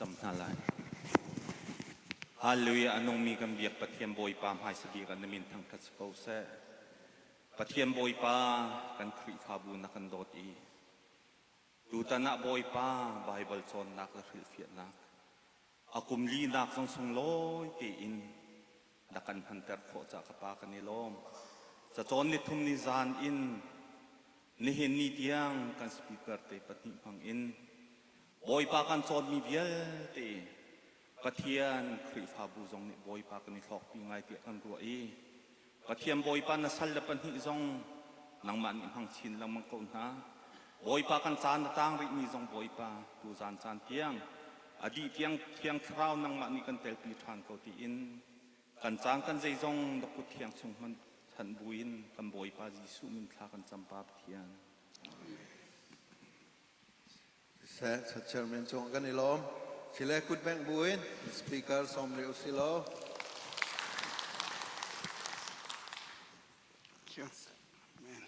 cam hna lai. Hallelujah a nungmi kan biak Pathian Bawipa hmaisa bik ah na min thangṭhat si ko seh. Pathian Bawipa kan Khrihfabu na kan dawt i tutan ah Bawipa Baibal cawnnak le hrilhfiahnak a kum linak zong sunglawi tein na kan hmanter khawh caah ka Pa kan i lawm. Cacawn ni thum ni zan in nihin ni tiang kan speaker te pahnih hmang in Bawipa kan cawnmi vialte Pathian Khrihfabu zong nih Bawipa kan i hlawkpi ngai tiah kan ruah i Pathian Bawipa na sal le pahnih zong nangmah nih hmang chin lengmang ko hna. Bawipa kan caan a tang rihmi zong Bawipa tuzan caan tiang a dih tiang Thiang Thlarau nangmah nih kan telpi ṭhan ko tiin kan caan kan zeizong na kut thiang chung hmanh chanh buin kan Bawipa Jesuh min thla kan cam Pa Pathian. Siseh, chairman cung kan i lawm. Sile kut bengh buin speaker sawm rih usih law. Thank you. Amen.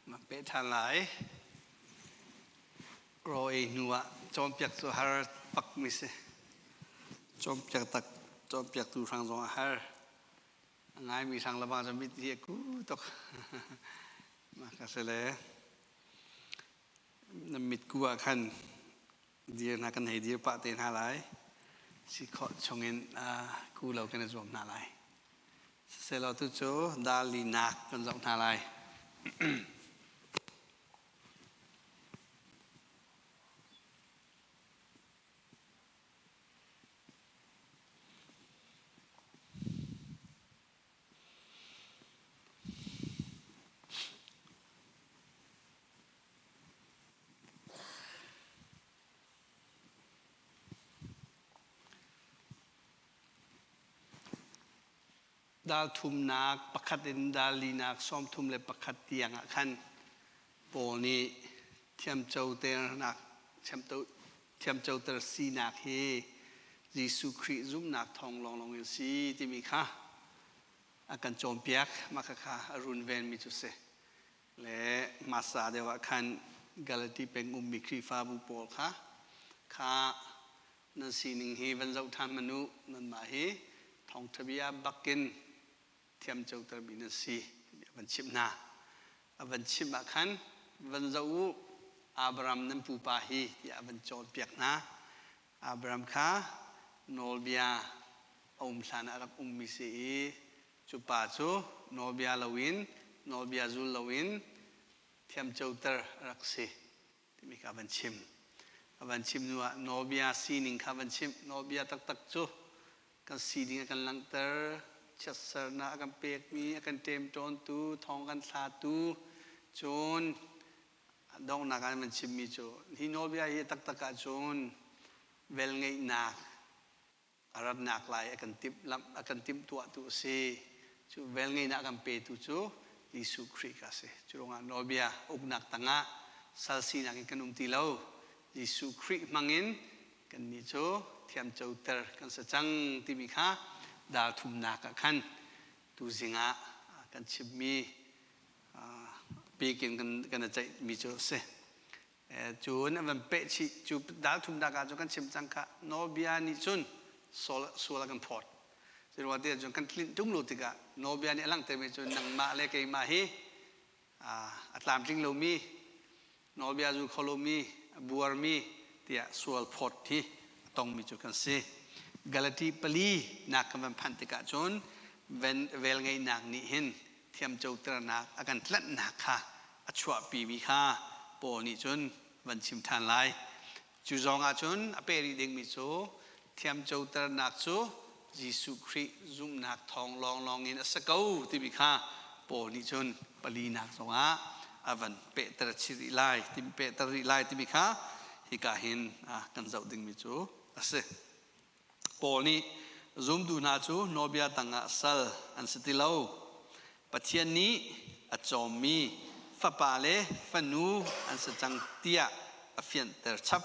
Ma pe ṭhan lai. Raw ei hnu ah cawnpiak cu har bak mi si. Cawnpiak tak cawnpiaktu hrang zong a har. A ngaimi hrang le bang cu mit hi a ku tuk. Mah ka si le na mitku ah khan dir hna kan hei dir pah te hna lai. Si khawh chungin ku lo kan i zuam hna lai. Siselaw tu cu dalinak kan zoh hna lai. Dal thumnak pakhat in dal linak 31 tiang ah khan Paul nih thiamcoternak thiamcoter sinak hi Jesuh Khrih zumhnak thawng lawnglawng in si timi kha a kan cawnpiak. Mah khakha a runvenmi cu si. Le hmasa deuh ah khan Galati peng ummi Khrihfabu pawl kha kha nan sining hi van zoh ṭhan hmanh u, nanmah hi thawngṭha bia bakin thiamcotermi nan si a van chimh hna. A van chimh ah khan van zoh u, Abraham nan pupa hi tiah a van cawnpiak hna. Abraham kha nawlbia a um hlan ah a rak ummi si i cu pa cu nawlbia loin nawlbia zul loin thiamcoter a rak si timi kha van chim. A van chim hnu ah nawlbia sining kha van chimh. Nawlbia taktak cu kan sining a kan langhter, chiatsernak a kan pekmi, a kan ṭemṭawntu, thawng kan thlatu, cun donghnak ah van chimmi cu hi nawlbia hi taktak ahcun velngeihnak a ratnak lai a kan timh a kan timhtuahtu a si. Cu velngeihnak a kan petu cu Jesuh Khrih kha a si. Cu ruangah nawlbia uknak tangah sal sinak in kan um ti lo. Jesuh Khrih hmangin kannih cu thiamcoter kan si cang timi kha dal thumnak ah khan tuzing ah kan chimmi pikin kan i ceihmi cu a si. Cun an van peh chih. Cu dal thumnak ah cun kan chim cang kha nawlbia nih cun sual a kan phawt. Cu te cun kan tlinh ṭung lo tikah nawlbia nih a langhtermi cu nangmah le keimah hi a tlamtling lomi, nawlbia zul kho lomi, a buarmi tiah sual phawt hi a tongmi cu kan si. Galati pali nak kan van phanh tikah cun velngeihnak nih hin thiamcoternak a kan tlanhnak kha a chuahpimi kha Paul nih cun van chim ṭhan lai. Cu zong ah cun a peh rih dingmi cu thiamcoternak cu Jesuh Khrih zumhnak thawng lawnglawng in a si ko timi kha Paul nih cun palinak zongah a van pehter chih rih lai, pehter rih lai timi kha hika hin kan zoh dingmi cu a si. Paul nih zumtu hna cu nawlbia tangah sal an si ti lo. Pathian nih a cawmmi fapa le fanu an si cang tiah a fianhter chap.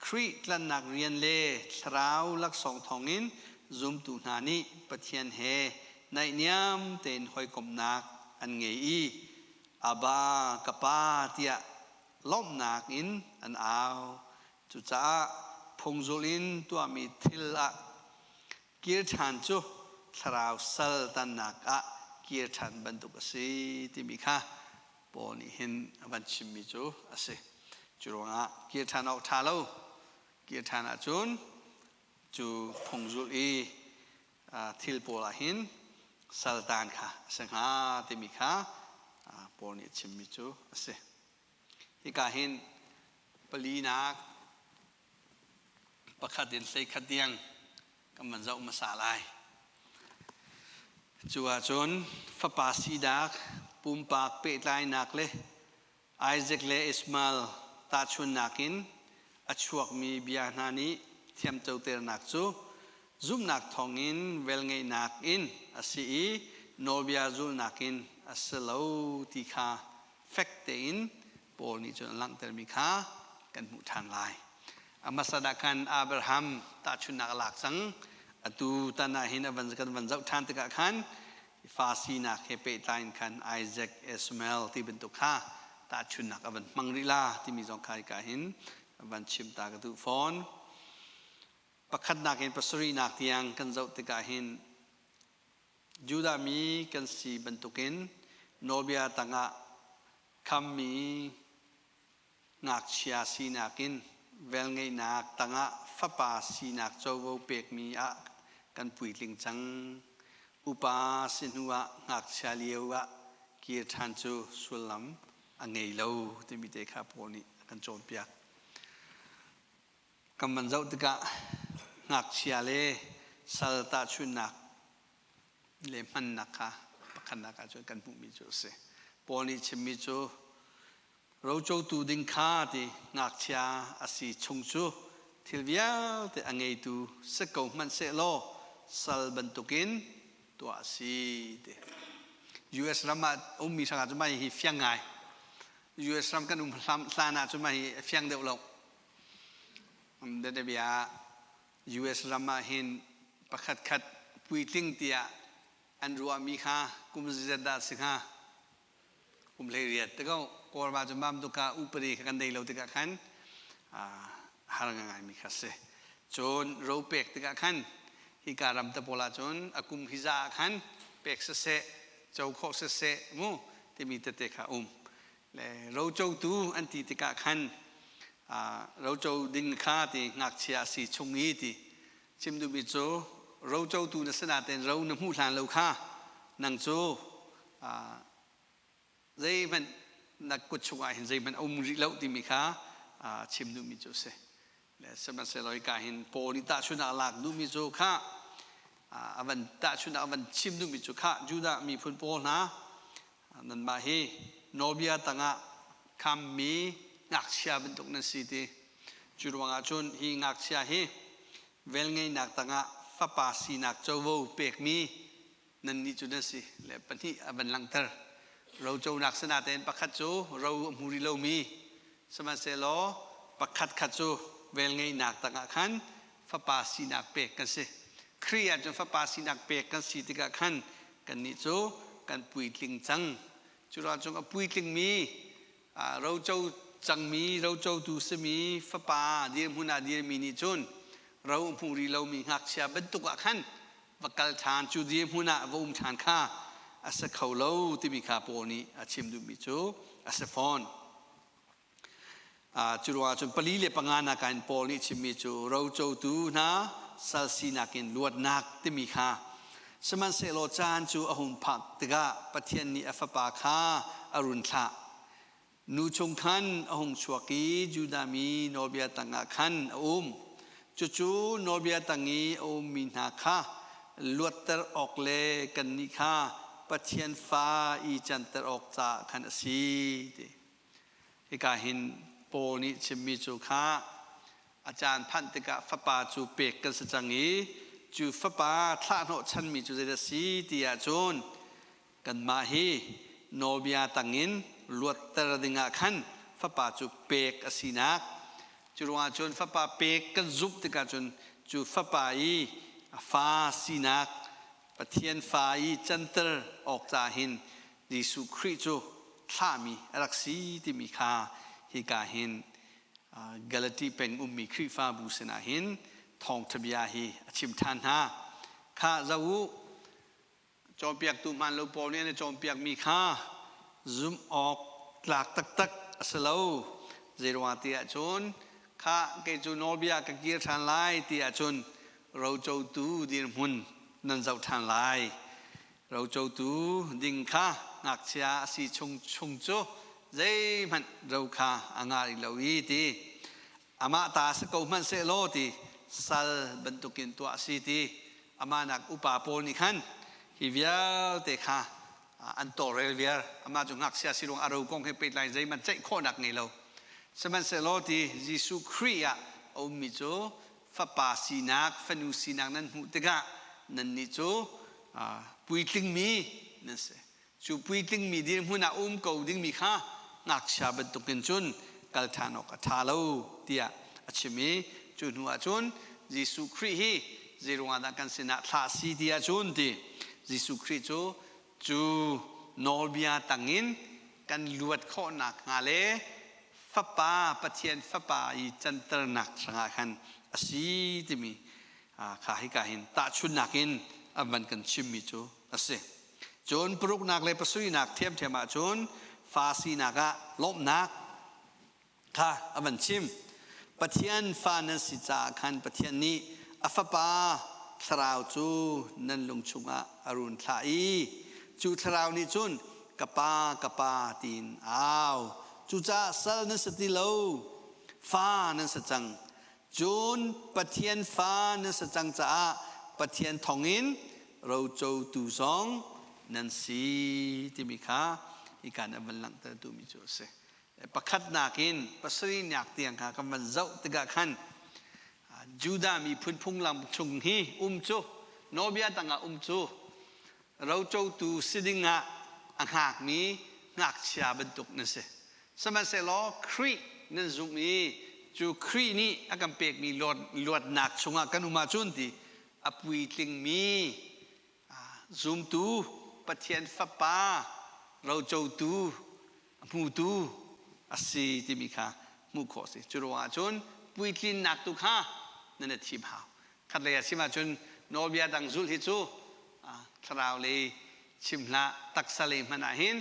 Khrih tlanhnak rian le thlarau laksawng thawngin Zumtu hna nih Pathian he naihniam tein hawikomhnak an ngei i Abba, ka Pa tiah lawmhnak in an au. Cucaah phungzul in tuahmi thil ah kir ṭhan cu thlarau sal tannak ah kir ṭhan bantuk a si timi kha Paul nih hin a van chimmi cu a si. Cu ruangah kir ṭhan awk ṭha lo. Kir ṭhan ahcun cu phungzul i thil pawl ah hin saltan kha a si hnga timi kha Paul nih a chimmi cu a si. Hika hin palinak pakhat in 11 tiang kan van zoh hmasa lai. Cu ahcun fapa sinak, pumpak pehtlainak le Isaac le Ishmael tahchunhnak in a chuakmi bia hna nih thiamcoternak cu zumhnak thawngin velngeihnak in a si i nawlbia zulhnak in a si lo ti kha fek tein Paul nih cun a langhtermi kha kan hmuh ṭhan lai. A hmasa ah khan Abraham tahchunhnak a lak cang. Atu tan ah hin a van kan van zoh ṭhan tikah khan fa sinak he pehtlai in khan Isaac, Ishmael ti bantuk kha tahchunhnak a van hmang rih la timi zong kha hika hin van chim ta ka duh fawn. Pakhatnak in pasarihnak tiang kan zoh tikah hin Judah mi kan si bantukin nawlbia tangah khammi ngakchia sinak in velngeihnak tangah fapa sinak covo pekmi ah kan puitling cang. Upa si hnuah ngakchia lio ah kir ṭhan cu sullam a ngei lo timi te kha Paul nih a kan cawnpiak. Kan van zoh tikah ngakchia le sal tahchunhnak le hmannak kha pakhatnak ah cun kan hmuhmi cu a si. Paul nih chimmi cu rocotu ding kha ti ngakchia a si chung cu thil vialte a ngeitu si ko hmanh sehlaw sal bantukin tuah a si ti. US ram ah ummi hrangah cu mah hi fiang ngai. US ram kan um hlan ah cun mah hi a fiang deuh lo. Bianabia US ram ah hin pakhatkhat puitling tiah an ruahmi kha kum zeizat dah si hnga? Kum 18 te ko. Kawlram cu mam tukah upadi kha kan nei lo tikah khan har ngaingaimi kha si. Cun ro pek tikah khan hika ram te pawl ah cun a kum hi za ah khan pek siseh, co khawh siseh mu timi tete kha um. Le rocotu an ti tikah khan roco ding kha ti ngakchia a si chung i ti chim duhmi cu rocotu na si nain ro na hmuh hlan lo kha nang cu zeihmanh na kut chungah hin zeihmanh a um rih lo timi kha chim duhmi cu a si. Le sihmanhsehlaw hika hin Paul nih tahchunhnak a lak duhmi cu kha a van tahchunhnak a van chim duhmi cu kha Judah miphun pawl hna nanmah hi nawlbia tangah khammi ngakchia bantuk nan si ti. Cu ruangah cun hi ngakchia hi velngeihnak tangah fapa sinak covo pekmi nannih cu nan si le pahnih a van langhter. Roconak sinatein pakhat cu ro a hmu rih lomi sihmanhsehlaw pakhat khat cu velngeihnak tangah khan fapa sinak pek kan si. Khrih ah cun fapa sinak pek kan si tikah khan kannih cu kan puitling cang. Cu ruang cung a puitlingmi roco cangmi rocotu simi fapa dirhmun ah dirmi nih cun ro a hmu rih lomi ngakchia bantuk ah khan va kal ṭhan cu dirhmun ah va um ṭhan kha a si kho lo timi kha Paul nih a chim duhmi cu a si fawn. Cu ruangah cun pali le panga nak in Paul nih chimmi cu rocotu hna sal sinak in luatnak timi kha sihmanhsehlaw caan cu a hung phak tikah Pathian nih a fapa kha a run thlah. Nu chung khan a hung chuak i Judah mi nawlbia tangah khan a um. Cucu nawlbia tang i a ummi hna kha luatter awk le kannih kha Pathian fa i canter awk caah khan a si. Ti. Hika hin Paul nih chimmi cu kha a caan phanh tikah fapa cu pek kan si cang i cu fapa thlahhnawh chanmi cu zeidah si ti ahcun kanmah hi nawlbia tangin luatter dingah khan fapa cu pek a sinak cu ruangah cun fapa pek kan zumh tikah cun cu fapa i Fa sinak Pathian fa i canter awk ca hin Jesuh Khrih cu thlahmi a rak si timi kha hika hin Galati peng ummi Khrihfabu sinah hin thawngṭha bia hi a chim ṭhan hna. Kha zoh u, cawnpiaktu hmaan lo pawl nih an i cawnpiakmi kha zumh awk tlak taktak a si lo. Zeiruang ti ahcun kha kei cu nawlbia ka kir ṭhan lai ti ahcun rocotu dirhmun nan zoh ṭhan lai. Rocotu ding kha ngakchia a si chung chung cu zeihmanh ro kha a ngah rih lo i ti. Amah ta si ko hmanh sehlaw ti sal bantukin tuah a si ti amah nak upa pawl nih khan hi vialte kha an tawlrel viar. Amah cu ngakchia si ruang a ro kong he pehtlai zeihmanh ceih khawhnak ngei lo. Sihmanhsehlaw ti Jesuh Khrih ah a ummi cu fapa sinak, fanu sinak nan hmuh tikah nannih cu puitlingmi nan si. Cu puitlingmi dirhmun ah um ko dingmi kha ngakchia bantukin cun kal ṭhan awk a ṭha lo tiah a chim i cu hnu ah cun Jesuh Khrih hi zeiruangah dah kan sinah thlah a si ti ahcun ti Jesuh Khrih cu cu nawlbia tangin kan luat khawhnak hnga le Fapa Pathian Fapa i canternak hrangah khan a si timi kha hika hin tahchunhnak in a van kan chimmi cu a si. Cun paruknak le pasarihnak ṭhiamṭhiam ahcun fa sinak ah lawmhnak kha a van chim. Pathian fa nan si caah khan Pathian nih a Fapa Thlarau cu nan lung chungah a run thlah i cu Thlarau nih cun ka Pa, ka Pa tiin a au. Cucaah sal nan si ti lo, fa nan si cang. Cun Pathian fa nan si cang caah Pathian thawngin rocotu zong nan si timi kha hika nih a van langhter duhmi cu a si. Pakhatnak in pasarihnak tiang kha kan van zoh tikah khan Judah miphun phunglam chung hi um cu nawlbia tangah um cu rocotu si dingah a hngakmi ngakchia bantuk nan si. Sihmanhsehlaw Khrih nan zumh i cu Khrih nih a kan pekmi luatnak chungah kan um ahcun ti a puitlingmi zumtu Pathian Fapa rocotu a hmutu a si timi kha hmuh khawh a si. Cu ruangah cun puitlinnak tu kha nan i thim hau. Khatlei ah chim ahcun nawlbia dang zulh hi cu thlarau lei chim hlah taksa lei hmanh ah hin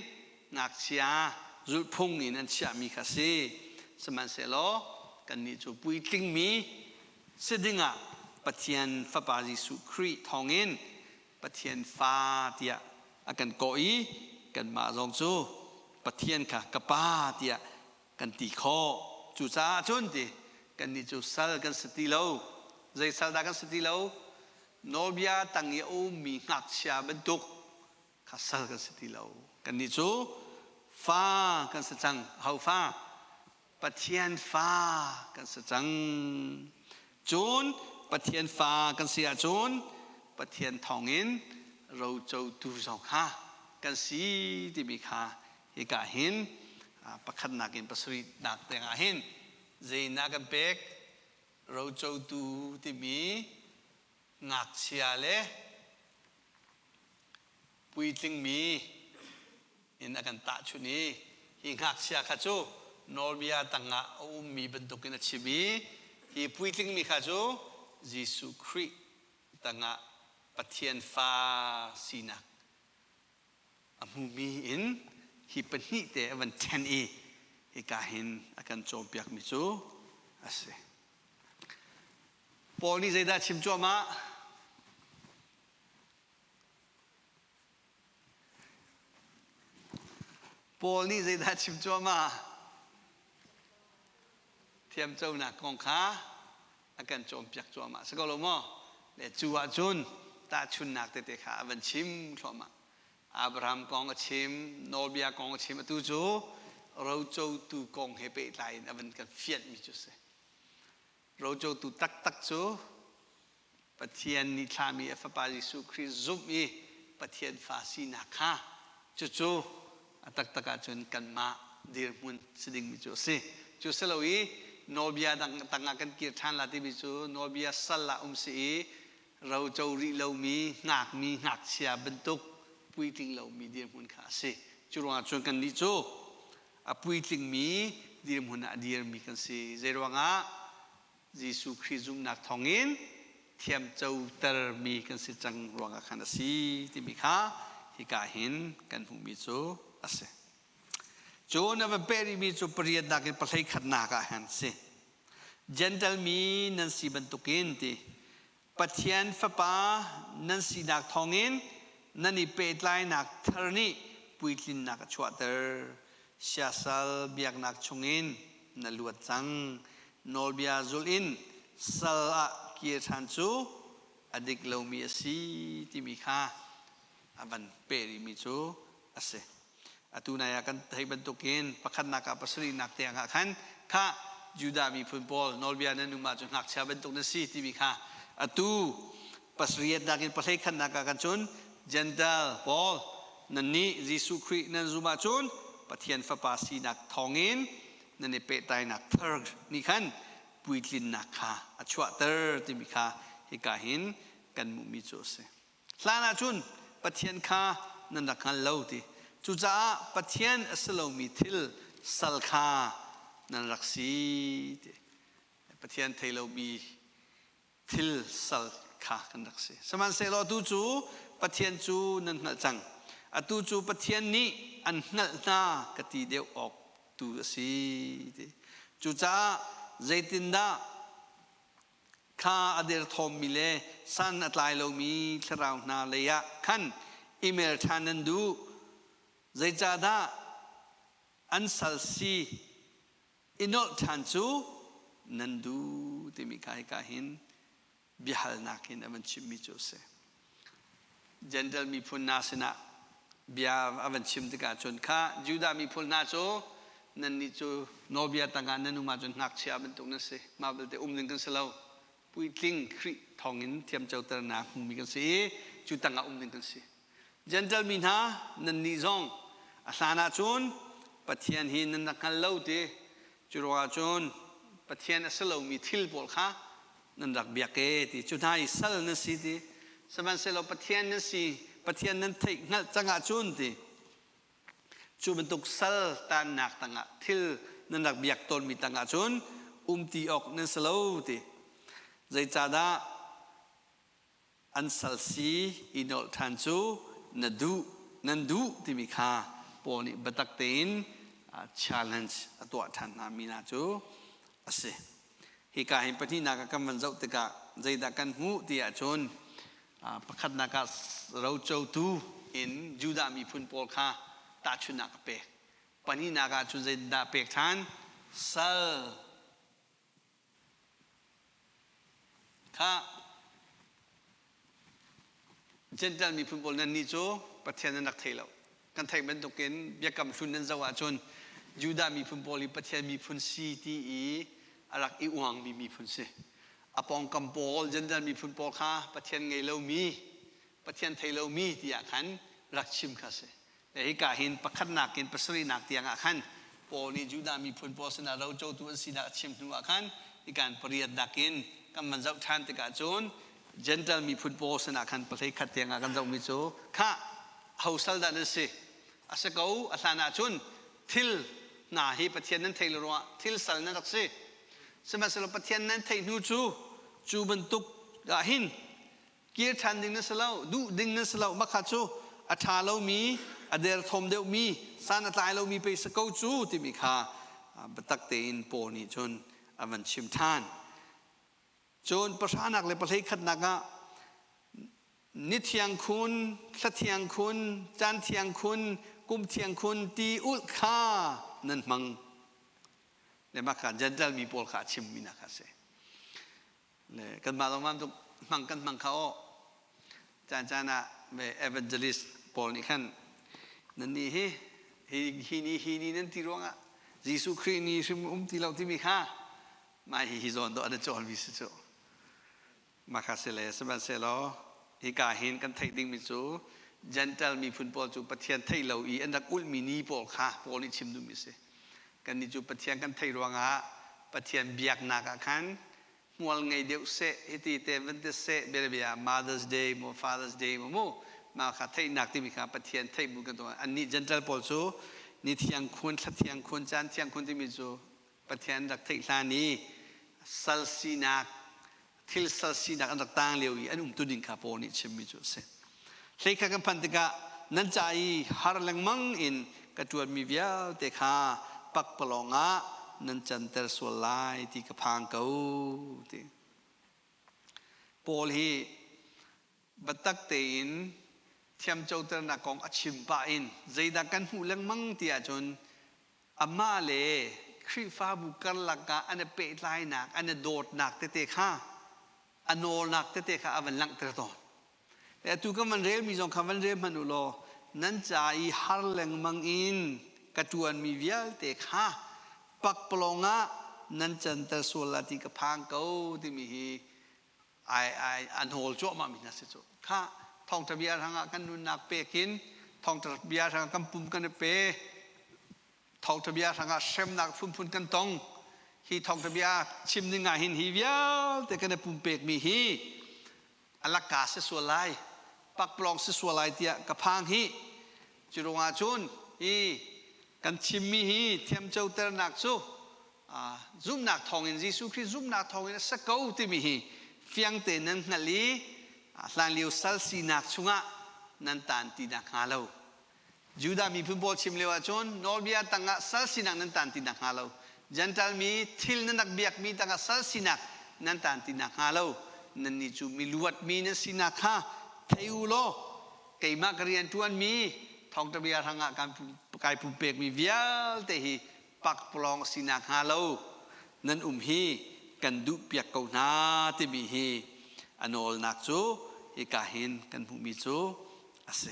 ngakchia zulhphung in an chiahmi kha si. Sihmanhsehlaw kannih cu puitlingmi si dingah Pathian Fapa Jesuh Khrih thawngin Pathian fa tiah a kan kawh i kanmah zong cu Pathian kha ka Pa tiah kan ti khawh. Cucaah cun ti kannih cu sal kan si ti lo. Zei sal dah kan si ti lo? Nawlbia tang i a ummi ngakchia bantuk kha sal kan si ti lo. Kannih cu fa kan si cang. Ho fa? Pathian fa kan si cang. Cun Pathian fa kan si ahcun Pathian thawngin rocotu zong kha kan si timi kha hika hin pakhatnak in pasarihnak tiangah hin zeinak kan pek rocotu timi ngakchia le puitlingmi in a kan tahchunh i hi ngakchia kha cu nawlbia tangah a ummi bantukin a chim i hi puitlingmi kha cu Jesuh Khrih tangah Pathian fa sinak a hmumi in hi pahnih te a van ṭhen i hika hin a kan cawnpiakmi cu a si. Paul nih zeidah a chim cuahmah? Paul nih zeidah a chim cuahmah? Thiamconak kong kha a kan cawnpiak cuahmah si ko lo maw? Le cu ahcun tahchunhnak tete kha a van chim thluahmah. Abraham kong a chim, nawlbia kong a chim, atu cu rocotu kong he pehtlai in a van kan fianhmi cu a si. Rocotu taktak cu Pathian nih thlahmi a Fapa Jesuh Khrih zumh i Pathian fa sinak kha cucu a taktak ahcun kanmah dirhmun si dingmi cu a si. Cu si lo i nawlbia dang tangah kan kir ṭhan la timi cu nawlbia sal ah um si i Roco rih lomi ngakmi ngakchia bantuk puitling lomi dirhmun kha a si. Cu ruangah cun kannih cu a puitlingmi dirhmun ah a dirmi kan si. Zeiruangah? Jesuh Khrih zumhnak thawngin thiamcotermi kan si cang ruangah khan a si timi kha hika hin kan hmuhmi cu a si. Cun a va peh rihmi cu pariatnak in pahlei khatnak ah khan si. Gentle mi nan si bantukin ti Pathian Fapa nan sinak thawngin nan i pehtlainak thar nih puitlinnak a chuahter. Siasal biaknak chungin na luat cang. Nawlbia zulh in sal ah kir ṭhan cu a dik lomi a si timi kha a van peh rihmi cu a si. Atu nai ah kan theih bantukin pakhatnak ah pasarihnak tiang ah khan kha Judah miphun pawl nawlbia nan um ahcun ngakchia bantuk na si timi kha atu pasariatnak in pahleikhatnak ah kan cun Gentile pawl nannih Jesuh Khrih nan zum ahcun Pathian Fapa sinak thawngin nan i pehtlainak thar nih khan puitlinnak kha a chuahter timi kha hika hin kan hmuhmi cu a si. Hlan ahcun Pathian kha nan rak hngal lo ti. Cucaah Pathian a si lomi thil sal kha nan rak si ti. Pathian thei lomi thil sal kha kan rak si. Sihmanhsehlaw atu cu Pathian cu nan hngalh cang. Atu cu Pathian nih an hngalh hna ka ti deuh awk tu a si ti. Cucaah zeitindah kha a derthawmmi le san a tlai lomi thlarau hna lei ah khan i mer ṭhan nan duh. Zeicahdah an sal si i nolh ṭhan cu nan duh timi kha hika hin biahalnak in a van chimmi cu a si. Gentle miphun hna sinah bia a van chim tikah cun kha Judah miphun hna cu nannih cu nawlbia tangah nan um ahcun ngakchia bantuk nan si. Mah belte um ding kan si lo. Puitling Khrih thawngin thiamcoternak hmumi kan si i cu tangah um ding kan si. Gentle mi hna nannih zong a hlan ahcun Pathian hi nan rak hngal lo ti cu ruangah cun Pathian a si lomi thil pawl kha nan rak biak e ti cu hna i sal nan si ti sihmanhsehlaw Pathian nan si Pathian nan theih hngalh cang ahcun ti cu bantuk sal tannak tangah thil nan rak biak tawnmi tangah cun um ti awk nan si lo ti zeicahdah an sal si i nolh ṭhan cu na duh nan duh timi kha Paul nih biatak tein challenge a tuah ṭhan hna mi hna cu a si. Hika hin pahnihnak ah kan van zoh tikah zeidah kan hmuh ti ahcun pakhatnak ah rocotu in Judah miphun pawl kha tahchunhnak a pek. Pahnihnak ah cun zeidah pek ṭhan? Sal Kha Jentail miphun pawl nannih cu Pathian nan rak thei lo. Kan theih bantukin biakam hlun nan zoh ahcun Judah miphun pawl hi Pathian miphun si ti i a rak i uangmi miphun si. A pawngkam pawl Jentail miphun pawl kha Pathian ngei lomi, Pathian thei lomi tiah khan rak chim kha si. Hika hin pakhatnak in pasarihnak tiangah khan Paul nih Judah miphun pawl sinah rocotu an sinak a chim hnu ah khan hikan pariatnak in kan van zoh ṭhan tikah cun Gentile miphun pawl sinah khan pahlei khat tiangah kan zohmi cu khah ho sal dah nan si a si ko a hlan ah cun thil hna hi Pathian nan theih lo ruangah thil sal nan rak si sihmanhsehlaw Pathian nan theih hnu cu cu bantuk ah hin Kir ṭhan ding na si lo, duh ding na si lo. Makha cu a ṭha lomi, a derthawm deuhmi, san a tlai lomi pei si ko cu timi kha biatak tein Paul nih cun a van chim ṭhan. Cun pahranak le pahlei khatnak ah ni thiang khun, thla thiang khun, caan thiang khun, kum thiang khun ti ulh kha nan hmang. Le mah kha Gentile mi pawl kha a chimmi nak a si. Le kanmah zong bantuk hmang kan hmang kha aw. Caan caan ah ve evangelist pawl nih khan nannih hi hi hi ni hi ni nan ti ruangah Jesuh Khrih ni hrim um ti lo timi kha mah hi hi zawn dawh an i cawnmi si cu. Mah kha si le sihmanhsehlaw hika hin kan theih dingmi cu Gentile miphun pawl cu Pathian theih lo i an rak ulhmi ni pawl kha Paul nih chim duhmi si. Kannih cu Pathian kan theih ruangah Pathian biaknak ah khan. Hmual ngei deuh seh, hiti te van ti seh, bianabia Mother's Day maw Father's Day maw mu mah kha theihnak timi kha Pathian theih bu kan tuah. Annih Gentile pawl cu ni thiang khun, thla thiang khun, caan thiang khun timi cu Pathian rak theih hlan i sal sinak, thil sal sinak an rak tang lio i an umtu ding kha Paul nih chimmi cu a si. Hlei kha kan phanh tikah nan ca i har lengmang in ka ṭuanmi vialte kha pakpalawng ah nan canter sual lai ti ka phang ko ti. Paul hi biatak tein thiamcoternak kong a chim pah in zeidah kan hmuh lengmang ti ahcun amah le Khrihfabu karlak ah an i pehtlainak, an i dawtnak tete kha a nawlnak tete kha a van langhter tawn. Atu kan van relmi zong kha van rel hmanh u law nan ca i har lengmang in ka ṭuanmi vialte kha pakpalawng ah nan canter sual la ti ka phang ko timi hi ai ai a hnawl cuahmah mi hna si cu. Kha thawngṭha bia hrangah kan nunnak pek in thawngṭha bia hrangah kan pum kan i pe thawngṭha bia hrangah hremnak phunphun kan tong. Hi thawngṭha bia chim ding ah hin hi vialte kan i pumpekmi hi a lakka si sual lai pakpalawng si sual lai tiah ka phang hi. Cu ruangah cun hi kan chimmi hi thiamcoternak cu zumhnak thawngin, Jesuh Khrih zumhnak thawngin a sa ko timi hi fiang tein nan hngalh i hlanlio sal sinak chungah nan taan ti nakhnga lo, Judah miphun pawl chim lio ahcun nawlbia tangah sal sinak nan taan ti nakhnga lo, Gentile mi thil nan rak biakmi tangah sal sinak nan taan ti nakhnga lo, nannih cu miluatmi nan sinak kha thei u law keimah ka rian ṭuanmi thawngṭha bia hrangah kai pumpekmi vialte hi pakpalawng si nakhnga lo nan um hi kan duhpiak ko hna timi hi a nawlnak cu hika hin kan hmuhmi cu a si.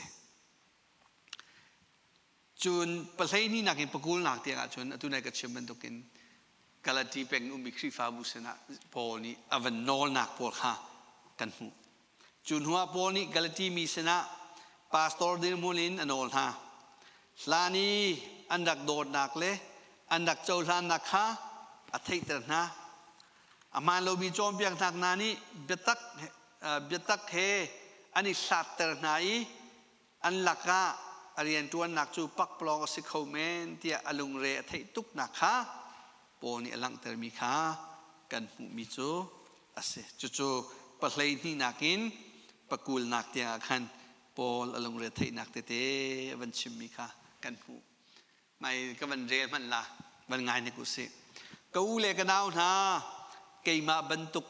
Cun pahleihnih in pakulnak tiang ahcun atu nai ka chim bantukin Galati peng ummi Khrihfabu sinah Paul nih a van nawlnak pawl kha kan hmuh. Cu hnuah Paul nih Galati mi sinah pastor dirhmun in a nawl hna. Hlan i an rak dawtnak le an rak cohlannak kha a theihter hna. A hmaan lomi cawnpiaknak hna nih biatak, biatak he an i hlatter hna i an lakah a rianṭuannak cu pakpalawng a si kho men tiah a lungre a theih tuknak kha Paul nih a langhtermi kha kan hmuhmi cu a si. Cucu pahleihnihnak in pakulnak tiangah khan Paul a lungre theihnak tete a van chimmi kha kan hmuh. Mai ka van rel hmanh la, van ngai hnik u sih. Ka u le ka nau hna, keimah bantuk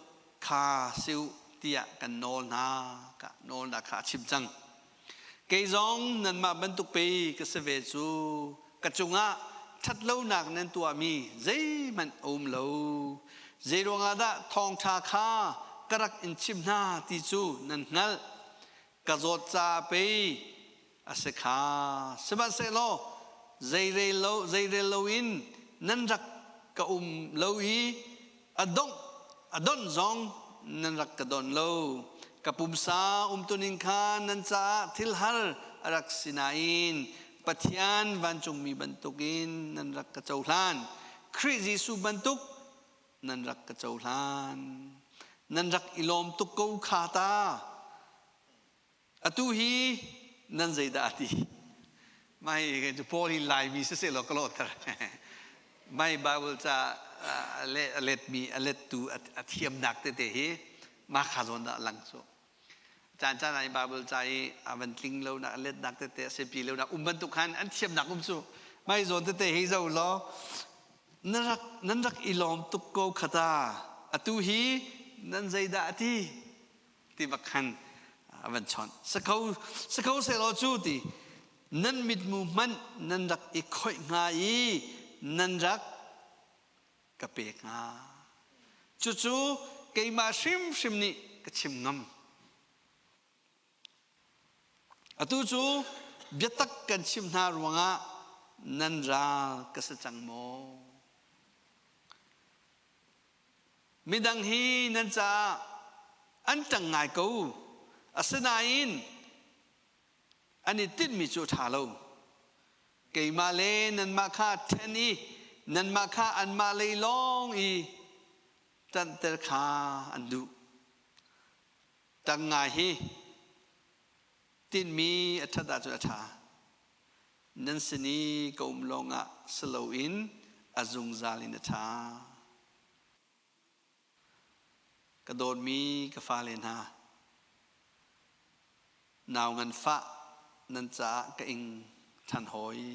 kha si u tiah kan nawl hna. Ka nawlnak kha a chim cang. Kei zong nanmah bantuk pei ka si ve cu. Ka cungah ṭhatlonak nan tuahmi zeihmanh a um lo. Zeiruangah dah thawngṭha kha ka rak in chimh hna ti cu nan hngalh. Ka zawt caah pei a si kha. Sihmanhsehlaw zeirel lo zeirel loin nan rak ka um lo i a dongh a donh zong nan rak ka donh lo. Ka pumsa umtuning kha nan caah thil har a rak si nain Pathian vancungmi bantukin nan rak ka cohlan. Khrih Jesuh bantuk nan rak ka cohlan. Nan rak i lawm tuk ko kha ta. Atu hi nan zeidah a ti? Mai cu Paul hi Laimi siseh law ka lawhter. Mai Bible ca a letmi a lettu a thiamnak tete hi mah kha zawn dah a lang cu. Caan caan ah Bible ca i a van tling lo nak a letnak tete a sipi lo nak um bantuk khan an thiamnak um cu. Mai zawn tete hi zo law nan rak nan rak i lawm tuk ko khata. Atu hi nan zeidah a ti? Ti bak khan a van chawnh. Sakho sehlaw cu ti nan mitmu hmanh nan rak i khoih hnga i nan rak ka pek hnga. Cucu keimah hrimhrim nih ka chim ngam. Atu cu biatak kan chim hna ruangah nan ral ka si cang maw? Midang hi nan caah an ṭang ngai ko. Asinain an i tinhmi cu a ṭha lo. Keimah le nanmah kha ṭhen i nanmah kha anmah lei lawng i ṭanhter kha an duh. Ṭang ngai hi tinhmi a ṭhat ahcun a ṭha. Nan sin i ka um lawngah si loin a zungzal in a ṭha. Ka dawtmi ka fale hna, nau nganfah nan caah ka ing ṭhan hawi.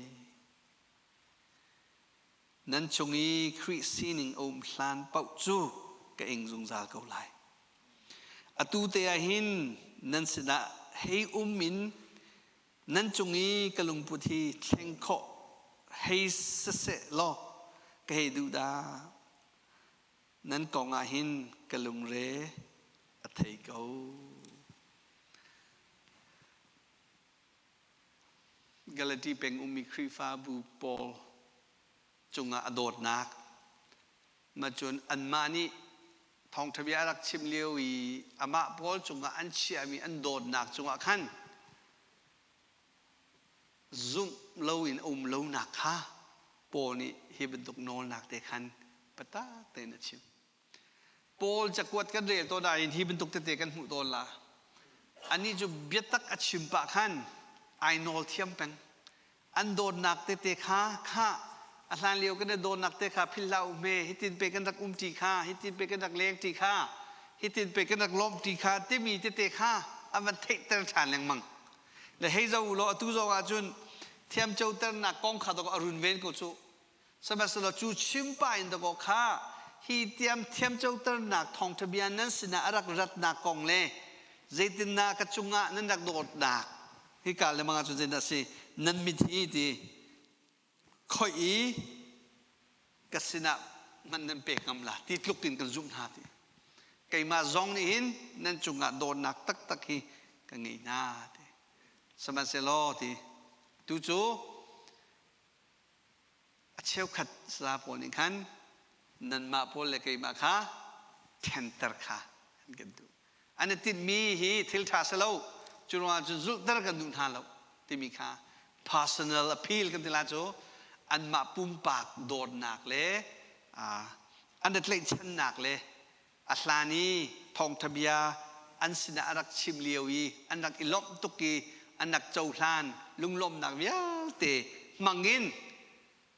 Nan chung i Khrih sining a um hlan paoh cu ka ing zungzal ko lai. Atu te ah hin nan sinah hei um in nan cung i ka lungput hi thleng khawh hei siseh law ka hei duh dah. Nan kong ah hin ka lungre a thei ko. Galati peng ummi Khrihfabu pawl cungah a dawtnak ma cun anmah nih thawngṭha bia a rak chim lio i amah pawl cungah an chiahmi an dawtnak cungah khan zumh loin a um lonak kha Paul nih hi bantuk nawlnak te khan biatak tein a chim. Paul cakuat kan rel tawn ahhin hi bantuk tete kan hmuh tawn la. Anih cu biatak a chim pah khan ai nawl thiam peng. An dawtnak tete kha kha a hlan lio kan i dawtnak te kha philh hlah u hme, hitin pe kan rak um ṭi kha, hitin pe kan rak leng ṭi kha, hitin pe kan rak lawmh ṭi kha timi tete kha an van theihter ṭhan lengmang. Le hei zoh u law atu zong ahcun thiamcoternak kong kha dawk a runven ko cu. Sihmanhsehlaw cu chimpa in dakaw kha hi tiam thiamcoternak thawngṭha bia nan sinah a rak ratnak kong le zeitindah ka cungah nan rak dawtnak hika lengmang ahcun zeidah a si nan mit hi ti khoih i ka sinah hman nan pek ngam la ti tluk in kan zumh hna ti keimah zong nih hin nan cungah dawtnak taktak hi ka ngei hna ti sihmanhsehlaw ti tu cu A cheukhat sa pawl nih khan nanmah pawl le keimah kha ṭhenter kha an kan duh. An i tinhmi hi thil ṭha si lo, cu ruangah cun zulhter kan duh hna lo timi kha personal appeal kan ti la cu anmah pumpak dawtnak le an i tlaihchannak le a hlan i thawngṭha bia an sinah a rak chim lio i an rak i lawmh tuk i an rak cohlan lunglawmhnak vialte hmangin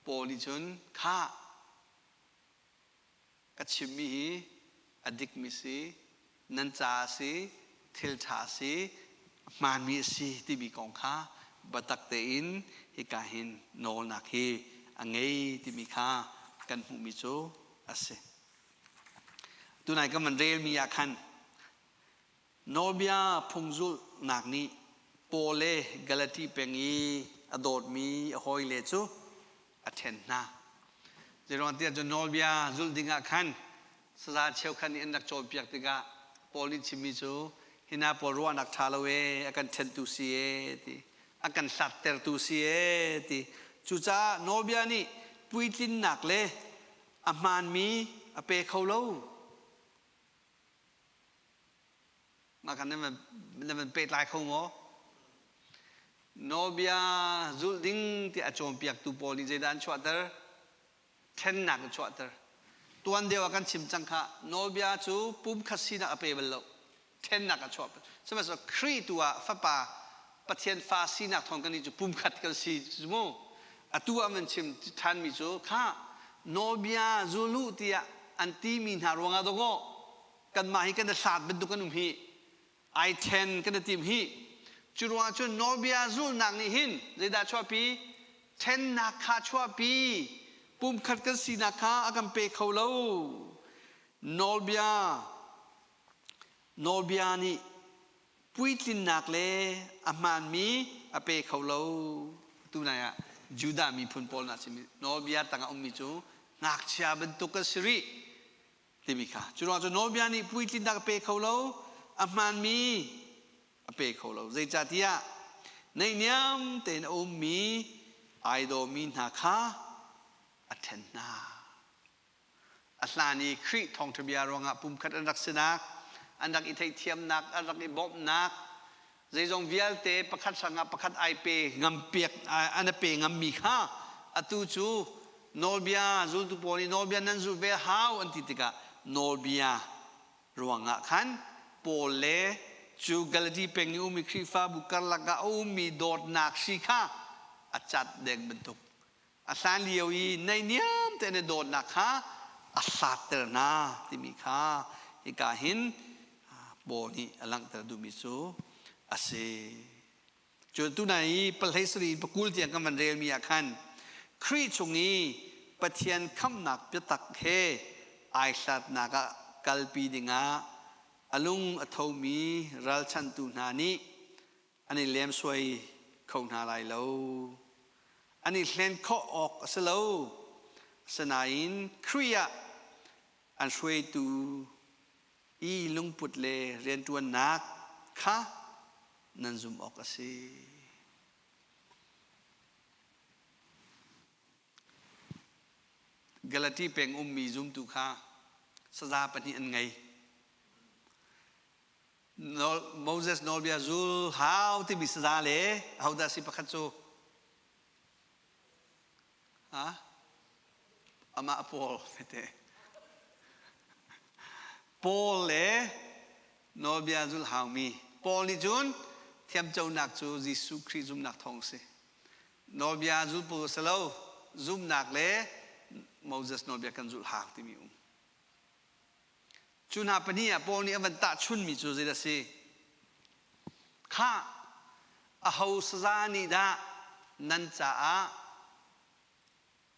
Paul nih cun khah ka chimmi hi a dikmi si nan caah si thil ṭha si hmaanmi a si timi kong kha biatak tein hika hin nawlnak hi a ngei timi kha kan hmuhmi cu a si. Tunai kan van relmi ah khan nawlbia phungzulhnak nih Paul le Galati peng i a dawtmi a hawile cu a ṭhen hna. Zeiruang tiah cun nawlbia zulh dingah khan saza cheukhat nih an rak cawnpiak tikah Paul nih chimmi cu hi hna pawl ruahnak ṭha lo ee, a kan ṭhentu si ee ti, a kan hlattertu si ee ti. Cucaah nawlbia nih puitlinnak le a hmaanmi a pe kho lo. Mah kha na van pehtlai kho maw? Nawlbia zulh ding tiah a cawnpiaktu pawl nih zeidah an chuahter? Thlennak an chuahter. Tuan deuh ah kan chim cang kha nawlbia cu pumkhat sinak a pe bal lo. Thlennak a chuah. Sihmanhsehlaw Khrih tu ah Fapa Pathian fa sinak thawng kan nih cu pumkhat kan si mu. Atu ah van chim ṭhanmi cu kha nawlbia zul u tiah an timi hna ruangah dawkaw kanmah hi kan i hlat bantuk kan um hi ai ṭhen kan i tim hi cu ruangah cun nawlbia zulnak nih hin zeidah chuahpi ṭhennak kha chuahpi pumkhat kan sinak kha a kan pe kho lo nawlbia nawlbia nih puitlinnak le a hmaanmi a pe kho lo. Tunai ah Judah miphun pawl hna simi nawlbia tangah ummi cu ngakchia bantuk an si rih timi kha. Cu ruang cu nawlbia nih puitlinnak a pe kho lo, a hmaanmi a pe kho lo. Zeicahtiah naihniam tein a ummi ai dawmi hna kha a ṭhen hna. A hlan i Khrih thawngṭha bia ruangah pumkhat an rak sinak, an rak i theihthiamnak, an rak i bawmhnak, zeizong vialte pakhat hrangah pakhat ai pe ngam piak an a pe ngammi kha atu cu nawlbia zultu pawl nih nawlbia nan zulh ve hau an ti tikah Nawlbia ruangah khan Paul le cu Galati peng i ummi Khrihfabu karlak ah a ummi dawtnak hri kha a cat deng bantuk a hlan lio i naihniam tein a dawtnak kha a hlatter hna timi kha hika hin Paul nih a langhter duhmi cu a si. Cun tunai i pahlei sarih in pakul tiang kan van relmi ah khan Khrih chung i Pathian khamhnak biatak he ai hlatnak ah kalpi dingah a lung a thomi ralchanhtu hna nih an i lemsuai kho hna lai lo. An i hlen khawh awk a si lo. Asinain Khrih ah an hruaitu i lungput le rianṭuannak kha nan zumh awk a si. Galati peng ummi zumtu kha saza pahnih an ngei. Moses nawlbia zul hau timi saza le ahodah si pakhat cu? Ha? Amah Paul tete. Paul le nawlbia zul haumi. Paul nih cun thiamconak cu Jesuh Khrih zumnak thawng si. Nawlbia zul pawl si lo, zumnak le Moses nawlbia kan zulh hau timi um. Cu hna pahnih ah Paul nih a van tahchunmi cu zeidah a si? Khah, aho saza nih dah nan caah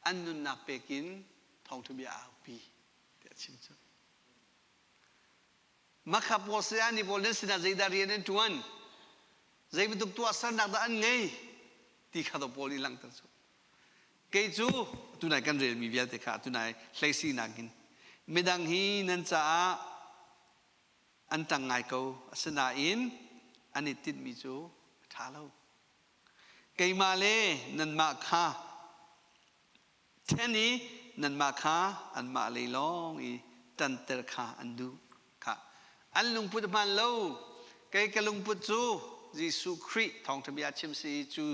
an nunnak pek in thawngṭha bia a aupi tiah a chim cu. Makha pawl saya nih pawl nan sinah zeidah rian an ṭuan? Zei bantuk tuahsernak dah an ngei? Ti kha daw Paul nih langhter cu. Kei cu tunai kan relmi vialte kha tunai hleisinak in midang hi nan caah an ṭang ngai ko asinain an i tinhmi cu a ṭha lo. Keimah le nanmah kha ṭhen i nanmah kha anmah lei lawng i ṭanter kha an duh kha. An lungput a hmaan lo. Kei ka lungput cu Jesuh Khrih thawngṭha bia chim si i cu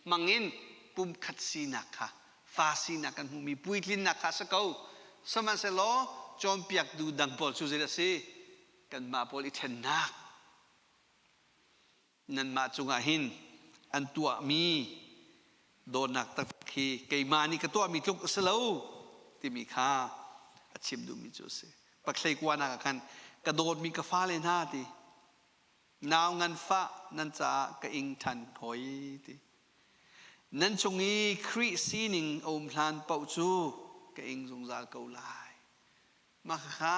hmangin pumkhat sinak kha fa sinak kan hmuhmi puitlinnak kha a si ko. Sihmanhsehlaw cawnpiaktu dang pawl cu zeidah a si? Kanmah pawl i ṭhennak. Nanmah cungah hin an tuahmi dawtnak taktak hi keimah nih ka tuahmi tluk a si lo timi kha a chim duhmi cu a si. Pathlei kuanak ah khan ka dawtmi ka fale hna ti nau nganfah nan caah ka ing ṭhan hoi ti. Nan chung i Khrih sining a um hlan paoh cu ka ing zungzal ko lai. Mah kha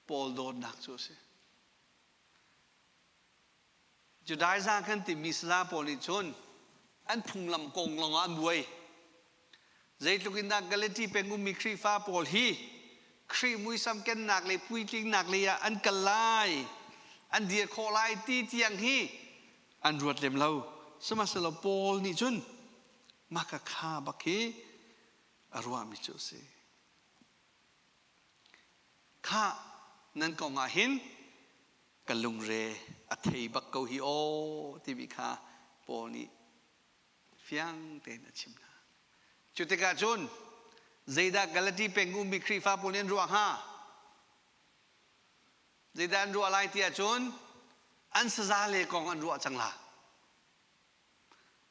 Paul dawtnak cu a si. Judaism kan timi sala pawl nih cun an phunglam kong lawngah an buai. Zeitluk in dah Galati peng ummi Khrihfa pawl hi Khrih muisam kennak le puitlingnak lei ah an kal lai, an dir khawh lai ti tiang hi an ruat lem lo. Sihmanhsehlaw Paul nih cun mah ka kha bak hi a ruahmi cu a si. Khah nan kong ah hin ka lungre a thei bak ko hi aw timi kha Paul nih fiang tein a chim hna. Cu tikah cun zeidah Galati peng ummi Khrihfa pawl nih an ruah hnga? Zeidah an ruah lai ti ahcun an saza le kong an ruah cang la.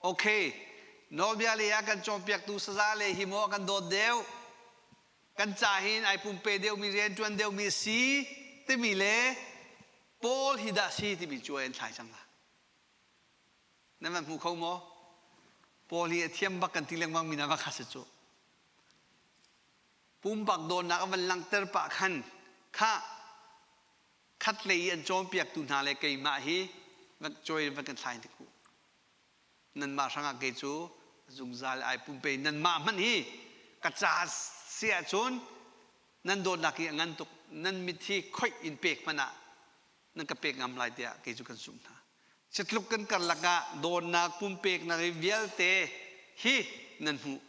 Okay, nawlbia lei ah kan cawnpiaktu saza le hi maw kan dawt deuh? Kan ca hin ai pumpe deuhmi rianṭuan deuhmi a si timi le Paul hi dah si timi cu an thlai cang la. Nan van hmu kho maw? Paul hi a thiam bak kan ti lengmang mi na va kha si cu. Pumpak dawtnak a van langhter pah khan kha khatlei i an cawnpiaktu hna le keimah hi van cawi van kan thlai hnik u. Nanmah hrangah kei cu zungzal ai pumpe nanmah hmanh hi ka ca si ahcun nan dawtnak hi a ngan tuk nan mit hi khoih in pek hmanh ah nan ka pek ngam lai tiah kei cu kan zumh hna. Sitluk kan karlak ah dawtnak pumpeknak hi vialte hi nan hmuh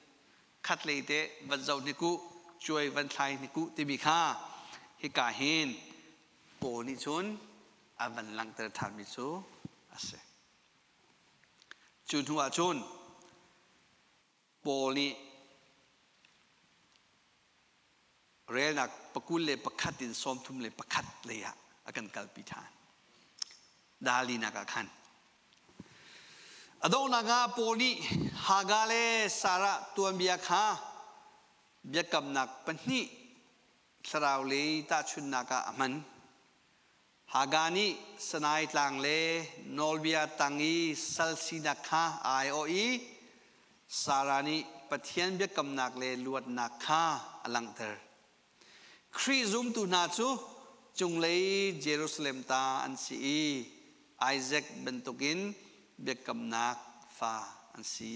khatlei te van zoh hnik u cuai van thlai hnik u timi kha hika hin Paul nih cun a van langhter ṭhanmi cu a si. Cu hnu ah cun Paul nih Relnak 21 in 31 lei ah a kan kalpi ṭhan. Dalinak ah khan. A donghnak ah Paul nih Hagar le Sarah tuanbia kha biakamnak pahnih thlarau lei tahchunhnak ah a hman. Hagar nih Sinai tlang le nawlbia tang i sal sinak kha a aiawh i Sarah nih Pathian biakamnak le luatnak kha a langhter. Khrih zumtu hna cu cunglei Jerusalem ta an si i Isaac bantukin biakamnak fa an si.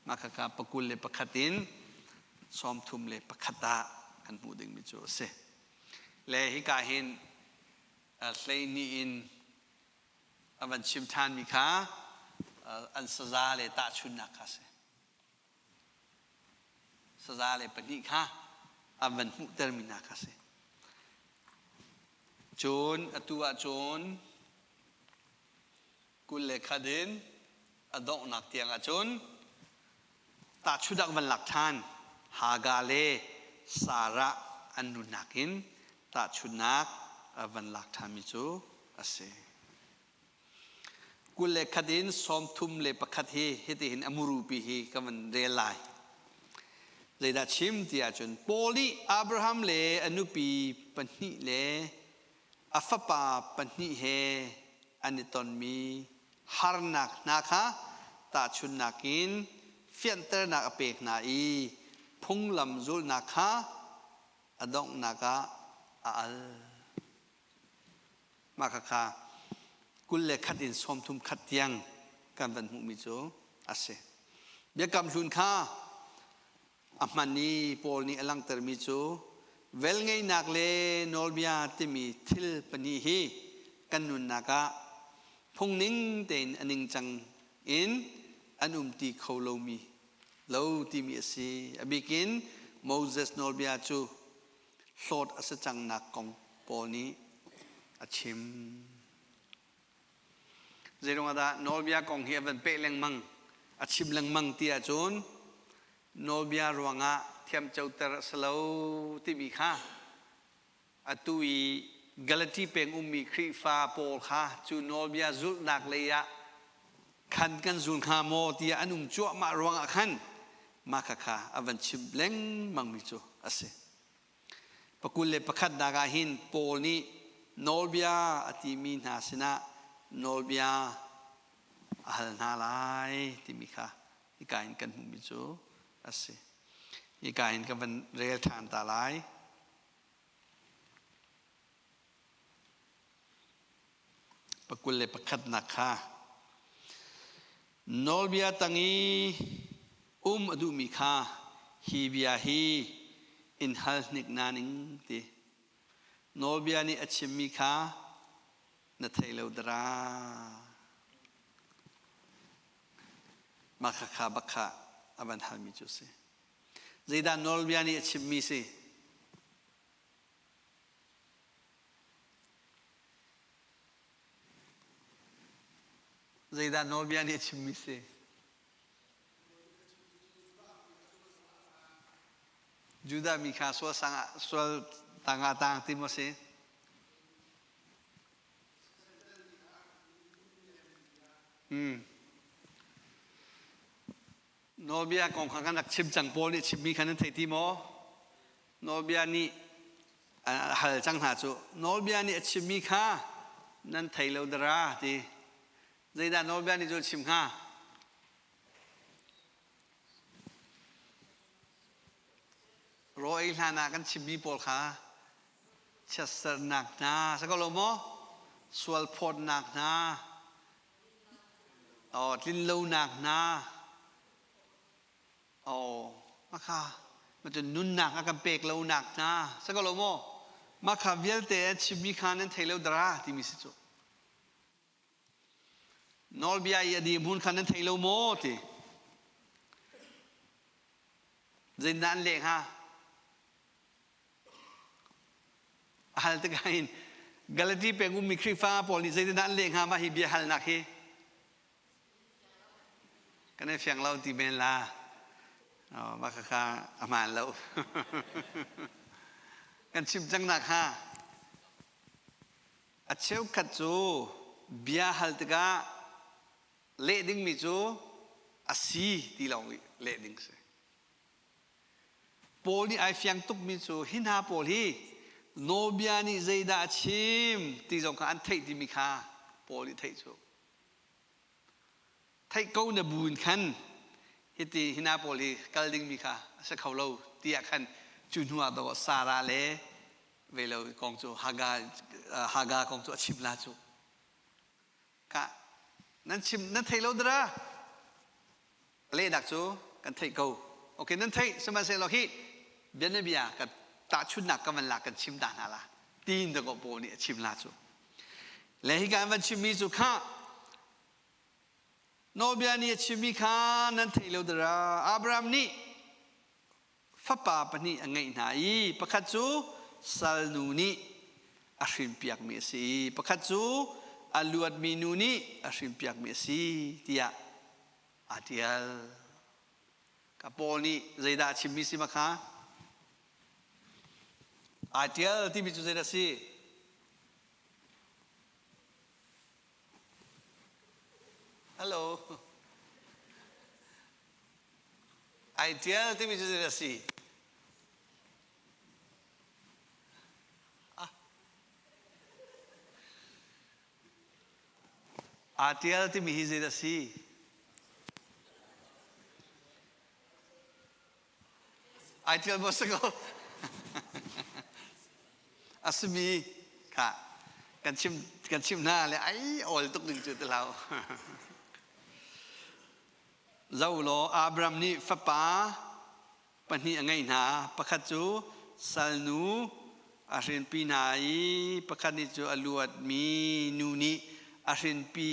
Mah khaka 21 in 31 ah kan hmuh dingmi cu a si. Le hika hin 12 in a van chim ṭhanmi kha an saza le tahchunhnak kha a si. Saza le pahnih kha a van hmuhtermi hna kha a si. Cun atu ah cun 21 in a donghnak tiang ah cun tahchunh van lak ṭhan Hagar le Sarah an nunnak in tahchunhnak a van lak ṭhanmi cu a si. 21 in 31 hi hitihin a murupi hi ka van rel lai. Zeidah chim ti ahcun Paul nih Abraham le a nupi pahnih le a fapa pahnih he an i tonmi harnak hna kha tahchunhnak in fianternak a pek hna i phunglam zulhnak kha a donghnak ah a al. Mah khakha 21 in 31 tiang kan van hmuhmi cu a si. Biakam hlun kha A hman i Paul nih a langhtermi cu velngeihnak le nawlbia timi thil pahnih hi kan nunnak ah phungning tein a ningcang in an umti kho lomi lo timi a si. A bik in Moses nawlbia cu hlawt a si cangnak kong Paul nih a chim. Zeiruangah dah nawlbia kong hi a van peh lengmang, a chim lengmang ti ahcun nawlbia ruangah thiamcoter a si lo timi kha atu i Galati peng ummi Khrihfa pawl kha cu nawlbia zulhnak lei ah khan kan zul hnga maw tiah an um cuahmah ruangah khan mah khakha a van chim lengmangmi cu a si. 21 nak ah hin Paul nih nawlbia a timi hna sinah nawlbia a hal hna lai timi kha hika in kan hmuhmi cu a si. Hika in ka van rel ṭhan ta lai. 21 nak kha nawlbia tang i um a duhmi kha hi bia hi in hal hnik na ning ti nawlbia nih a chimmi kha na thei lo dara mah khakha bak kha a van halmi cu si zeidah nawlbia nih a chimmi si Zeidah nawlbia nih a chimmi si? Judah mi kha sual sang ah sual tangah tang ti maw si? Hmm. Nawlbia kong kha kan rak chim cang Paul nih chimmi kha nan thei ti maw? Nawlbia nih a hal cang hna cu nawlbia nih a chimmi kha nan thei lo dara ti. Zeidah nawlbia nih cu chim hnga? Raw ei hlan ah kan chimmi pawl kha chiatsernak hna si ko lo maw? Sual phawtnak hna, Aw tlinlonak hna aw makha macun nunnak a kan pek lonak hna si ko lo maw makha vialte a chimmi kha nan thei lo dara timi si cu nawlbia i a dirhmun kha nan thei lo maw ti zeitindah an leh hnga A hal tikah hin Galati peng ummi Khrihfa pawl nih zeitindah an leh hnga mah hi bia halnak hi? Kan i fiang lo ti men la. Mah khakha a hmaan lo. Kan chim cang nak ha. A cheukhat cu bia hal tikah leh dingmi cu a si ti lawng i leh ding si. Paul nih ai fiang tukmi cu hi hna pawl hi nawlbia nih zeidah a chim ti zong kha an theih timi kha Paul nih theih cu. Theih ko na bu in khan hiti hi hna pawl hi kal dingmi kha a si kho lo tiah khan cu hnu ah dawh Sarah le velo kong cu Hagar kong cu a chim la cu. Ka nan chim nan thei lo dara lehnak cu kan theih ko. Okay nan theih sihmanhsehlaw hi bianabia kan tahchunnak kan van lak kan chim ta hna la tiin dakaw pawl nih a chim la cu. Le hi kan van chimmi cu kha nawlbia nih a chimmi kha nan theih lo dara Abraham nih fapa pahnih a ngeih hna i pakhat cu salnu nih a hrinpiakmi a si i pakhat cu a luatmi nu nih a hrinpiakmi a si tiah aa ṭial. Ka Paul nih zeidah a chimmi si ma kha? Aa ṭial timi cu zeidah a si? Hello. Ai ṭial timi cu zeidah a si? Aa ṭial timi hi zeidah a si? Ai ṭial maw si ko? A simi kha kan chim kan chim hna le ai awl tuk ding cu ti hlah. Zo law Abraham nih fapa pahnih a ngeih hna. Pakhat cu salnu a hrinpi hna i pakhat nih cu a luatmi nu nih a hrinpi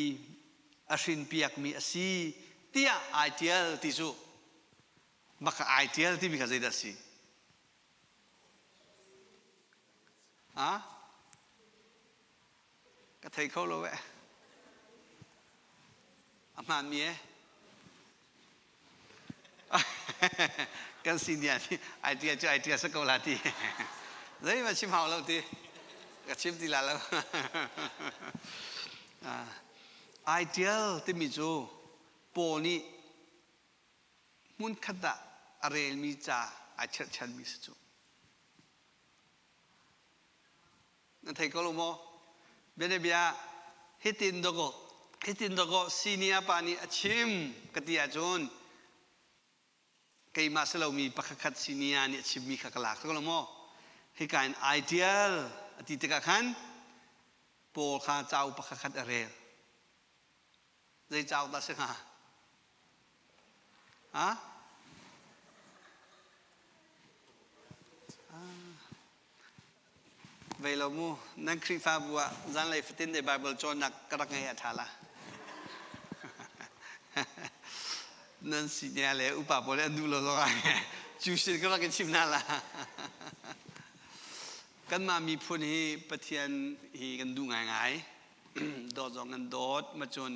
a hrinpiakmi a si tiah ai ṭial ti cu maka ai ṭial timi kha zeidah a si? Ah? Ka thei kho lo eh. A hmaanmi eh. Kan senior nih idea cu idea sa ko la ti. Zeihmanh chim hau lo ti. Ka chim ti la lo. Ideal timi cu Paul nih hmunkhat ah a relmi ca ai cherhchanmi si cu. Na thei ko lo maw? Bianabia hitin dawkaw hitin dawkaw senior pa nih a chim ka ti ahcun keimah si lomi pakhatkhat senior nih a chimmi kha ka lak ko lo maw? Hika in ideal a ti tikah khan Paul kha cauk pakhatkhat a rel. Zei cauk dah si hnga? Ha? Vei lo mu, nan Khrihfabu ah zanlei fatin te Bible cawnnak ka rak ngei a ṭha la. Nan senior le upa pawl an duh lo zong ah cu sin ka rak in chim hna la. Kanmah miphun hi Pathian hi kan duh ngaingai. Dawt zong kan dawt. Macun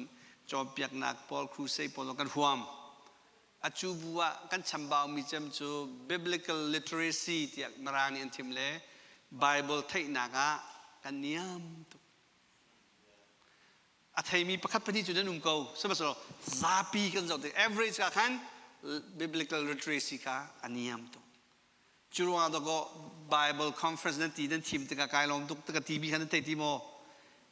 cawnpiaknak pawl, crusade pawl zong kan huam. A cu bu ah kan chambaumi cem cu biblical literacy tiah Mirang nih an thim le Bible theihnak ah kan niam tuk. A theimi pakhat pahnih cu nan um ko. Sihmanhsehlaw zapi kan zoh tik average ka khan biblical literacy kha a niam tuk. Cu ruangah dawkaw Bible conference nan ti nan thim tikah kai lawm tuk ka ti mi kha nan thei ti maw?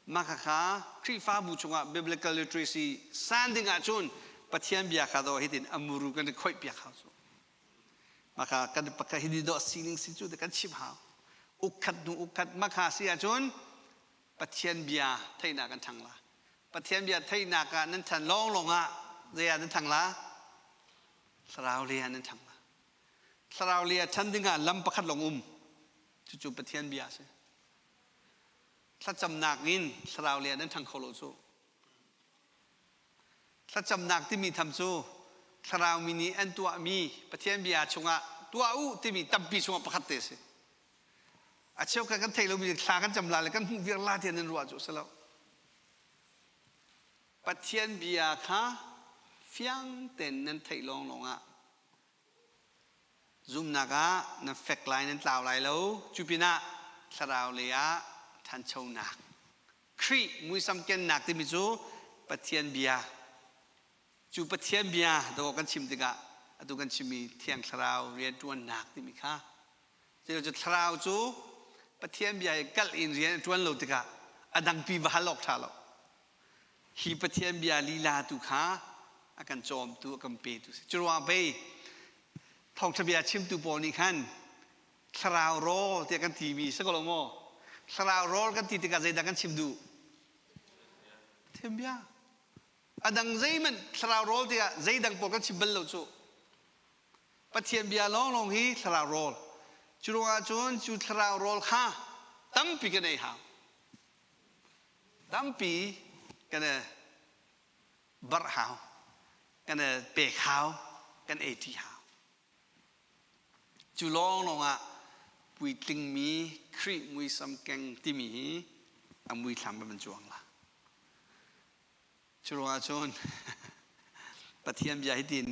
Mah khakha Khrihfabu chungah biblical literacy san ding ahcun Pathian bia kha daw hitin a muru kan i khoih piak hau cu. Mah kha kan pakhat hi dawh sining si cu kan chim hau. Ukkhat hnu ukkhat mah kha si ahcun Pathian bia theihnak kan ṭhang la. Pathian bia theihnak ah nan ṭhan lawnglawng ah zei ah nan ṭhang la? Thlarau lei ah nan ṭhang la. Thlarau lei ah ṭhan dingah lam pakhat lawng um. Cucu Pathian bia a si. Thlacamnak in thlarau lei ah nan ṭhang kho lo cu. Thlacamnak timi tham cu thlarau mi nih an tuahmi Pathian bia chungah tuah u timi tampi chungah pakhat te a si. A cheukhat kan theih lomi thla kan cam la le kan hmuh viar la tiah nan ruah cu a si lo. Pathian bia kha fiang tein nan theih lawnglawng ah. Zumnak ah nan fek lai nan tlau lai lo. Cu pinah thlarau lei ah ṭhanchonak. Khrih muisam kennak timi cu Pathian bia. Cu Pathian bia dawh kan chim tikah atu kan chimmi Thiang Thlarau rianṭuannak timi kha cu thlarau cu Pathian bia i kalh in rian a ṭuan lo tikah a dangpi va hal awk ṭha lo. Hi Pathian bia lila tu kha a kan cawmtu, a kan petu si. Cu ruangah pei thawngṭha bia chimtu pawl nih khan thlarau rawl tiah kan timi si ko lo maw? Thlarau rawl kan ti tikah zeidah kan chim duh? Pathian bia. A dang zeihmanh thlarau rawl tiah zeidang pawl kan chim bal lo cu. Pathian bia lawnglawng hi thlarau rawl. Cu ruangah cun cu thlarau rawl kha tampi kan ei hau. Tampi kan i barh hau, kan i pek hau, kan ei ṭi hau. Cu lawnglawng ah puitlingmi Khrih muisam keng timi hi a muithlam ban cuang la. Cu ruangah cun Pathian bia hitin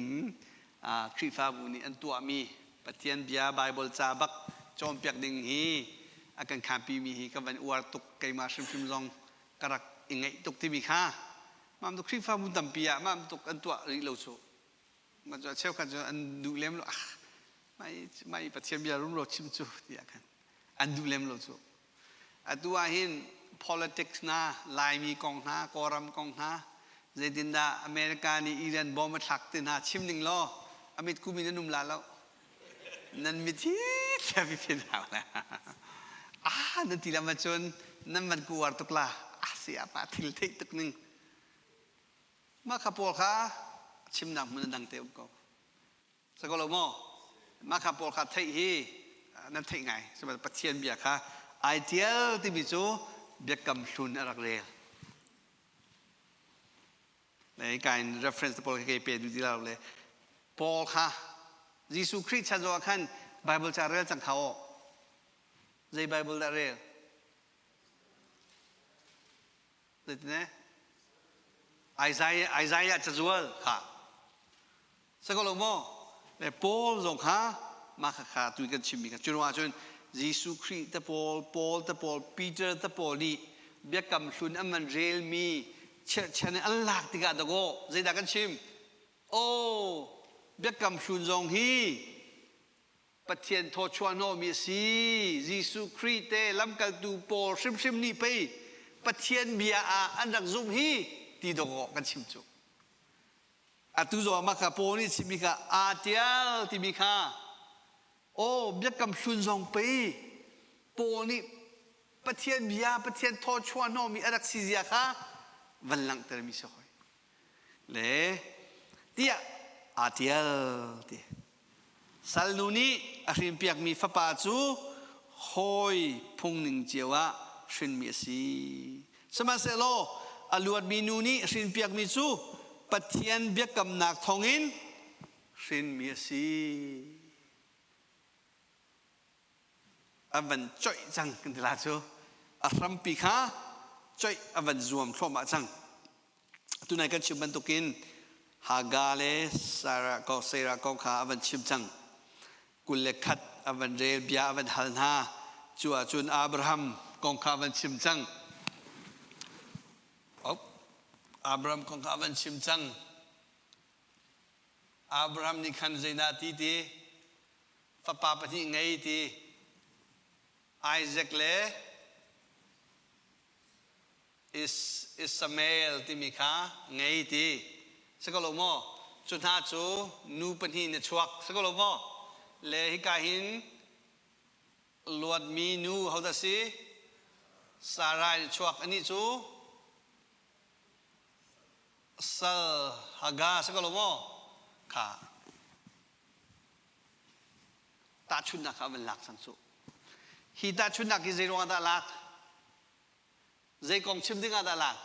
Khrihfabu nih an tuahmi Pathian bia Baibal ca bak cawnpiak ding hi a kan khanpimi hi ka van uar tuk keimah hrimhrim zong ka rak i ngaih tuk timi kha mam tuk Khrihfabu tampi ah mam tuk an tuah rih lo cu ma cu cheukhat cu an duh lem lo ah mai mai Pathian bia rumro chim cu tiah khan an duh lem lo cu Atu ah hin politics hna, Laimi kong hna, Kawlram kong hna, zeitindah America nih Iran bomb a thlak ti hna chim ning law a mit kum in an um la lo. Nan mit hi thia fi hau la. Ah nan ti lam ahcun nan van ku uar tuk la. Ah si apa thil theih tuk ning. Mah kha pawl kha chimnak hmun a dang te um ko. Si ko lo maw? Mah kha pawl kha theih hi nan theih ngai. Sihmanhsehlaw Pathian bia kha ai tial timi cu biakam hlun a rak rel. Le kain reference pawl kha kei pe duh ti lo le Paul kha Jesuh Khrih chan zong ah khan Bible ca rel cang kha aw. Zei Bible dah rel? Zeitin Isaiah Isaiah cazual kha si ko lo maw le Paul zong kha mah kha kha tu kan chimmi kha cu ruangah cun Jesuh Khrih te Paul Paul te Paul Peter te Paul nih biakam hlun an van relmi chirhchan in an lak tikah dakaw zeidah kan chim oh biakam hlun zong hi Pathian thawchuah hnawhmi a si. Jesuh Khrih te lamkaltu pawl hrimhrim nih pei Pathian bia ah an rak zumh hi ti dawh kan chim cu. Atu zong ah maka Paul nih chimmi kha aa tial timi kha aw biakam hlun zong pei Paul nih Pathian bia Pathian thawchuah hnawhmi a rak si zia kha van langhtermi si hoi. Le tiah aa tial ti. Salnu nih a hrinpiakmi fapa cu hawi phungning cio ah hrinmi a si. Sihmanhsehlaw a luatmi nu nih hrinpiakmi cu Pathian biakamnak thawngin hrinmi a si. A van coih cang kan ti la cu. A hrampi kha coih a van zuam thluahmah cang. Tunai kan chim bantukin Hagar le Sarah kong Sarah kong kha a van chim cang. 21 a van rel bia a van hal hna. Cu ahcun Abraham kong kha a van chim cang. Oh, Abraham kong kha a van chim cang. Abraham nih khan zeidah ti ti? Fapa pahnih ngei ti. Isaac le Ismael timi kha ngei ti si ko lo maw? Cu hna cu nu pahnih in a chuak si ko lo maw? Le hika hin luatmi nu hodah si? Sarah in a chuak. Anih cu sal Hagar si ko lo maw? Kha tahchunhnak kha a van lak cang cu. Hi tahchunhnak hi zei ruangah dah lak? Zei kong chim ding ah dah lak?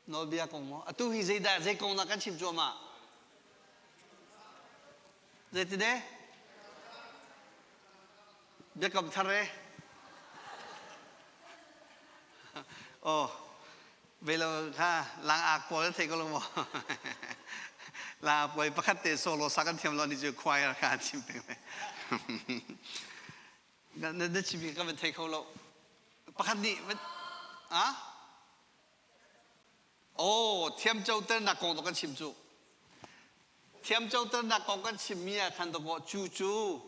Nawlbia kong maw? Atu hi zeidah zei kong dah kan chim cuahmah? Zeitide? Biakam thar e. Oh, velo kha lang ak pawl thei ko lo maw? La poi pakhat te solo sa kan thiam lo ni cu choir kha chim peng ve. Na na chim ka van thei kho lo. Pakhat nih a Oh, thiamcoternak kong to kan chim cu. Thiamcoternak kong kan chimmi ah khan dakaw cu cu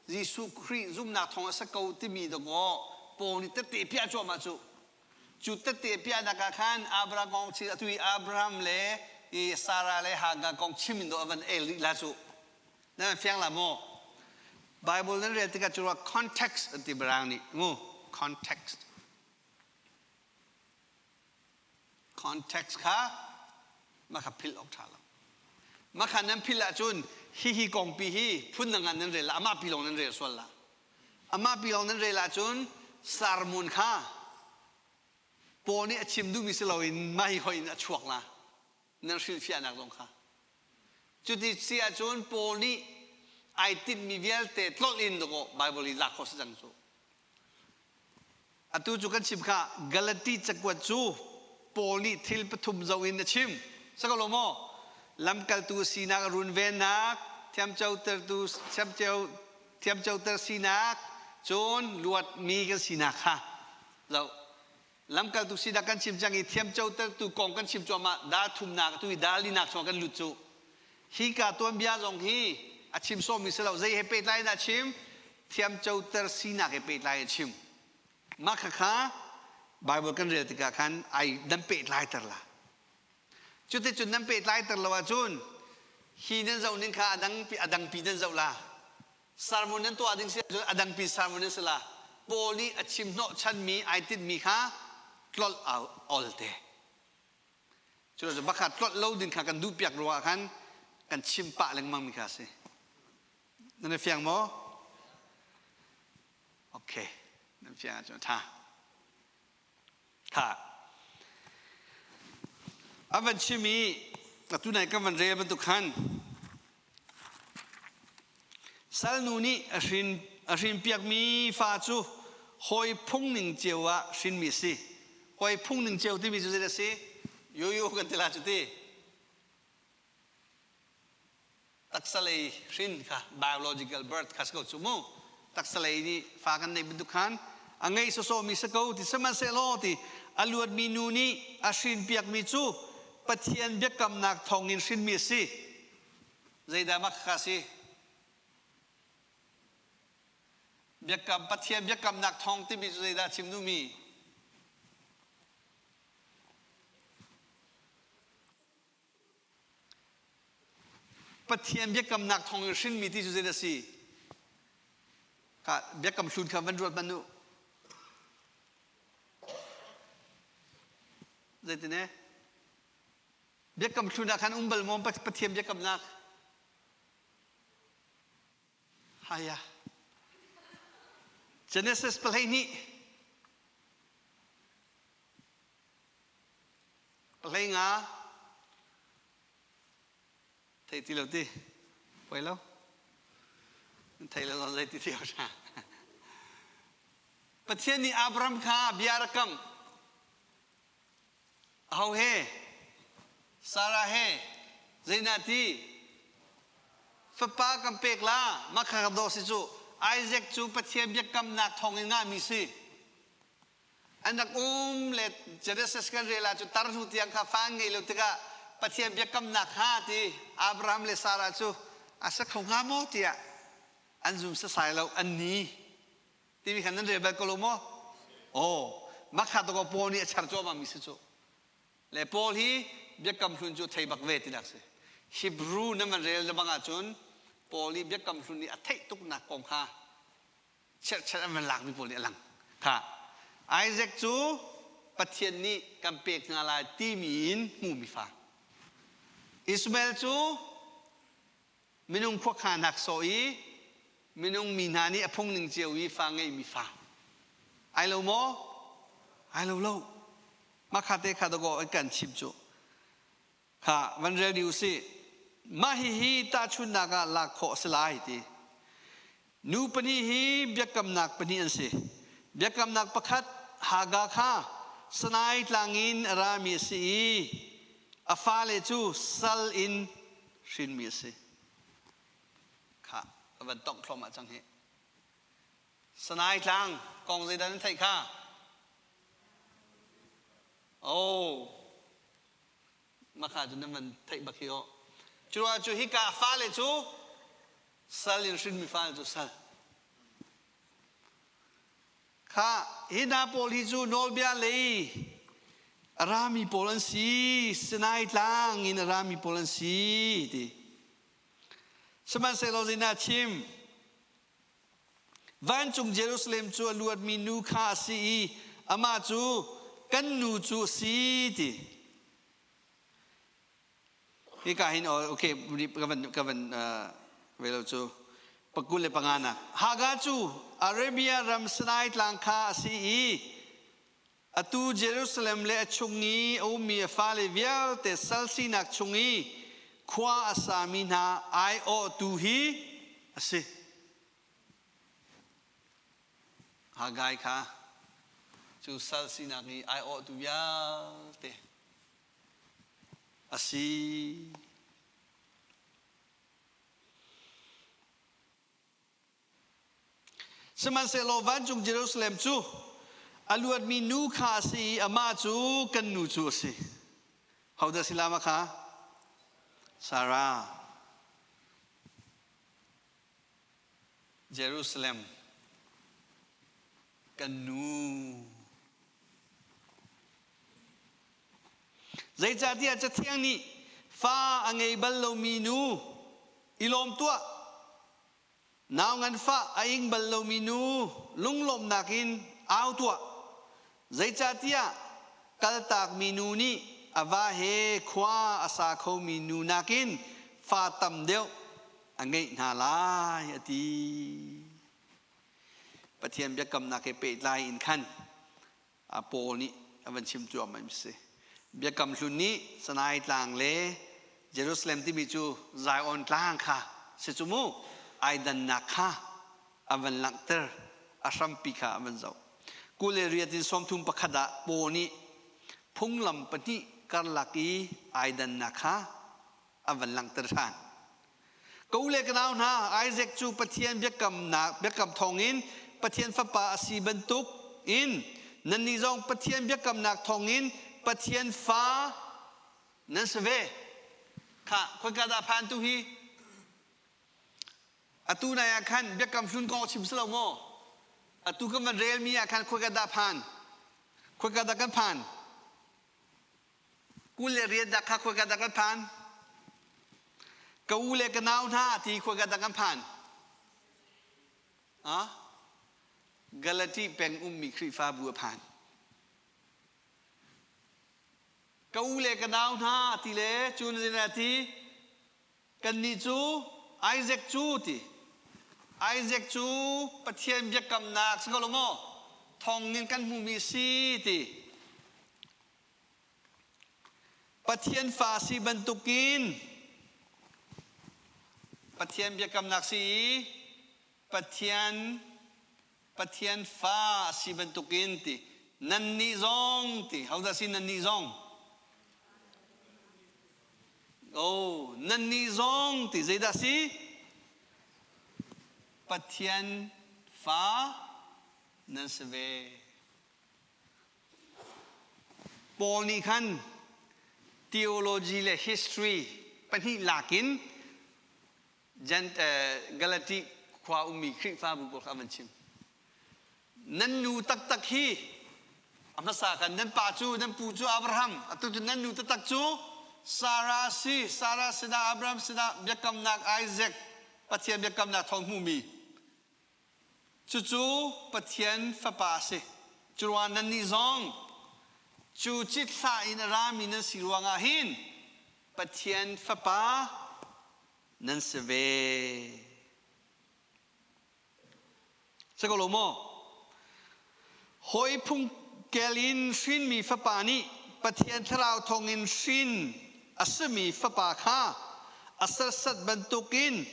Jesuh Khrih zumnak thawng a si ko timi dakaw Paul nih tette piah cuahmah cu. Cu tette piahnak ah khan Abraham kong chim atu i Abraham le i Sarah le Hagar kong chim in do a van el rih la cu. Na fiang la maw? Bible nan rel tikah cu context an ti Mirang nih mu context. Context kha mah kha philh awk ṭha lo. Mah kha nan philh ahcun hihi kongpi hi phundang ah nan rel la, amah pi lawng nan rel sual la. Amah pi lawng nan rel ahcun sermon kha Paul nih a chim duhmi si loin mah hi hoih in a chuak la. Nan hrilhfiahnak zong kha. Cuti si ahcun Paul nih ai tinhmi vialte tlolh in dawkaw Bible i lak khawh si cang cu. Atu cu kan chim kha Galati cakuat cu Paul nih thil pathum zoh in a chim. Si ko lo maw? Lamkaltu sinak runvennak, thiamcotertu thiamcoter sinak, cun luatmi kan sinak kha zoh. Lamkaltu sinak kan chim cang i thiamcotertu kong kan chim cuahmah dal thumnak atu i dal linak chungah kan lut cu. Hika tuanbia zong hi a chim sawmmi si lo. Zei he pehtlai in a chim? Thiamcoter sinak he pehtlai a chim. Mah khakha Bible kan rel tikah khan ai nan pehtlaiter la. Cuticun nan pehtlaiter lo ahcun hi nan zoh ning kha a dangpi a dangpi nan zoh la. Sermon nan tuah ding si ahcun a dangpi sermon nan si la. Paul nih a chim hnawh chanmi ai tinhmi kha tlolh ol te. Cu bakha tlolh lo ding kha kan duh piak ruangah khan kan chim pah lengmang mi kha a si. Nan i fiang maw? Okay, nan fiang ahcun tha. Tha. A van chim i atu nai kan van rel bantuk khan salnu nih a hrin a hrinpiakmi fa cu hawi phung ning cio ah hrinmi a si. Hawi phung ning cio timi cu zei a si? Yoyo kan ti la cu ti. Taksa lei hrin kha biological birth kha si ko cu mu. Taksa lei nih fa kan neih bantuk khan a ngei sawsawmi si ko ti sihmanhsehlaw ti a luatmi nu nih a hrinpiakmi cu Pathian biakamnak thawngin hrinmi a si. Zeidah mah kha si? Biakam Pathian biakamnak thawng timi cu zeidah chim duhmi? Pathian biakamnak thawngin hrinmi ti cu zeidah a si? Ka biakam hlun kha van ruat hmanh u. Zeitin e? Biakam hlun ah khan um bal maw Pathian biakamnak? Haya. Genesis 12. 15 thei ti lo ti poi lo thei lo zei ti ti sa Pathian nih Abraham kha bia rak kam aho he Sarah he zeinah ti fapa kan pek la mah kha ka si cu Isaac cu Pathian biakamnak thawng in ngahmi si An rak um le Genesis kan rel ah cu tar hnu tiang kha fa an ngeih lo tikah Pathian biakamnak kha ti Abraham le Sarah cu a si kho hnga maw tiah an zum sasai lo an ni timi khan nan rel bal ko lo maw? Aw mah kha to Paul nih a char cuahmah mi si cu. Le Paul hi biakam hlun cu thei bak ve tinak si. Hebrew nan van rel bang ahcun Paul nih biakam hlun nih a theih tuknak kong kha cherhchan an van lakmi pawl nih a lang. Kha Isaac cu Pathian nih kan pek hna lai timi in hmuhmi fa. Ishmael cu minung khuakhanak sawh i minung mi hna nih a phung ning cio i fa ngeihmi fa. Ai lo maw? Ai lo lo. Mah kha te kha dawkaw an kan chim cu. Kha van rel dih usih. Mah hihi tahchunhnak ah lak khawh a si lai ti. Nu pahnih hi biakamnak pahnih an si. Biakamnak pakhat Hagar kha Sinai tlang in a rami a si i a fale cu sal in hrinmi a si. Kha a van tongh thluahmah cang hi. Sanai tlang kong zeidah nan theih kha? Oh, makha cu nan van theih bak hi aw. Cu ah cu hika fale cu sal in hrinmi fale cu sal. Kha hi hna pawl hi cu nawlbia lei a rami pawl an si, Sinai tlang in a rami pawl an si ti. Sihmanhsehlaw zeidah chim? Vancung Jerusalem cu a luatmi nu kha a si i amah cu kan nu cu a si ti. Hika hin okay ka van ka van velo cu pakul le panga nak Hagar cu Arabia ram Sinai tlang kha a si i atu Jerusalem le a chung i a ummi a fale vialte sal sinak chung i khua a sami hna aiawhtu hi a si. Haggai kha cu sal sinak i aiawhtu vialte a si. Sihmanhsehlaw vancung Jerusalem cu a luatmi nu kha a si i amah cu kan nu cu a si. Hodah si lama kha? Sarah. Jerusalem kan nu. Zeicahtiah Cathiang nih fa a ngei bal lomi nu i lawm tuah. Nau nganfah a ing bal lomi nu lunglawmhnak in au tuah. Zeicahtiah kaltakmi nu nih a va he khua a sa khomi nu nakin fa tam deuh a ngeih hna lai a ti. Pathian biakamnak he pehtlai in khan Paul nih a van chim cuahmah mi si. Biakam hlun nih Sinai tlang le Jerusalem timi cu Zion tlang kha si cu mu ai dannak kha a van langhter a hrampi kha a van zoh. 28 in 31 ah Paul nih phunglam pahnih karlak i ai dannak kha a van langhter ṭhan. Ka u le ka nau hna, Isaac cu Pathian biakamnak biakam thawngin Pathian fapa a si bantuk in nannih zong Pathian biakamnak thawngin Pathian fa nan si ve. Kha khoika dah phan tu hi? Atu nai ah khan biakam hlun kong chim si lo maw? Atu kan van relmi ah khan khoika dah phan? Khoika dah kan phan? 28 dah kha khoika dah kan phan? Ka u le ka nau hna ti khoika dah kan phan? Ah? Galati peng ummi Khrihfabu a phan. Ka u le ka nau hna ti le cu na ti kannih cu Isaac cu ti Isaac cu Pathian biakamnak si ko lo maw thong in kan hmumi si ti Pathian fa si bantukin Pathian biakamnak si i Pathian Pathian fa si bantukin ti nannih zong ti hodah si nannih zong Oh, nannih zong ti zeidah si? Pathian fa nan si ve. Paul nih khan theology le history pahnih lakin Galati khua ummi Khrihfabu pawl kha a van chim. Nan nu taktak hi a hmasa khan nan pa cu nan pu cu Abraham atu cu nan nu taktak cu Sarah si Sarah sinah Abraham sinah biakamnak Isaac Pathian biakamnak thawng hmumi cucu Pathian fapa a si cu ruangah nannih zong cu cithlah in a rami nan si ruangah hin Pathian fapa nan si ve. Si ko lo maw? Hawi phung kel in hrinmi fapa nih Pathian thlarau thawngin hrin a simi fapa kha a sersat bantukin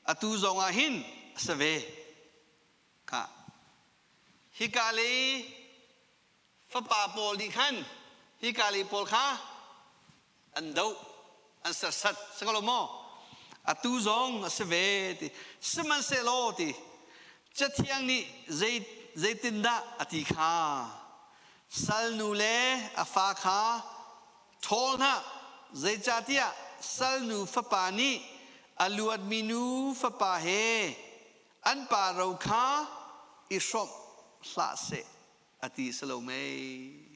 atu zongah hin a si ve. Kha. Hika lei fapa pawl nih khan hika lei pawl kha an doh, an sersat. Si ko lo maw? Atu zong a si ve ti. Sihmanhsehlaw ti Cathiang nih zei zeitindah a ti kha salnu le a fa kha ṭhawl hna zeicahtiah salnu fapa nih a luatmi nu fapa he an pa ro kha i hrawmh hlah seh a ti si lo mei?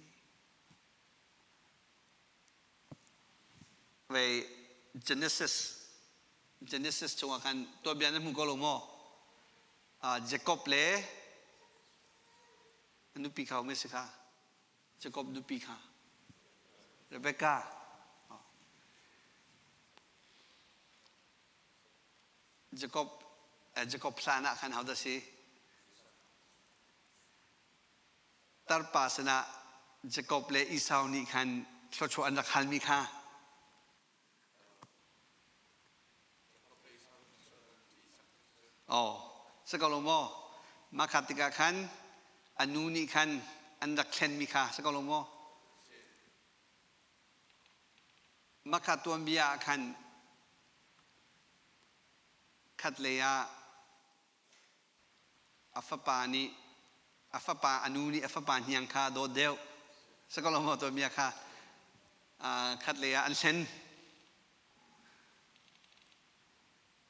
Vei Genesis Genesis chungah khan tuanbia nan hmu ko lo maw? Jacob le a nupi kha um si kha Jacob nupi kha Rebecca. Jacob Jacob hlan ah khan hodah si? Tarpa sinah Jakob le Esau nih khan thluachuah an rak halmi kha Oh, si ko lo maw? Mah kha tikah khan a nu nih khan an rak thlenmi kha si ko lo maw? Mah kha tuanbia ah khan khatlei ah A fapa nih a fapa a nu nih a fapa hniang kha a dawt deuh. Sakawlawmaw tuanbia kha khatlei ah an hlen.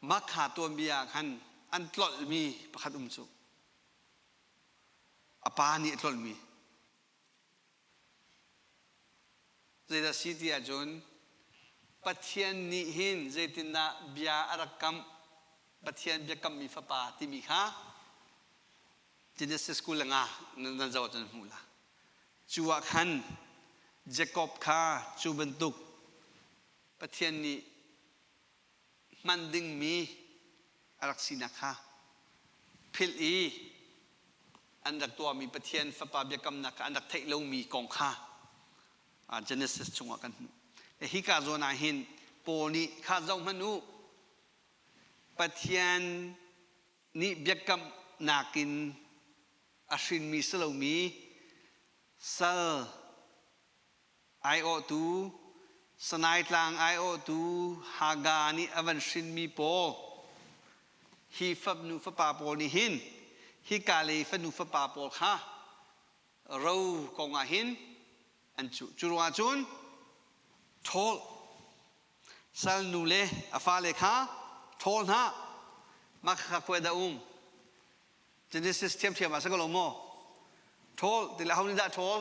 Mah kha tuanbia ah khan an tlolhmi pakhat um cu. A pa nih a tlolhmi. Zeidah si ti ahcun Pathian nih hin zeitindah bia a rak kamh Pathian biakammi fapa timi kha Genesis 25 nan zoh ahcun hmuh la. Cu ah khan Jacob kha cu bantuk Pathian nih hman dingmi a rak sinak kha philh i an rak tuahmi Pathian fapa biakamnak kha an rak theih lomi kong kha Genesis chungah kan hmuh. Hika zawn ah hin Paul nih kha zoh hmanh u Pathian nih biakamnak in a hrinmi si lomi sal aiawhtu Sanai tlang aiawhtu Hagar nih a van hrinmi pawl hi fanu fapa pawl nih hin hika lei fanu fapa pawl kha ro kong ah hin an cuh. Cu ruangah cun ṭhawl salnu le a fale kha ṭhawl hna mah kha khuai dah um Genesis ṭhiamṭhiam ah si ko lo maw? Ṭhawl ti le ho nih dah ṭhawl?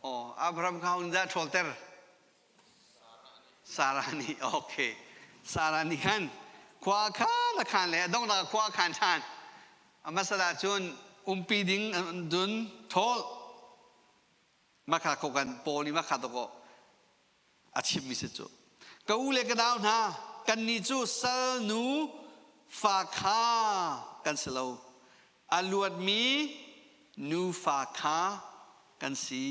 Oh, Abraham kha ho nih dah ṭhawlter? Sarah nih, okay. Sarah nih khan khua kha la khan le a donghnak khua khan ṭhan. A hmasa cun umpi ding dun ṭhawl. Makha ko kan Paul nih makha to ko a chimmi si cu. Ka u le ka nau hna, kannih cu salnu fa kha kan si lo. A luatmi nufa kha kan si.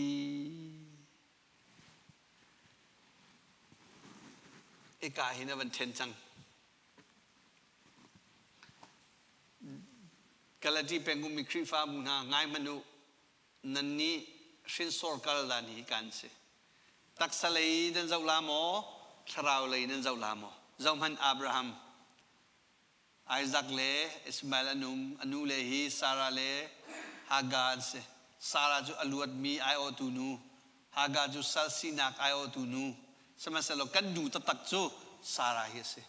Ika hin a van ṭhen cang. Galati pengum i Khrihfabu hna ngai hmanh u, nannih hrinsor kal dan hi kan si. Taksa lei nan zoh la maw, thlarau lei nan zoh la maw? Zohhmanh Abraham, Isaac le Ismael an um, a nu le hi Sarah le Hagar an si. Sarah cu a luatmi aiawhtu nu, Hagar cu sal sinak aiawhtu nu. Sihmanhsehlaw kan nu taktak cu Sarah hi a si.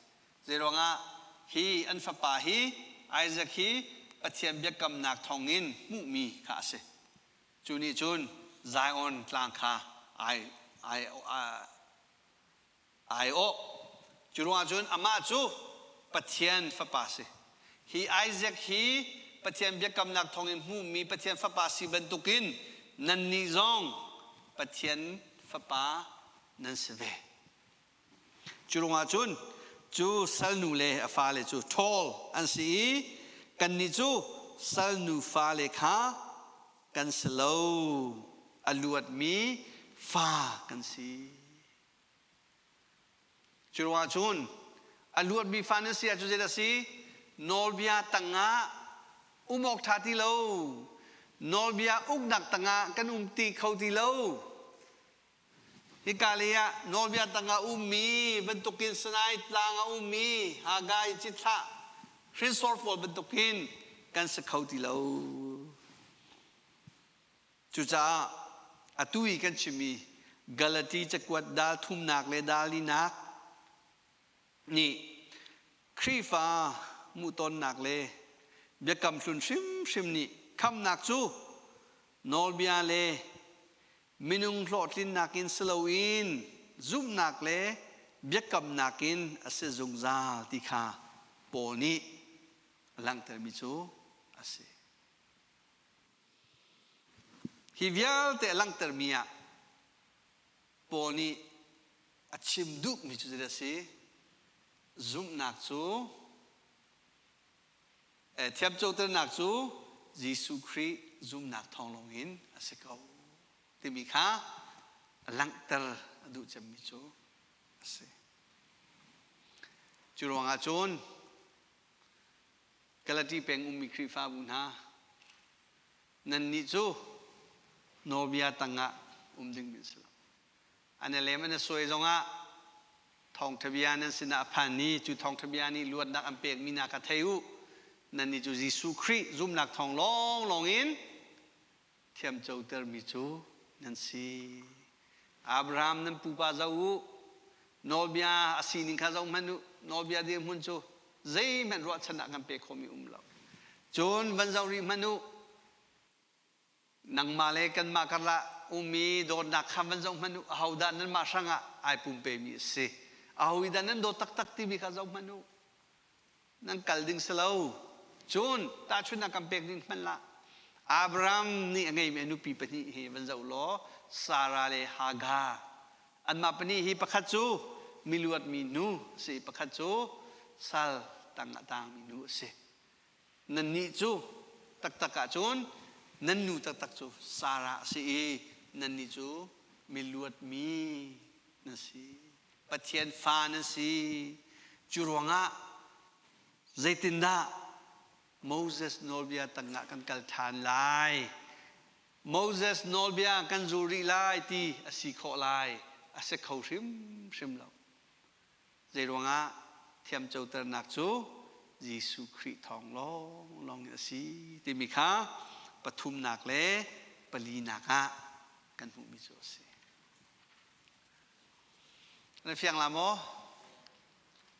Zeiruangah hi an fapa hi Isaac hi Pathian biakamnak thawngin hmuhmi kha a si. Cu nih cun Zion tlang kha ai ai ai awh. Cu ruangah cun amah cu Pathian fapa si. Hi Isaac hi Pathian biakamnak thawngin hmuhmi Pathian fapa si bantukin nannih zong Pathian fapa nan si ve. Cu ruangah cun cu salnu le a fale cu ṭhawl an si i kannih cu salnu fale kha kan si lo, a luatmi fa kan si. Cu ruangah cun a luatmi fa nan si ahcun zeidah a si? Nawlbia tangah um awk ṭha ti lo, nawlbia uknak tangah kan um ti kho ti lo. Hika lei ah nawlbia tangah ummi bantukin Sinai tlang a ummi Hagai cithlah hrinsor pawl bantukin kan si kho ti lo. Cucaah atu i kan chimmi Galati cakuat dal thumnak le dal linak nih Khrihfa hmuhtonnak le biakam hlun hrimhrim nih khamnak cu nawlbia le minung hlawhtlinnak in si loin zumhnak le biakamnak in a si zungzal ti kha Paul nih a langhtermi cu a si. Hi vialte a langhtermi ah Paul nih a chim duhmi cu zeidah a si? Zumhnak cu thiamcoternak cu Jesuh Khrih zumhnak thawng lawngin a si ko timi kha a langhter a duh cemmi cu a si. Cu ruangah cun Galati peng ummi Khrihfabu hna, nannih cu nawlbia tangah um ding nan si lo. An i lem an i suai zongah thawngṭha bia nan sinah a phan i cu thawngṭha bia nih luatnak an pekmi hna kha thei u. Nannih cu Jesuh Khrih zumhnak thawng lawnglawng in thiamcotermi cu nan si. Abraham nan pupa zoh u, nawlbia a sining kha zoh hmanh u, nawlbia dirhmun cu zeihmanh ruahchannak kan pe khomi um lo. Cun van zoh rih hmanh u, nangmah le kanmah karlah ummi dawtnak kha van zoh hmanh u, ahodah nanmah hrangah ai pumpemi a si. Ahodah nan dawt taktak timi kha zoh hmanh u. Nan kal ding si lo. Cun tahchunhnak kan pek ding hmanh lah. Abraham nih a ngeimi a nupi pahnih hi van zoh law Sarah le Hagar. Anmah pahnih hi pakhat cu miluatmi nu a si, pakhat cu sal tang ah tangmi nu a si. Nannih cu taktak ahcun nan nu taktak cu Sarah a si i nannih cu miluatmi nan si. Pathian fa nan si. Cu ruangah zeitindah Moses nawlbia tangah kan kal ṭhan lai? Moses nawlbia kan zul rih lai ti a si khawh lai? A si kho hrimhrim lo. Zeiruangah thiamcoternak cu Jesuh Khrih thawng lawnglawng in a si timi kha pathumnak le palinak ah kan hmuhmi cu a si. Na fiang la maw?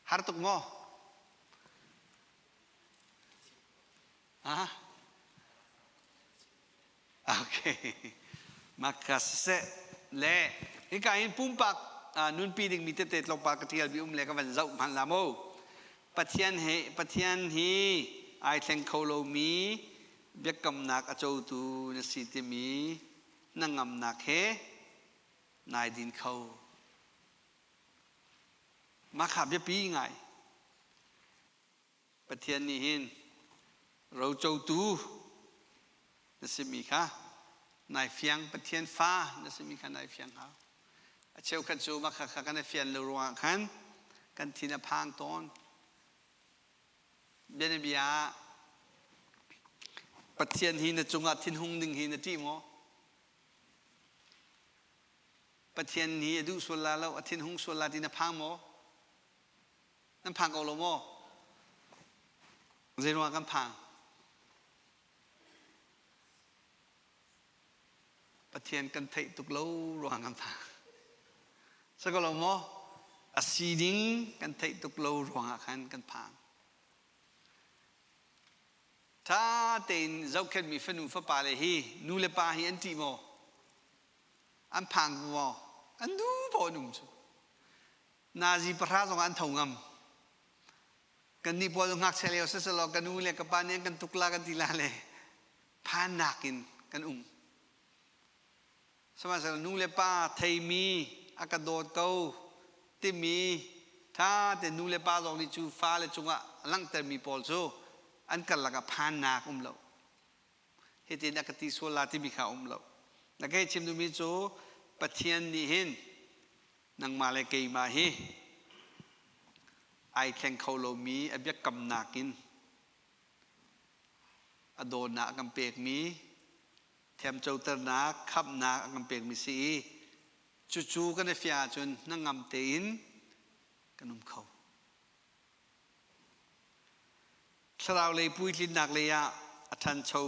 Har tuk maw? Ah? Okay. Maka siseh le hika hin pumpak nunpi dingmi tete tlawmpal ka ṭial mi um le ka van zoh hmanh la mu. Pathian he Pathian hi ai thleng kho lomi biakamnak a cotu na si timi na ngamnak he nai din kho. Mah kha biapi ngai. Pathian nih hin rocotu na simi kha nai fiang Pathian fa na simi kha nai fiang hau. A cheukhat cu mah kha kha kan i fian lo ruangah khan kan thin a phang tawn. Bianabia ah Pathian hi na cungah thinhung ding hi na ṭih maw? Pathian nih a duh sual la lo, a thinhung sual la ti na phang maw? Nan phang ko lo maw? Zeiruangah kan phang? Pathian kan theih tuk lo ruang kan phang. Sa ko lo maw? A sining kan theih tuk lo ruangah khan kan phang. Ṭha tein zohkhenhmi fanu fapale hi nu le pa hi an ṭih maw? An phang maw? An duh paoh an um cu. Nazi pahra zong an tho ngam. Kannih pawl ngakchia lio siselaw ka nu le ka pa nih an kan tuk la kan ti la le phannak in kan um. Sihmanhsehlaw nu le pa theimi a ka dawt ko timi ṭha te nu le pa zong nih cu fale cungah a langhtermi pawl cu an karlak ah phannak um lo. Hitin a ka ti sual la timi kha um lo. Na ka chim duhmi cu Pathian nih hin nangmah le keimah hi ai thleng kho lomi a biakamnak in a dawtnak a kan pekmi thiamcoternak, khamhnak a kan pekmi si i Cucu kan i fiang ahcun hnangam tein kan um kho. Thlarau lei puitlinnak lei ah a ṭhancho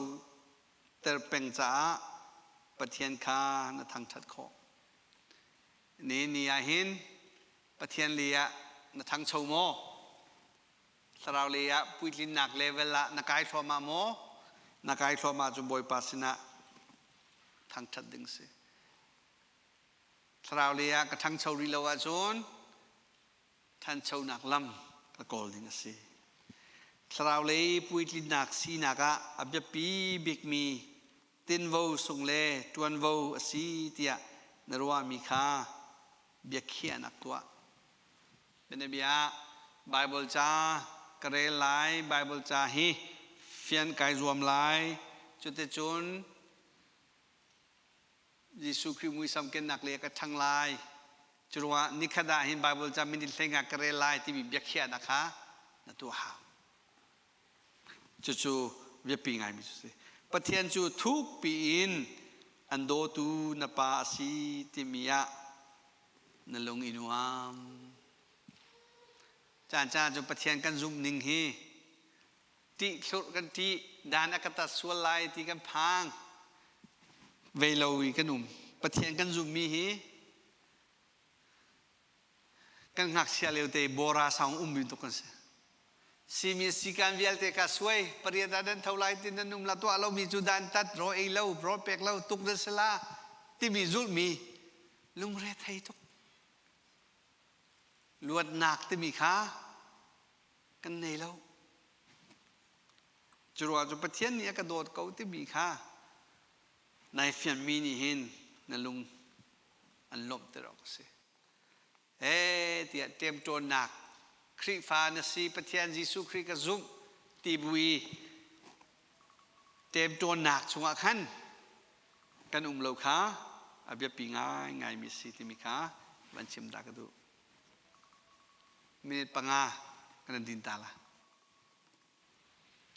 ter peng caah Pathian kha na thangṭhat khawh. Ni ni ah hin Pathian lei ah na ṭhangcho maw? Thlarau lei ah puitlinnak level ah na kai thluahmah maw? Na kai thluahmah cu Bawipa sinah thangṭhat ding si. Thlarau lei ah ka ṭhangcho rih lo ahcun ṭhanchonak lam ka kawl ding a si. Thlarau lei puitlinnak sinak ah a biapi bikmi tinvo sung le ṭuanvo a si tiah na ruahmi kha biakhiahnak tuah. Bianabia Bible ca ka rel lai, Bible ca hi fian kai zuam lai. Cuticun Jesuh Khrih muisam kennak le ka ṭhang lai. Curuangah nikhat ah hin Bible ca minute hleinga ka rel lai timi biakhiahnak kha na tuah hau. Cucu biapi ngaimi cu si. Pathian cu thukpi in an dawtu na pa a si timi ah na lung i nuam. Caan caan cu Pathian kan zumh ning hi ṭih thlurh kan ṭih, dan a ka tat sual lai ti kan phang. Vei lo i kan um. Pathian kan zumhmi hi kan ngakchia lio te bora sang ummi tuk kan si. Simi sikan vialte ka suai pariat ah nan tho lai ti nan um la tuah lomi cu dan tat ro ei lo ro pek lo tuk na sila timi zulhmi lungre thei tuk luatnak timi kha kan nei lo. Curuang cu Pathian nih a ka dawt ko timi kha nai fianmi nih hin na lung an lawmhter awk a si. Ee tiah ṭemṭawnnak Khrihfa na si Pathian Jesuh Khrih ka zumh ti bu i ṭemṭawnnak chungah khan kan um lo kha a biapi ngaingaimi a si timi kha van chim ta ka duh. Minute 5 kan din ta la.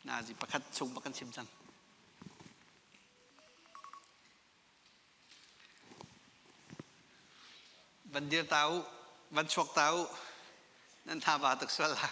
Nazi pakhat chung bak kan chim cang. Van dir ta u, van chuak ta u, nan tha ba tuk sual la.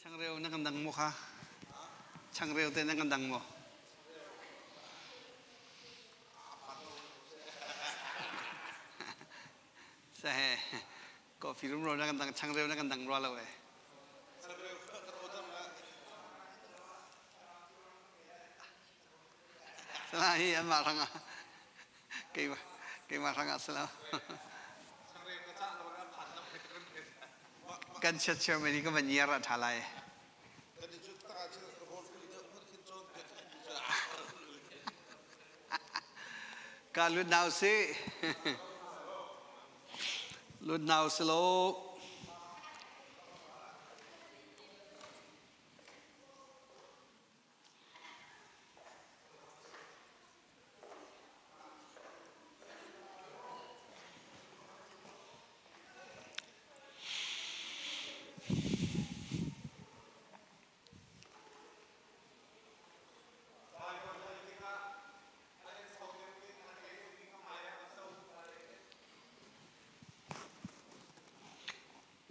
Changreu na kan dang maw kha? Changreu te na kan dang maw? Sahe, coffee rumro na kan dang, changreu na kan dang rua lo eh. Salah hi anmah hrangah keimah keimah hrangah si lo. Kan chiat chairman hi ka van ngiar ah ṭha lai. Ka lut nau si. Lut nau si lo.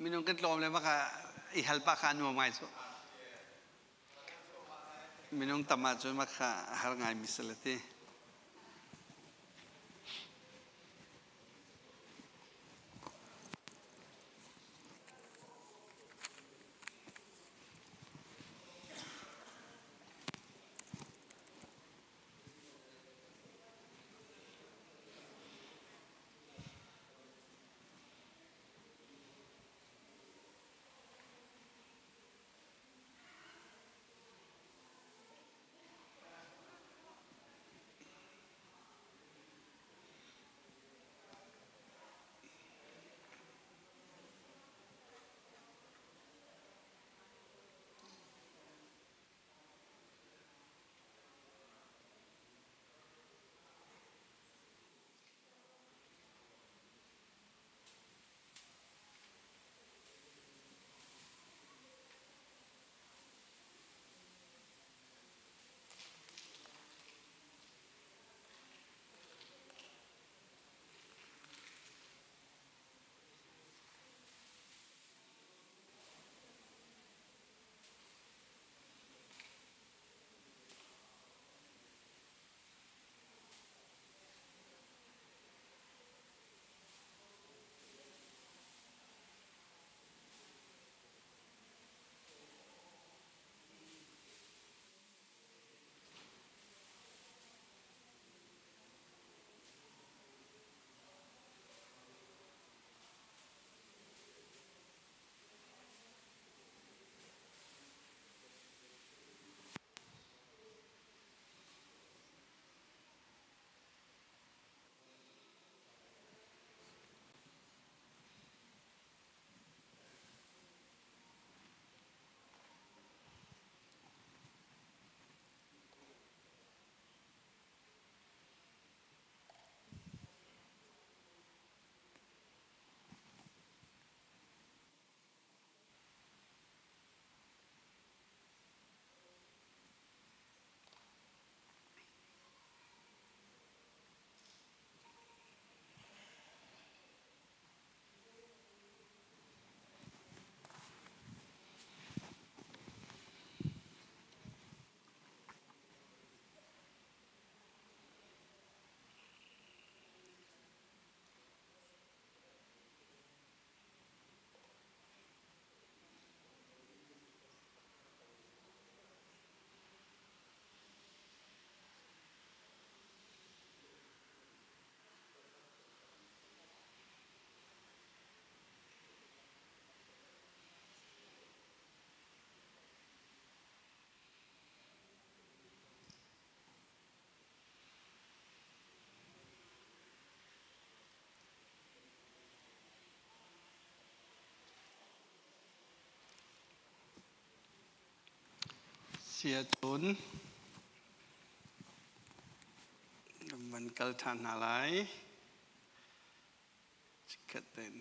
Minung kan tlawm le bak ah i hal pah kha a nuam ngai cu. Minung tam ahcun mah kha a har ngaimi si le ti. Siacun kan van kal ṭhan hna lai. Chikkhat tein.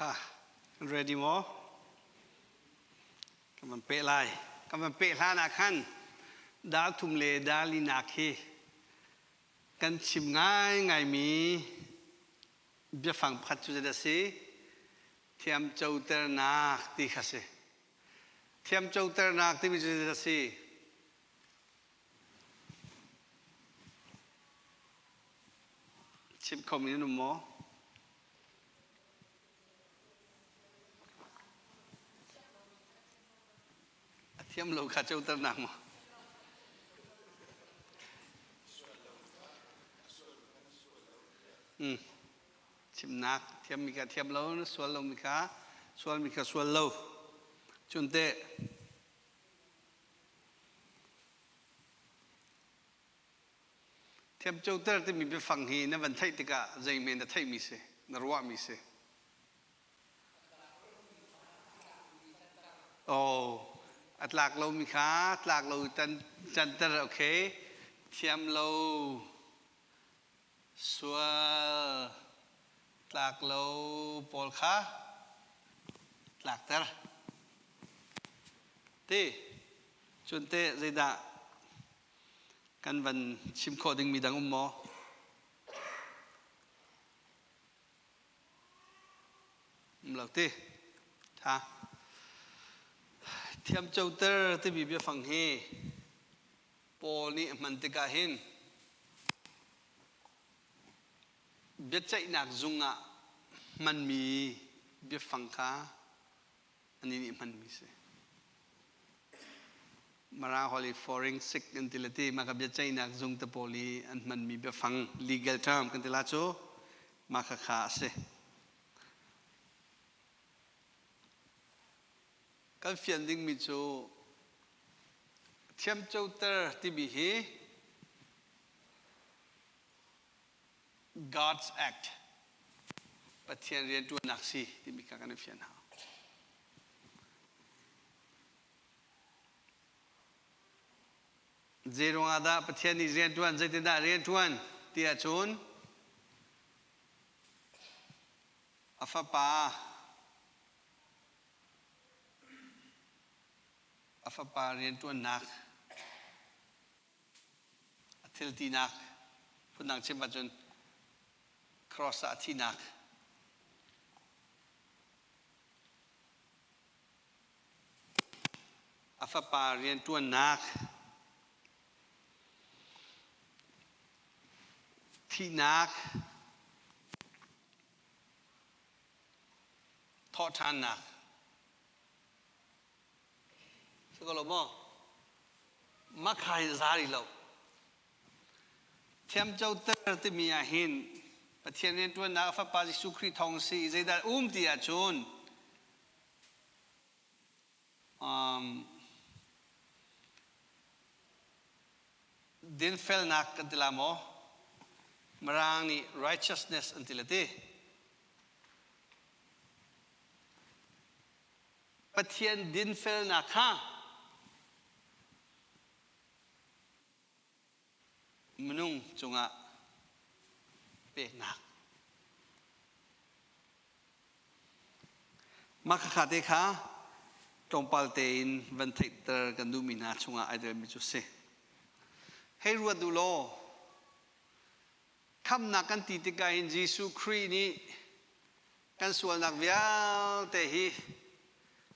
Kha, kan ready maw? Kan van peh lai. Kan van peh hlan ah khan dal thum le dal linak hi kan chim ngaingaimi biafang pakhat cu zeidah a si? Thiamcoternak ti kha si. Thiamcoternak timi cu zeidah a si? Chim khomi nan um maw? A thiam lo kha coternak maw? Mm. Chimnak thiammi kha thiam lo, na sual lomi kha sualmi kha sual lo. Cun teh Thiamcoter timi biafang hi na van theih tikah zeihme na theihmi si, na ruahmi si? Oh, a tlak lomi kha tlak lo tan canter okay. Thiam lo, sual, tlak lo pawl kha tlakter. Ti, cun teh zeidah kan van chim khawh dingmi dang um maw? Um lo ti. Tha. Thiamcoter timi biafang hi Paul nih a hman tikah hin biaceihnak zung ah hmanmi biafang kha anih nih hmanmi si. Mara holh i forensic an ti le ti mah ka biaceihnak zung te pawl i an hmanmi biafang legal term kan ti la cu mah kha kha a si. Kan fian dingmi cu thiamcoter timi hi God's Act Pathian rianṭuannak si timi kha kan i fian hau. Zei ruangah dah Pathian nih rianṭuan, zeitindah rianṭuan ti ahcun a fapa a fapa rianṭuannak A thil tinak phundang chim ahcun cross ah a thihnak a fapa rianṭuannak thihnak thawhṭhannak Si ko lo maw? Makhai za rih lo. Thiamcoter timi ah hin Pathian rianṭuannak a Fapa Jesuh Khrih thawng si i zeidah um ti ahcun um, dinfelnak kan ti la maw? Mirang nih righteousness an ti le ti. Pathian dinfelnak kha minung cungah peknak. Mah khakha te kha tlawmpal tein van theihter kan duhmi hna chungah ai telmi cu si. Hei ruat u law, khamnak kan ti tikah hin Jesuh Khrih nih Kan sualnak vialte hi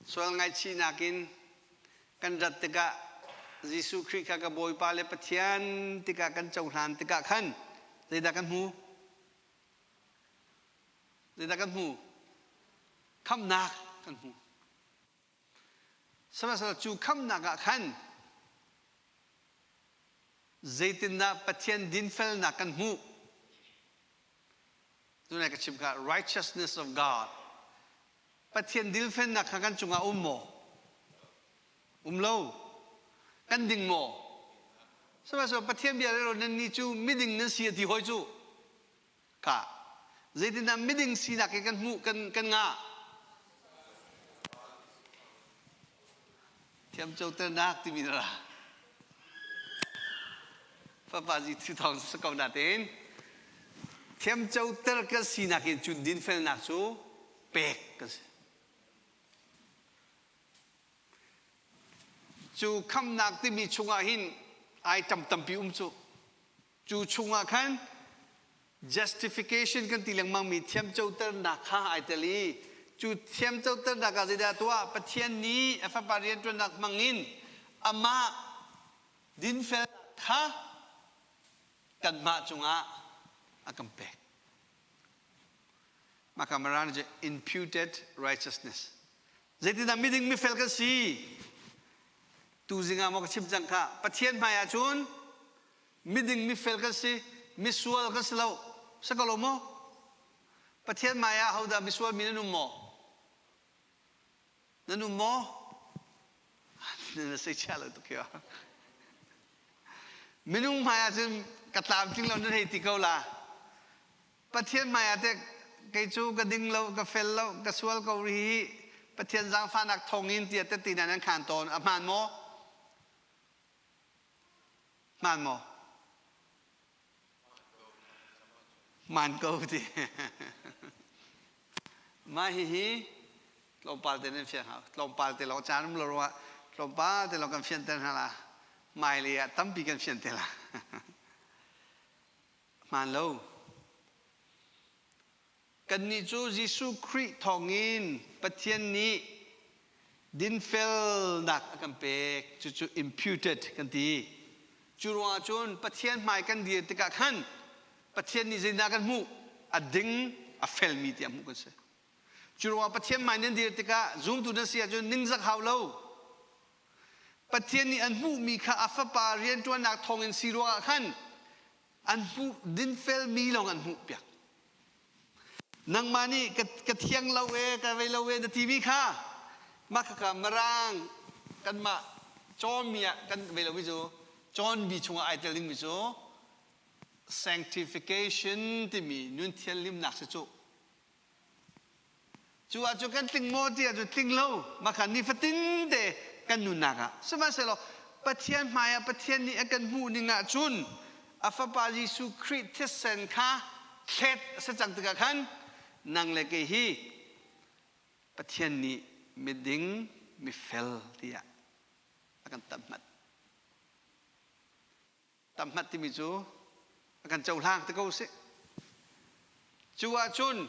sual ngaihchihnak in kan rat tikah Jesuh Khrih kha ka Bawipa le Pathian tikah kan cohlan tikah khan zeidah kan hmu? Zeidah kan hmu? Khamhnak kan hmu. Sihmanhsehlaw cu khamhnak ah khan zeitindah Pathian dinfelnak kan hmuh? Tunai ka chim kha righteousness of God. Pathian dilfennak kha kan cungah um maw? Um lo. Kan ding maw? Sihmanhsehlaw Pathian bia le nan nih cu miding nan si a ti hoi cu. Ka. Zeitindah miding sinak in kan hmuh kan kan ngah? Thiamcoternak timi na ra. Fapa zi thi thawng si ko natein thiamcoter kan sinak in cun dinfelnak cu Pek kan si. Cu khamnak timi chungah hin ai tam tampi um cu. Cu chungah khan justification kan ti lengmang mi thiamcoternak kha ai tel i cu thiamcoternak ah zeidah tuah Pathian nih a fapa rianṭuannak hmangin amah dinfel kha kanmah cungah a kan pek. Mah kha Mirang nih imputed righteousness. Zeitindah miding mifel kan si? Tuzing ah maw ka chim cang kha Pathian hmai ah cun miding mifel kan si, misual kan si lo. Si ko lo maw? Pathian hmai ah hodah misual mi nan um maw? Nan um maw? Na sei chia lo tuk ya. Minung hmai ah cun ka tlamtling lo nan hei ti ko la. Pathian hmai ah teh kei cu ka ding lo, ka fel lo, ka sual ko rih hi Pathian zaangfahnak thawngin tiah tette hna nan khaan tawn. A hmaan maw? Hmaan maw? Hmaan ko ti. Mah hihi tlawmpal te nan fiang hau. Tlawmpal te lawng caan um lo ruangah tlawmpal te lawng kan fianter hna la. Hmailei ah tampi kan fian te la. Hmaan lo. Kannih cu Jesuh Khrih thawngin Pathian nih dinfelnak a kan pek. Cucu imputed kan ti. Cu ruangah cun Pathian hmai kan dir tikah khan Pathian nih zeidah kan hmuh? A ding, a felmi tiah hmuh kan si. Cu ruangah Pathian hmai nan dir tikah zumtu nan si ahcun ningzak hau lo. Pathian nih an hmuhmi kha a fapa rianṭuannak thawngin si ruangah khan an hmuh dinfelmi lawng an hmuh piak. Nangmah nih ka thiang lo e ka vei lo e na timi kha mah khaka Mirang kanmah cawnmi ah kan vei lomi cu cawnmi chungah ai tel dingmi cu sanctification timi nun thianhlimnak si cu. Cu ahcun kan tling maw ti ahcun tling lo. Mah kha nifatin te kan nunnak ah. Sihmanhsehlaw Pathian hmaiah Pathian nih a kan hmuh ning ahcun a Fapa Jesuh Khrih thisen kha thlet a si cang tikah khan nang le kei hi Pathian nih miding mifel tiah a kan tamhmat. Tamhmat timi cu a kan cohlang te ko sih. Cu ahcun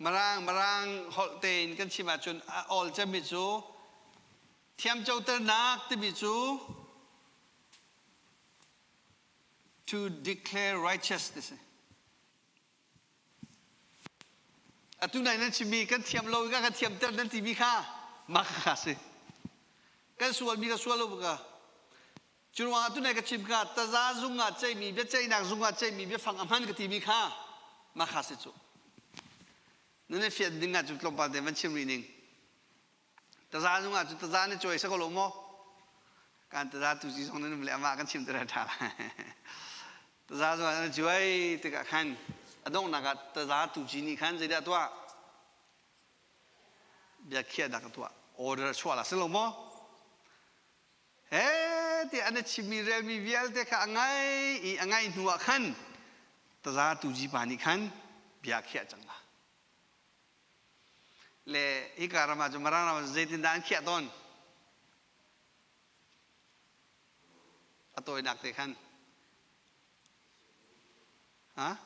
Mirang Mirang holh tein kan chim ahcun a awl cemmi cu thiamcoternak timi cu to declare righteous ti si. Atu nai nan chimmi kan thiam lo i kan thiamter nan timi kha mah kha si. Kan sualmi ka sual lo ka. Cu ruangah atu nai ka chim kha taza zung ah ceihmi biaceihnak zung ah ceihmi biafang a hman ka timi kha mah kha si cu. Nan i fian ding ah cu tlawmpal te van chim rih ning. Taza zung ah cu taza na cuai sa ko lo maw? Kan taza tu ci zong nan um le amah kan chim te ṭha lai. Taza zung ah na cuai tikah khan a donghnak ah taza tu ci nih khan zeidah tuah? Biakhiahnak a tuah. Order a chuah la si lo maw? He tiah an chimmi relmi vialte kha a ngai i a ngaih hnu ah khan taza tu ci pa nih khan bia khiah cang la. Le hika ram ah cun Mirang ram ah zeitindah an khiah tawn? A tawinak te khan. Ha?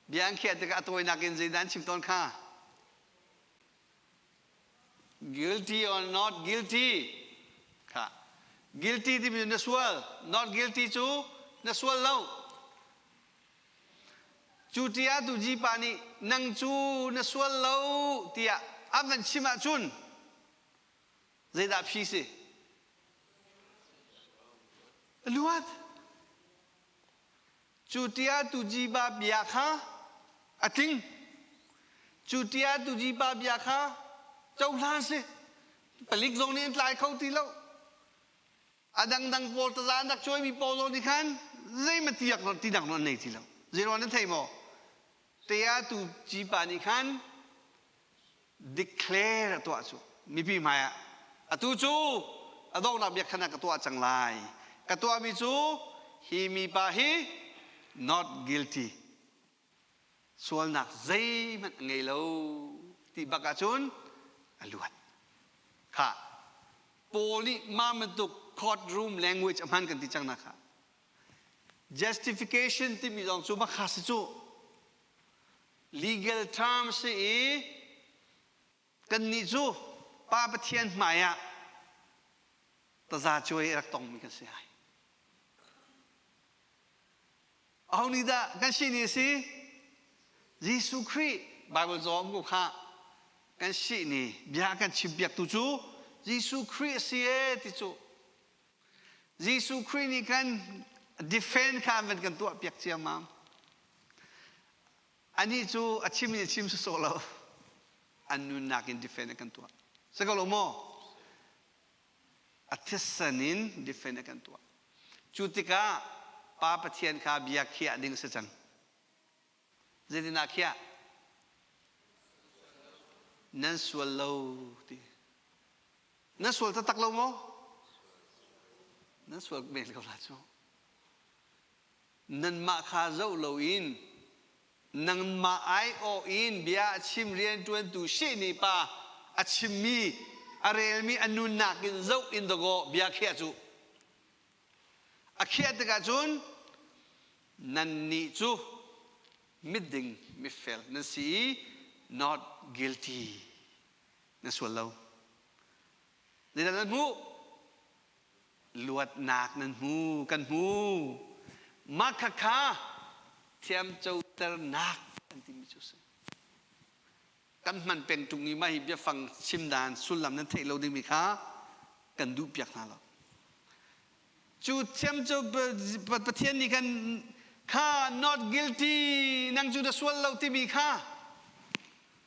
Bia an khiah tikah a tawinak in zeidah an chim tawn kha? Guilty or not guilty? Kha. Guilty timi na sual, not guilty cu na sual lo. Cu tiah tuji pa nih nang cu na sual lo tiah a van chim ahcun zeidah phi si? Luat. Cu tiah tuji pa bia kha a tling. Cu tiah tuji pa bia kha cohlan si. Palik zong nih an tlai kho ti lo. A dangdang pawl taza an rak cuaimi pawl zong nih khan zeihmanh tiak ti dang an nei ti lo. Zeiruang nan thei maw? Tea tu cipa nih khan declare a tuah cu mipi hmai ah atu cu a donghnak biakhan ah ka tuah cang lai. Ka tuahmi cu hi mipa hi not guilty. Sualnak zeihmanh a ngei lo ti bak ahcun a luat. Kha Paul nih mah bantuk courtroom language a hman kan ti cang na kha. Justification timi zong cu makha si cu. Legal term si i kannih cu Pa Pathian hmai ah taza cuai rak tongmi kan si ai. Aho nih dah kan si ni a si? Jesuh Khrih Bible zawm ko kha kan si ni bia kan chim piaktu cu Jesuh Khrih a si e ti cu Jesuh Khrih nih khan defend kha an van kan tuah piak ciammam. Anih cu a chim in a chim sawsawh lo. An nunnak in defend a kan tuah. Si ko lo maw? A thisen in defend a kan tuah. Cu tikah Pa Pathian kha bia khiah ding a si cang. Zeitindah khiah? Nan sual lo ti. Nan sual taktak lo maw? Nan sual men ko la cu. Nanmah kha zoh loin nangmah aiawh in bia a chim rianṭuantu Shihni pa a chimmi a relmi a nunnak in zoh in dawkaw bia khiah cu. A khiah tikah cun nannih cu miding mifel nan si i not guilty na sual lo. Zeidah nan hmuh? Luatnak nan hmu, kan hmu. Mah khakha thiamcoternak an timi cu si. Kan hman peng ṭung i mah hi biafang chim dan sullam nan theih lo dingmi kha kan duh piak hna lo. Cu thiamco Pathian nih khan kha not guilty nang cu na sual lo timi kha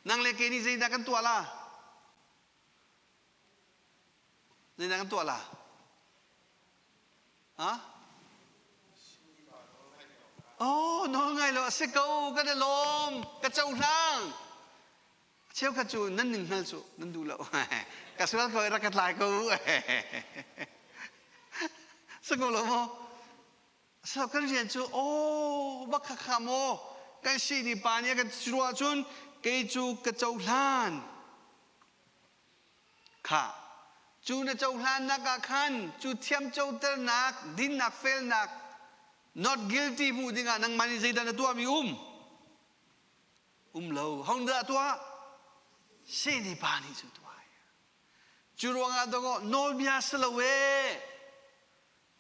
nang le kei nih zeidah kan tuah la? Zeidah kan tuah la? Ha? Oh, nawl ngai lo a si ko kan i lawm ka cohlang. Cheukhat cu nan ning hngal cu nan duh lo. Ka sual ko rak ka tlai ko. Si ko lo maw? So kan rian cu oh bak kha kha maw kan si ni pa nih a kan ruah cun kei cu ka cohlan. Kha cu na cohlannak ah khan cu thiamcoternak dinnak felnak not guilty hmuh dingah nangmah nih zeidah na tuahmi um? Um lo. Hong dah tuah? Seni pa nih cu tuah. Cu ruangah dawkaw nawlbia si lo ee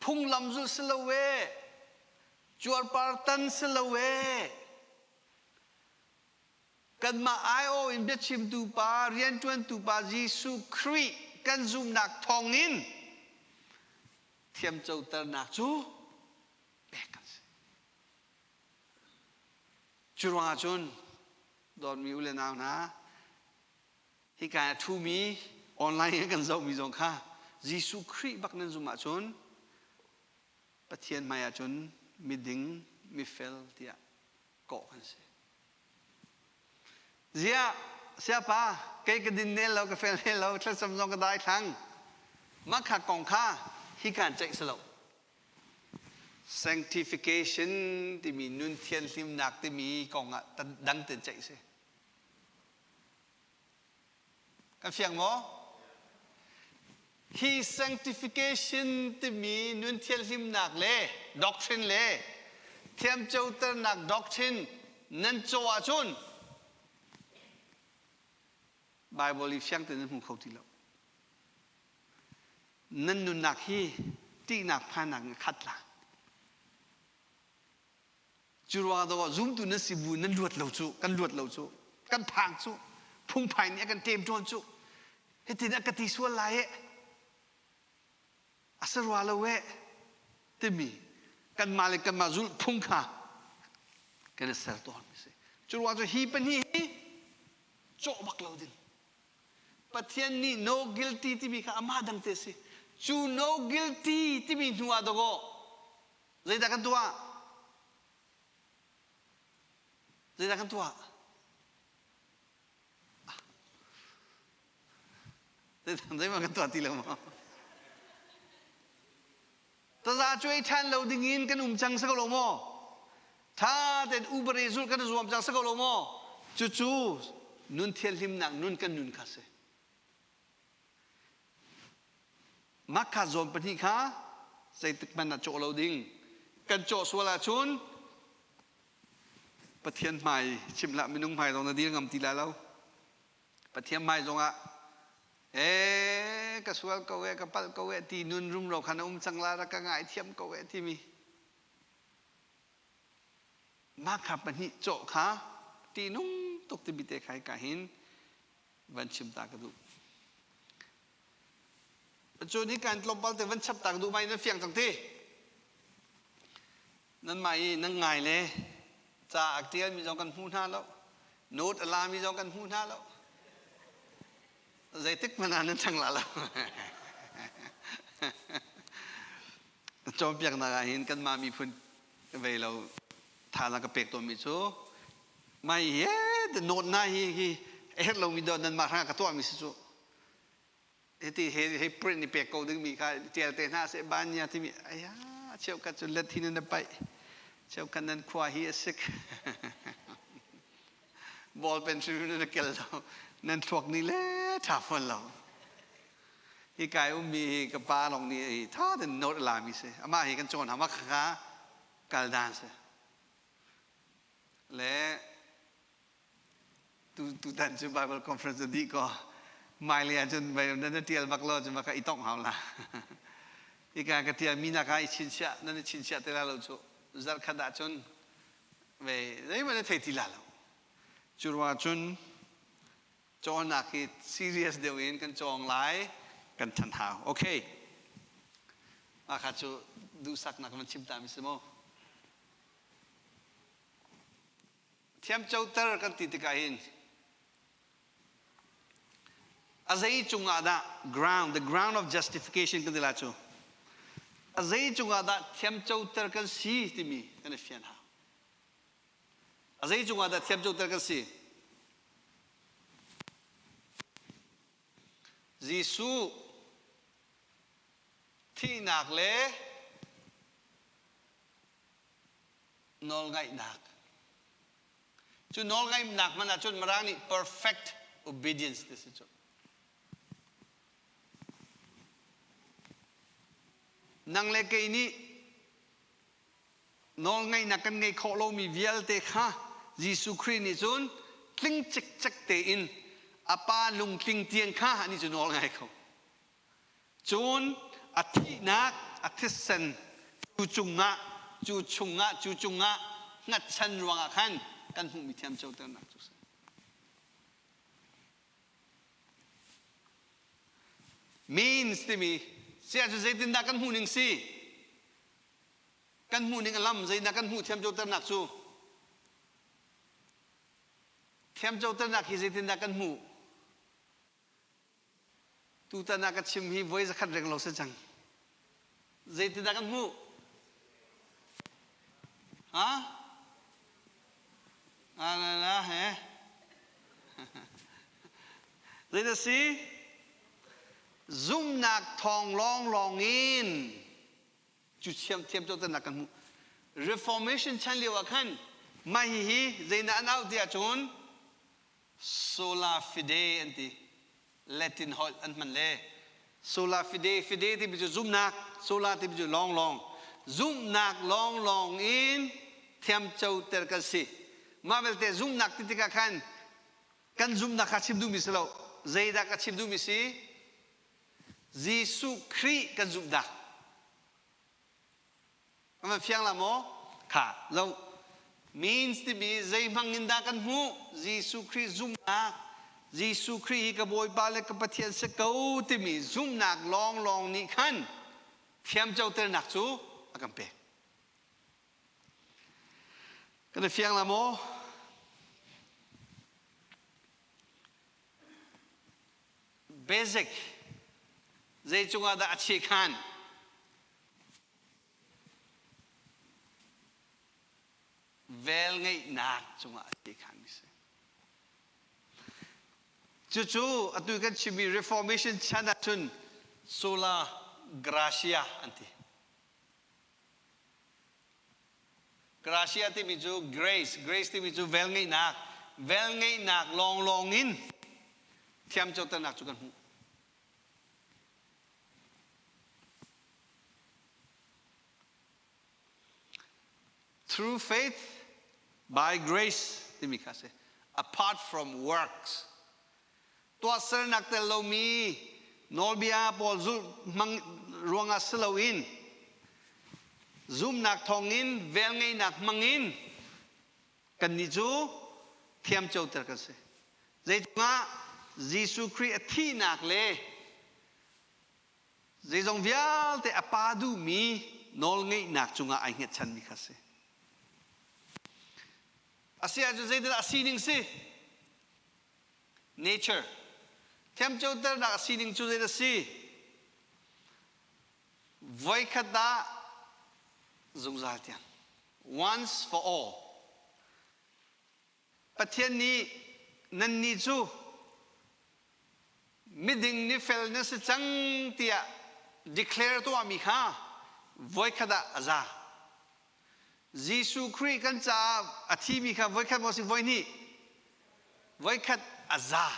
phunglam zulh si lo ee cuarpar tan si lo ee kanmah aiawh in biachimtu pa rianṭuantu pa Jesuh Khrih kan zumhnak thawngin thiamcoternak cu pek kan si. Cu ruangah cun dawtmi u le nau hna hika a ṭhumi online in kan zohmi zong kha Jesuh Khrih bak nan zumh ahcun Pathian hmai ahcun miding mifel tiah kawh kan si. Ziah, siapa, kei ka din nel lo, ka fel nel lo, thlacam zong ka dai thlang. Mah kha kong kha hi kan ceih si lo. Sanctification timi nun thianhlimnak timi kong ah dang ten ceih si. Kan fiang maw? Hi sanctification timi nun thianhlimnak le doctrine le thiamcoternak doctrine nan caw ahcun Bible i fiang tein nan hmu kho ti lo. Nan nunnak hi ṭihnak phannak in khat la. Cu ruangah dawh zumtu nan si bu nan luat lo cu kan luat lo cu kan phang cu phungphai nih a kan ṭem ṭawn cu hitin a ka ti sual lai eh a si rua lo eh timi kanmah le kanmah zulh phung kha kan i ser tawn mi si. Cu ruang cu hi pahnih hi cawh bak lo ding. Pathian nih no guilty timi kha amah dang te si. Cu no guilty timi hnu ah dawkaw Zeidah kan tuah? Zeidah kan tuah? Zeimah kan tuah ti lo maw? Taza cuai ṭhan lo dingin kan um cang si ko lo maw? Tha tein ubare zulh kan i zuam cang si ko lo maw? Cucu nun thianhlimnak nun kan nun kha si. Mah kha zawn pahnih kha zeitik hmanh ah cawh lo ding. Kan cawh sual ahcun Pathian hmai chim hlah minung hmai zong na dir ngam ti lai lo. Pathian hmai zongah ee ka sual ko ee ka palh ko ee ti nun rumro khan a um cang la rak ka ngaithiam ko ee timi mah kha pahnih cawh kha ṭihnung tuk timi te kha hika hin van chim ta ka duh. Cu ni kan tlawmpal te van chap ta ka duh mai nan fiang cang ti. Nan mah i nan ngai le ca a ṭialmi zong kan hmu hna lo. Note a lami zong kan hmu hna lo. Zeitik hmanh ah nan ṭhang la lo. Cawnpiaknak ah hin kanmah miphun vei lo thazaang ka pek tawnmi cu mai he note na hi hi a herh lomi dawt nanmah hrangah ka tuahmi si cu hiti he he print i pek ko dingmi kha tial te hna seh banya timi aya cheukhat cu let hin na paih cheukhat nan khua hi a sik ball pen hrim na kel lo nan thluak ni le tha fawn lo hi kai ummi hi ka pa lawng nih hi tha ten note a lami si amah hi kan cawn hama kha kal dan si le tu tutan cu Bible conference dih ko hmailei ahcun nan na tial bak lo cun ka i tongh hau la hika ka tial mi nak ah i chinchiah nan i chinchiah te la lo cu zarh khat ahcun ve zeihmanh na thei ti la lo cu ruangah cun cawnnak hi serious deuh in kan cawng lai kan than hau okay mah kha cu duhsaknak van chim ta mi si mu Thiamcoter kan ti tikah hin a zei cungah dah ground, the ground of justification kan ti lai cu a zei cungah dah thiamcoter kan si timi kan i fian hau. A zei cungah dah thiamcoter kan si? Jesuh thihnak le nawlngaihnak. Cu nawlngaihnak hmanh ahcun Mirang nih perfect obedience ti si cu. Nang le kei nih nawlngaihnak kan ngeih khawh lomi vialte kha Jesuh Khrih nih cun tling cikcek tein a pa lungtling tiang kha anih cu nawl ngai kho. Cun a thihnak a thisen cu cungah cu chungah cu cungah hngatchan ruangah khan kan hmuhmi thiamcoternak cu a si. Means timi sia cu zeitindah kan hmuh ning si? Kan hmuh ning a lam zeidah kan hmuh thiamcoternak cu? Thiamcoternak hi zeitindah kan hmuh? Tutan ah ka chim hi voi zakhat reng lo si cang. Zeitindah kan hmuh? Ha? Ah la la he. Zeidah si? Zumnak thawng lawnglawng in cu thiamthiam coternak kan hmuh. Reformation chan lio ah khan mah hihi zeidah an auh ti ahcun Sola fide an ti. Latin holh an hman le sola fide fide timi cu zumhnak sola timi cu lawnglawng zumhnak lawnglawng in thiamcoter kan si mah belte zumhnak ti tikah khan kan zumhnak kha chim duhmi si lo zeidah ka chim duhmi si Jesuh Khrih kan zumhnak Kan van fiang la maw? Kha lo. Means timi zei hmang in dah kan hmuh? Jesuh Khrih zumhnak. Jesuh Khrih hi ka Bawipa le ka Pathian si ko timi zumhnak lawnglawng nih khan thiamcoternak cu a kan pek. Kan i fiang la maw? Basic zei cungah dah a chikhan? Velngeihnak cungah a ti khanmi si. Cucu atu kan chimmi Reformation chan ahcun sola gratia an ti. Gracia timi cu grace, grace timi cu velngeihnak, velngeihnak lawnglawng in thiamcoternak cu kan hmuh. Through faith by grace timi kha si. Apart from works. Tuahsernak tel lomi nawlbia pawl zulh hmang ruangah si loin zumnak thawngin velngeihnak hmangin kannih cu thiamcoter kan si. Zeicungah Jesuh Khrih a thihnak le zeizong vialte a Pa duhmi nawlngeihnak cungah ai hngatchanmi kha si. A si ahcun zeidah a sining si? Nature. Thiamcoternak a sining cu zeidah si? Voikhat ah zungzal tiang. Once for all. Pathian nih nannih cu miding ni fel na si cang tiah declare tuahmi kha voikhat ah a za. Jesuh Khrih kan caah a thimi kha voikhat maw si voihnih? Voikhat a za.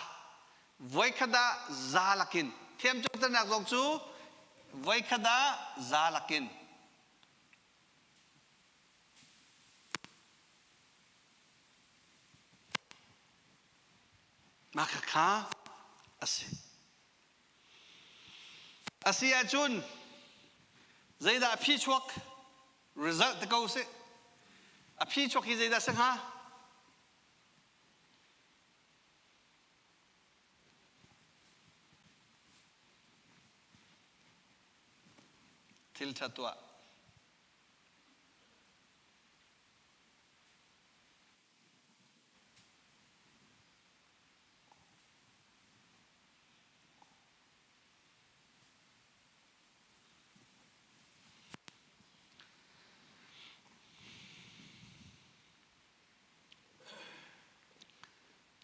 Voikhat ah za lakin. Thiamcoternak zong cu voikhat ah za lakin. Mah khakha a si. A si ahcun zeidah a phi chuak result te ko sih. A phi chuak hi zeidah si hnga? Thil ṭha tuah.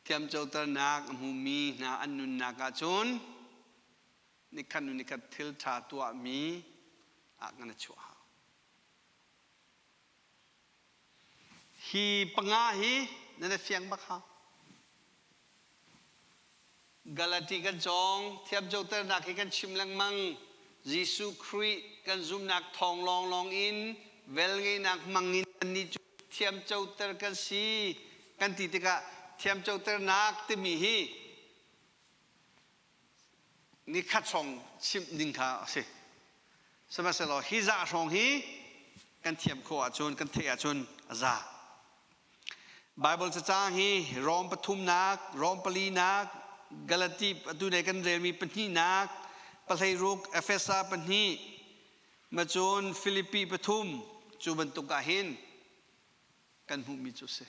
Thiamcoternak a hmumi hna an nunnak ahcun nikhat hnu nikhat thil ṭha tuahmi ah kan i chuah hau. Hi panga hi nan i fiang bak hau. Galati kan cawng, thiamcoternak hi kan chim lengmang. Jesuh Khrih kan zumhnak thawng lawnglawng in velngeihnak hmang in annih cu thiamcoter kan si kan ti tikah thiamcoternak timi hi nikhat hrawng chimh ding kha a si. Sihmanhsehlaw hi zah hrawng hi kan thiam khawh ahcun kan theih ahcun a za. Bible cacang hi Rom pathumnak, Rom palinak, Galati atu ne kan relmi pahnihnak, pahleiruk, Efesa pahnih, macun Filipi pathum cu bantuk ah hin kan hmuhmi cu a si.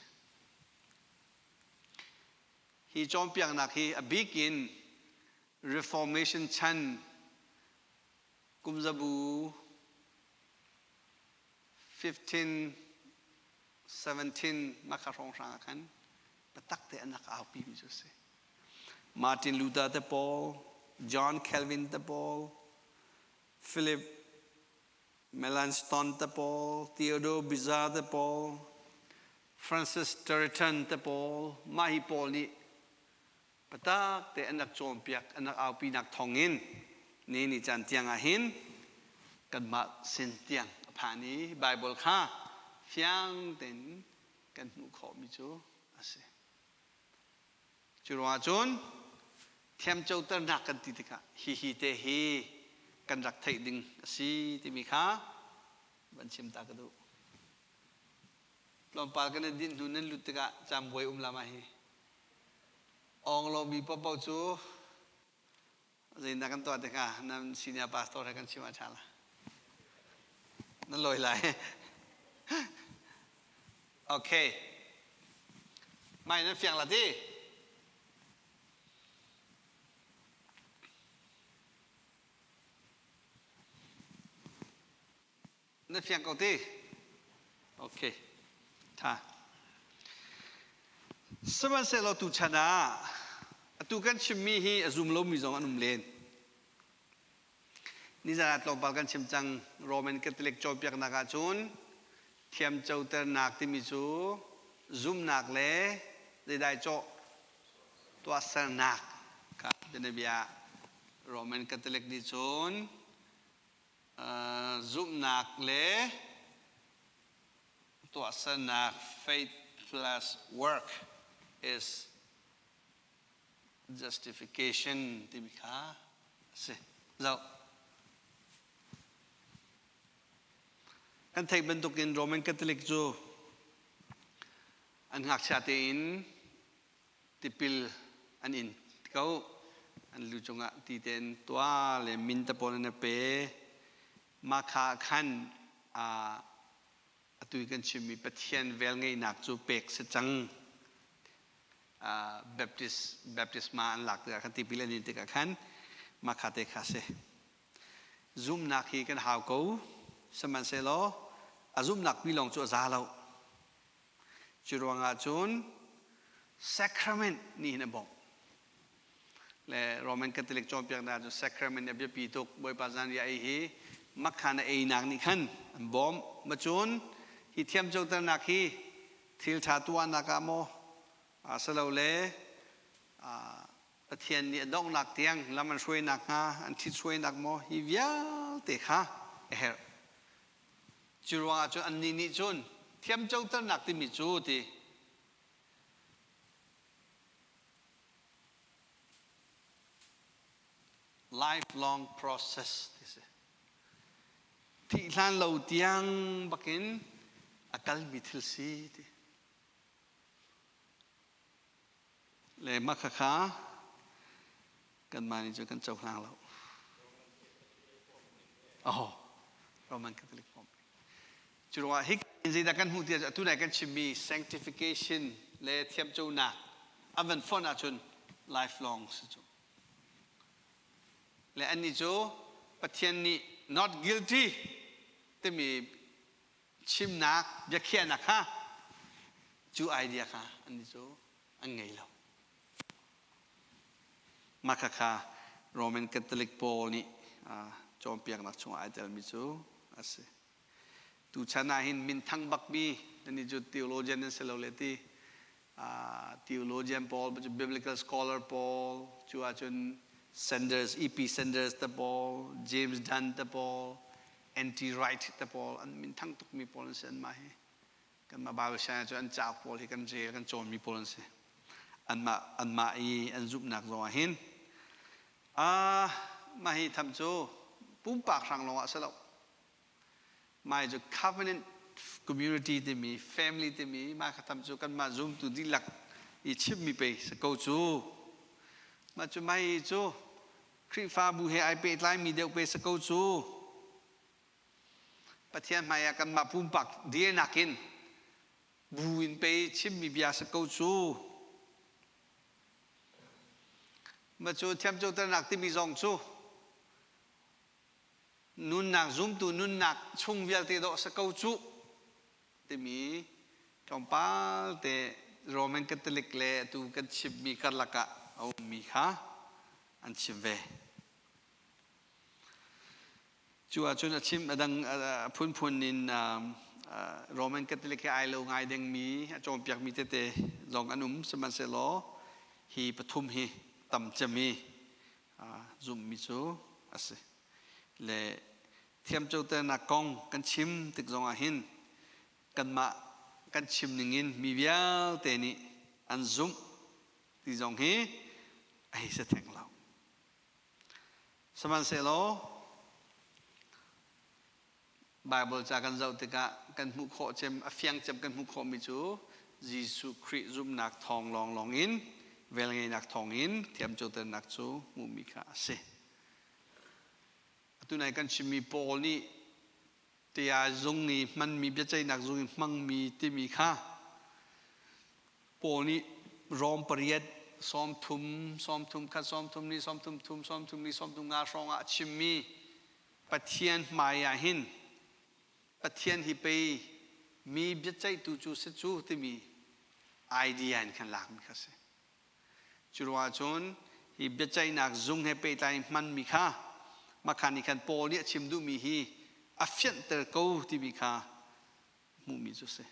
Hi cawnpiaknak hi a bik in Reformation chan kumzabu 15 17 maka hrawnghrang ah khan biatak te an rak aupi mi cu a si. Martin Luther te pawl, John Calvin te pawl, Philip Melanchthon te pawl, Theodore Beza te pawl, Francis Turretin te pawl, mah hi pawl nih patak te an rak cawnpiak, an rak aupinak thawngin ni ni caan tiang ah hin kanmah sin tiang a phan i Bible kha fiang tein kan hmuh khawhmi cu a si. Cu ruangah cun thiamcoternak kan ti tikah hihi te hi kan rak theih ding a si timi kha van chim ta ka duh. Tlawmpal kan i dinh hnu nan lut tikah cambuai um la ma hi. Awng lomi paohpaoh cu Zeidah kan tuah tikah nan senior pastor he kan chim ah ṭha la. Nan lawi lai. Okay. Mai nan fiang la ti. Na fiang ko ti? Okay. Tha. Sihmanhsehlaw tuchan ah atu kan chimmi hi a zum lomi zong an um len. Nizan ah tlawmpal kan chim cang Roman Catholic cawnpiaknak ahcun Thiamcoternak timi cu zumnak le zeidai cawh tuahsernak kha bianabia Roman Catholic nih cun zumhnak le tuahsernak faith plus work is justification timi kha a si. Zoh. Kan theih bantukin Roman Catholic cu an ngakchia tein tipil an in ko. An lu cungah ti tein tua le min te pawl an i pe. Mah kha khan atu i kan chimmi Pathian velngeihnak cu pek si cang. Baptist baptisma an lak tikah khan tipil an in tikah khan mah kha te kha si. Zumhnak hi kan hau ko. Sihmanhsehlaw a zumhnak pi lawng cu a za lo. Cu ruangah cun sacrament nih hin a bawmh. Le Roman Catholic cawnpiaknak cu sacrament a biapi tuk. Bawipa zanriah ei hi makhan a einak nih khan an bawmh. Ma cun hi thiamcoternak hi thil ṭha tuahnak ah maw asilole Pathian nih a donghnak tiang lam an hruainak hnga an ṭhithruainak maw hi vialte kha a herh. Cu ruangah cun annih nih cun thiamcoternak timi cu ti lifelong process ti si. Thih hlan lo tiang bakin a kalmi thil si ti. Le mah khakha kanmah nih cun kan cohlang lo. Oh, Roman Catholic form. Cu ruangah hi zeidah kan hmuh ti ahcun atu nai kan chimmi sanctification le thiamconak a van fonh ahcun lifelong si cu. Le annih cu Pathian nih not guilty timi chimnak biakhiahnak kha cu idea kha annih cu an ngei lo. Mah khakha Roman Catholic pawl nih cawnpiaknak chungah ai telmi cu a si. Tuchan ah hin minthang bakmi nan cu theologian an si lo le ti theologian pawl biblical scholar pawl cu ahcun Sanders E.P. Sanders te pawl James Dunn te pawl N.T. Wright te pawl an minthang tukmi pawl an si anmah hi kanmah Bible sianginn cu an cauk pawl hi kan rel kan cawnmi pawl an si anmah anmah i an zumhnak zong ah hin mah hi tham cu pumpak hrang lawng ah si lo mah cu covenant community timi family timi mah kha tham cu kanmah zumtu dihlak i chimmi pei si ko cu mah cu mai cu Khrihfabu he ai pehtlaimi deuh pe si ko cu Pathian hmaiah kanmah pumpak dirnak in bu in pei chimmi bia si ko cu. Ma cu thiamcoternak timi zong cu nunnak zumtu nunnak chung vialte dawh si ko cu timi tlawmpal te Roman Catholic le atu kan chimmi karlak ah a ummi kha an chim ve. Cu ahcun a chim a dang a phunphun in Roman Catholic he ai lo ngai dingmi a cawnpiakmi tete zong an um sihmanhsehlaw hi pathum hi tam cem i zumhmi cu a si. Le thiamcoternak kong kan chim tik zongah hin kanmah kan chim ningin mi vialte nih an zumh ti zong hi a hei si theng lo. Sihmanhsehlaw Baibal ca kan zoh tikah kan hmuh khawh cem, a fiang cem kan hmuh khawhmi cu Jesuh Khrih zumhnak thawng lawnglawng in velngeihnak thawng in thiamcoternak cu hmuhmi kha a si. Atu nai kan chimmi Paul nih tia zung i hmanmi biaceihnak zung i hmangmi timi kha Paul nih Rom pariat 30, 31, 32, 33, 34, 35 hrawng ah a chimmi Pathian hmai ah hin Pathian hi pei mi biaceihtu cu si cu timi idea in khan lakmi kha si. Cu ruangah cun hi biaceihnak zung he pehtlai in hmanmi kha makhan nih khan Paul nih a chim duhmi hi a fianhter ko timi kha Hmuhmi cu si.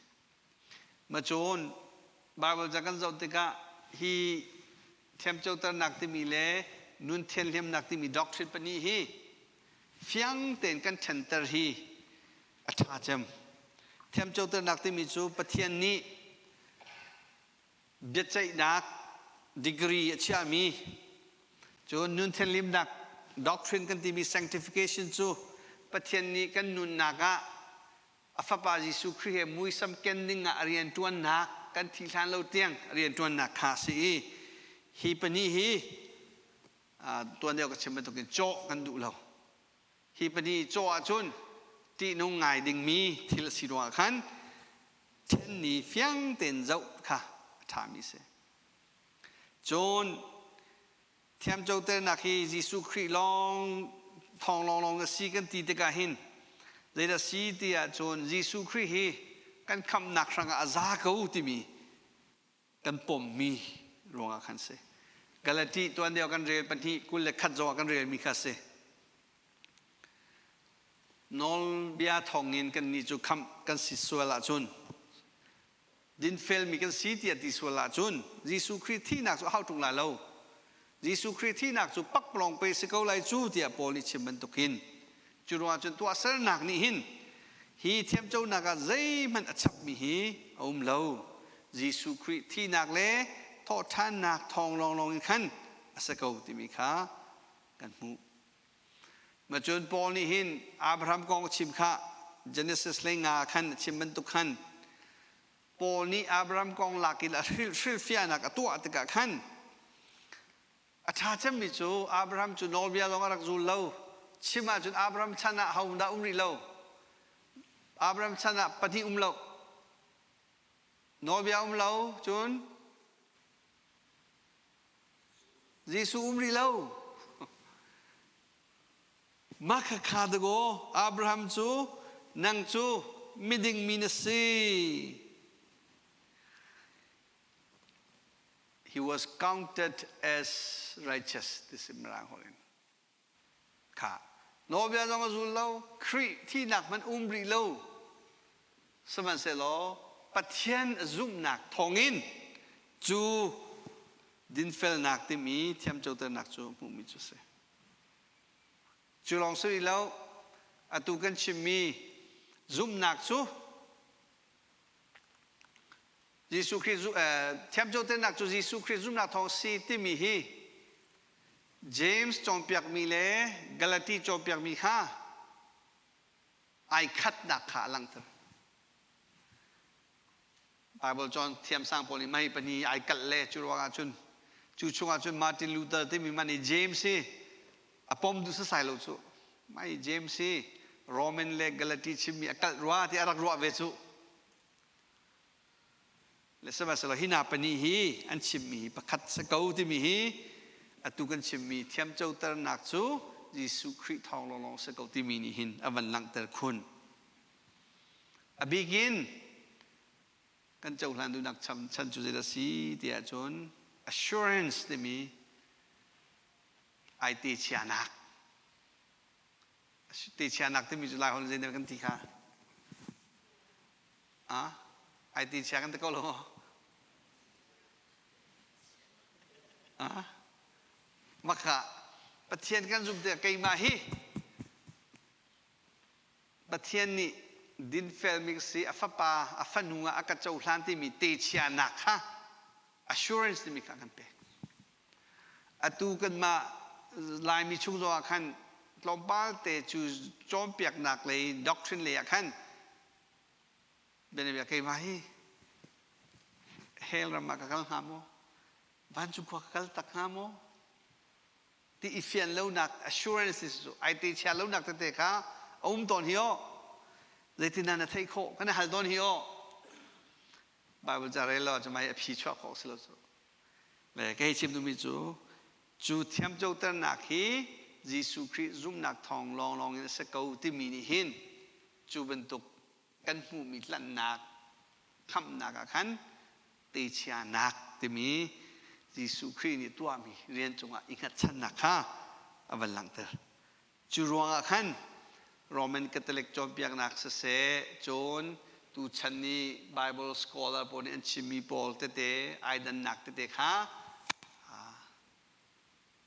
Macun Bible ca kan zoh tikah hi thiamcoternak timi le nun thianhlimnak timi doctrine pahnih hi fiang tein kan ṭhenter hi a ṭha cem. Thiamcoternak timi cu Pathian nih biaceihnak degree a chiahmi cun nun thianhlimnak doctrine kan timi sanctification cu Pathian nih kan nunnak ah a fapa Jesuh Khrih he muisam ken ding ah a rianṭuannak kan thi hlan lo tiang a rianṭuannak kha a si i hi pahnih hi tuan deuh ka chim bantukin cawh kan duh lo. Hi pahnih cawh ahcun ṭihnung ngai dingmi thil a si ruangah khan ṭhenni fiang tein zoh kha a ṭhami a si. Cun Thiamcoternak hi Jesuh Khrih lawng thawng lawnglawng a si kan ti tikah hin zeidah si ti ahcun Jesuh Khrih hi kan khamhnak hrangah a za ko timi kan pommi ruangah khan si. Galati tuan deuh kan rel 2:21 zongah kan relmi kha si. Nawlbia thawngin kannih cu khamh kan si sual ahcun dinfelmi kan si tiah ti sual ahcun Jesuh Khrih thihnak cu a hau ṭung lai lo. Jesuh Khrih thihnak cu pakpalawng pe si ko lai cu tiah Paul nih chim bantukin cu ruangah cun tuahsernak nih hin hi thiamconak ah zeihmanh a chapmi hi a um lo. Jesuh Khrih thihnak le thawhṭhannak thawng lawnglawng in khan a si ko timi kha kan hmuh. Macun Paul nih hin Abraham kong a chim kha Genesis 15 khan a chim bantuk khan Paul nih Abraham kong lak in a hrilhfiahnak a tuah tikah khan a ṭha cemmi cu Abraham cu nawlbia lawng a rak zul lo. Chim ahcun Abraham chan ah ho dah um rih lo. Abraham chan ah pahnih um lo. Nawlbia um lo cun Jesuh um rih lo. Mah khakha dakaw Abraham cu nang cu miding mi na si. He was counted as righteous ti si Mirang holh in. Kha nawlbia zong a zul lo, Khrih thihnak hmanh um rih lo. Sihmanhsehlaw Pathian a zumhnak thawngin cu dinfelnak timi thiamcoternak cu hmuhmi cu a si. Cu lawng si rih lo, atu kan chimmi zumhnak cu Jesuh Khrih thiamcoternak cu Jesuh Khrih zumhnak thawng si timi hi James cawnpiakmi le Galati cawnpiakmi kha ai khatnak kha a langhter. Bible cawn thiamsang pawl nih mei pahnih ai kalh le cu ruangah cun cu chungah cun Martin Luther timi man i James hi a pom duh sasai lo cu. Mai James hi Roman le Galati chimmi a kalh rua ti a rak ruah ve cu. Le sihmanhsehlaw hi hna pahnih hi an chimmi hi pakhat si ko timi hi atu kan chimmi thiamcoternak cu Jesuh Khrih thawng lawnglawng si ko timi nih hin a van langhter khun. A bik in kan cohlan duhnak chan cu zeidah si ti ahcun assurance timi ai te chianak te chianak timi cu Lai holh zeidah kan ti kha Ah, ai ti chia kan ti ko lo maw? Ah, maka Pathian kan zumh tikah keimah hi Pathian nih dinfelmi ka si, a fapa, a fanu ah a ka cohlan timi techianak kha assurance timi kha kan pek. Atu kanmah Laimi chung zongah khan tlawmpal te cu cawnpiaknak lei doctrine lei ah khan Bianabia keimah hi hell ram ah ka kal hnga maw? Vancung khua ka kal tak hnga maw? Ti i fian lonak assurances cu ai te chia lonak tete kha a um tawn hi aw. Zeitin na theih khawh? Kan i hal tawn hi aw. Bible ca rel lo ahcun mai a phi chuah khawh si lo cu. Le kei chim duhmi cu cu thiamcoternak hi Jesuh Khrih zumhnak thawng lawnglawng in a si ko timi nih hin cu bantuk kan hmuhmi tlanhnak khamhnak ah khan techianak timi Jesuh Khrih nih tuahmi rian cungah i hngatchannak kha a van langhter. Cu ruangah khan Roman Catholic cawnpiaknak siseh, cun Tuchan ni Bible scholar pawl nih an chimmi pawl tete ai dannak tete kha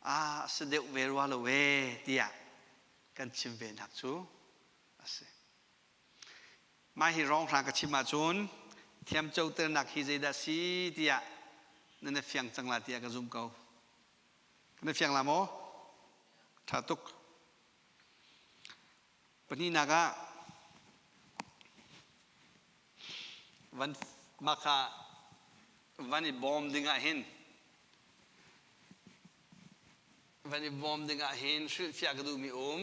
a si deuh ve rua lo ee tiah kan chim ve nak cu a si. Mah hi rawnghrang ka chim ahcun thiamcoternak hi zeidah si tiah nan i fiang cang la tiah ka zum ko. Kan i fiang la maw? Ṭha tuk. Pahnihnak ah van mah kha van i bawm ding ah hin van i bawm ding ah hin hrilhfiah ka duhmi um.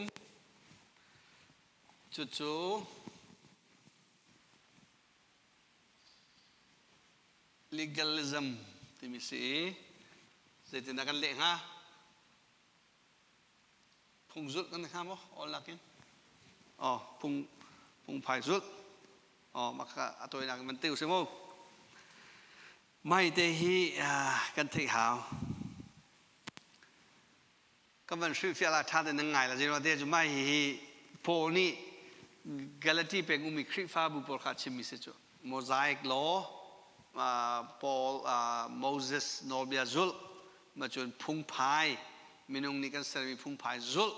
Cucu legalism timi si i zeitindah kan leh hnga? Phung zulh kan hnga maw? All nakin? Oh, phung phungphai zulh. Oh, mah kha a tawinak in van te usih mu. Mai te hi kan theih hau. Kan van hrilhfiah la ṭha tein nan ngai la zeiruah cu mah hihi Paul nih Galati peng ummi Khrihfabu pawl kha a chimmi si cu Mosaic law Paul Moses nawlbia zulh ma cun phungphai minung nih kan sermi phungphai zulh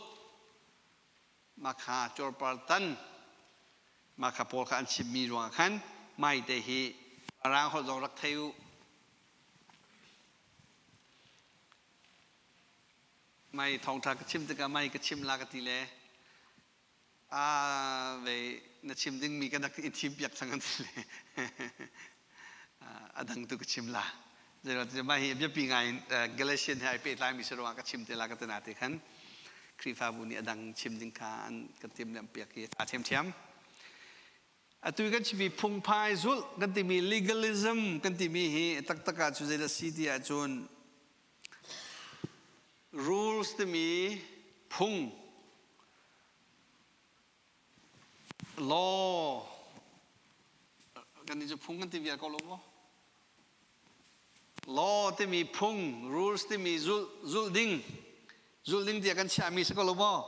mah kha cuarpar tan mah kha Paul kha an chimmi ruangah khan mai te hi Rang holh zong rak thei u. Mai thawngṭha ka chim tikah mai ka chim la ka ti le a ve na chim dingmi ka rak i thim piak cang an ti le a dang tu ka chim la. Zeiruang mah hi biapi ngai in Galatian he ai pehtlaimi si ruangah ka chim te la ka ti na ti khan Khrihfabu nih a dang chim ding kha an kan timhlamh piak hi a ṭha ṭhiamṭhiam. Atu kan chimmi phungphai zulh kan timi legalism kan timi hi taktak ah cu zeidah si ti ahcun rules timi phung law kan nih cu phung kan ti vial ko lo maw? Law timi phung rules timi zulh zulh ding zulh ding tiah kan chiahmi si ko lo maw?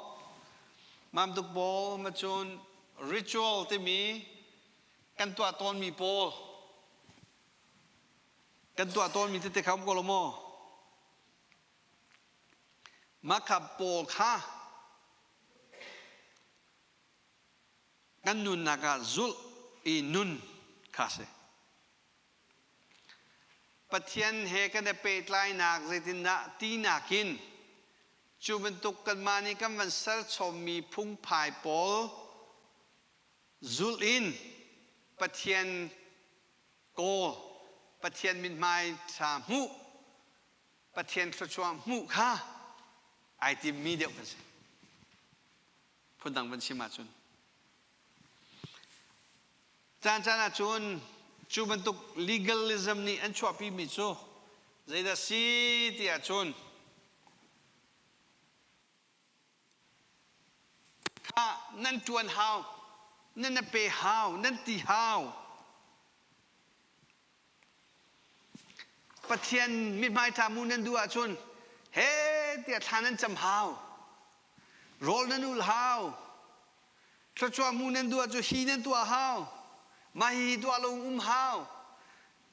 Mamtuk pawl ma cun ritual timi kan tuah tawnmi pawl kan tuah tawnmi tete kha um ko lo maw? Mah kha pawl kha kan nunnak ah zulh i nun kha si. Pathian he kan i pehtlainak zeitindah tinak in cu bantuk kanmah nih kan van serchommi phungphai pawl zulh in Pathian kawl, Pathian mithmai ṭha hmuh, Pathian thluachuah hmuh kha ai timmi deuh kan si. Phundang van chim ahcun. Caan caan ahcun cu bantuk legalism nih an chuahpimi cu zeidah si ti ahcun kha nan ṭuan hau, nan pe hau, nan ti hau. Pathian mithmai ṭha mu nan duh ahcun he tiah thla nan cam hau. Rawl nan ul hau. Thluachuah mu nan duh ahcun hi nan tuah hau. Mah hihi tuah lo um hau.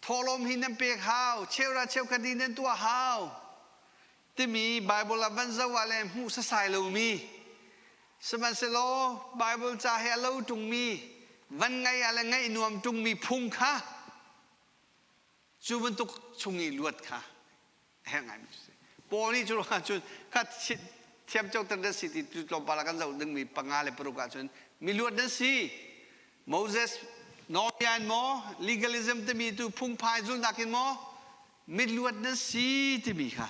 Thawhlawm hi nan pek hau. Cheuhra cheukhat hi nan tuah hau. Timi Bible ah van zoh ah le hmuh sasai lomi sihmanhsehlaw Bible ca he a lo ṭungmi van ngaih ah le ngaih nuam ṭungmi phung kha cu bantuk chung i luat kha a herh ngaimi cu si. Paul nih cu ruangah cun kha thiamcoter nan si ti tu tlawmpal ah kan zoh dingmi 5 le 6 ahcun miluat nan si. Moses nawlbia in maw legalism timi tu phungphai zulnak in maw miluat nan si timi kha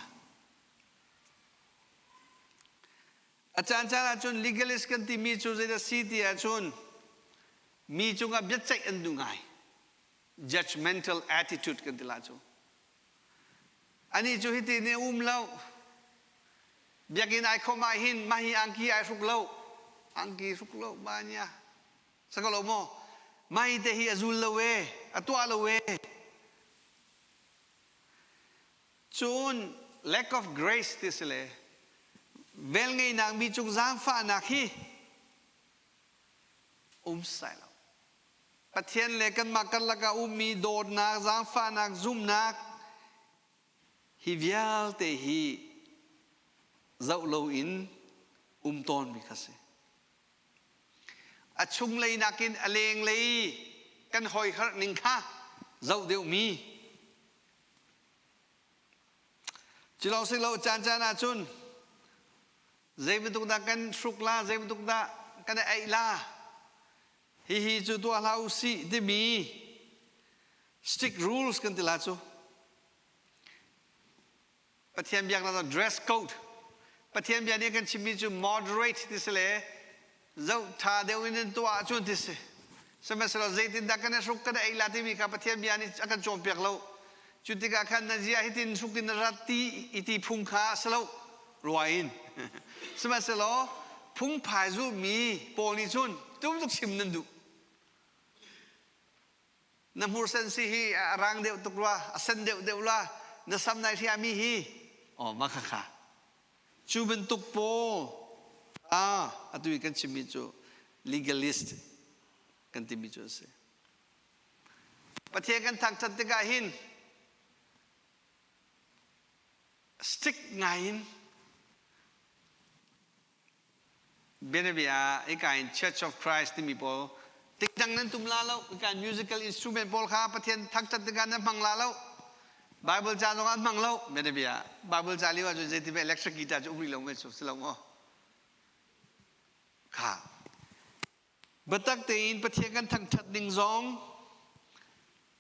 a caan caan ahcun legalist kan timi cu zeidah si ti ahcun mi cungah biaceih an duh ngai judgmental attitude kan ti la cu ani cu hiti nih um lo biakinn ai khom ah hin mah hi angki ai hruk lo angki hruk lo ma nia Sa ko lo maw? Mai te hi a zul lo e, a tuah lo e. Cun lack of grace ti si le velngeihnak mi cung zaangfahnak hi um sai lo. Pathian le kanmah karlak ah ummi dawtnak, zaangfahnak, zumhnak hi vialte hi zoh loin um tawnmi kha si. A chunglei nakin a lenglei kan hawiherh ning kha zoh deuhmi. Cu lawng si lo caan caan ahcun zei bantuk dah kan hruk la, zei bantuk dah kan eih la, hihi cu tuah hlah u sih timi strict rules kan ti la cu. Pathian biaknak dress code. Pathian bia nih kan chimmi cu moderate ti si le zoh ṭha deuh in in tuah ahcun ti si. Sihmanhsehlaw zeitindah kan i hruk kan ei la timi kha Pathian bia nih a kan cawnpiak lo. Cu tikah khan na zia hitin hruk in na rat ti i ti phung kha a si lo rua in. Sihmanhsehlaw phungphai zulmi pawl nih cun tum tuk chim nan duh. Na hmursen si hi a rang deuh tuk rua, a sen deuh deuh la, na sam nai hriami hi oh ma kha kha. Cu bantuk pawl ah atu i kan chimmi cu legalist kan timi cu a si. Pathian kan thangṭhat tikah hin strict ngai in bianabia hika in Church of Christ timi pawl tikdang nan tum la lo hika musical instrument pawl kha Pathian thangṭhat tikah nan hmang la lo Bible ca zong an hmang lo bianabia Bible ca lio ahcun zeiti electric guitar cu um rih lo men cu si lo maw kha Biatak tein Pathian kan thangṭhat ning zong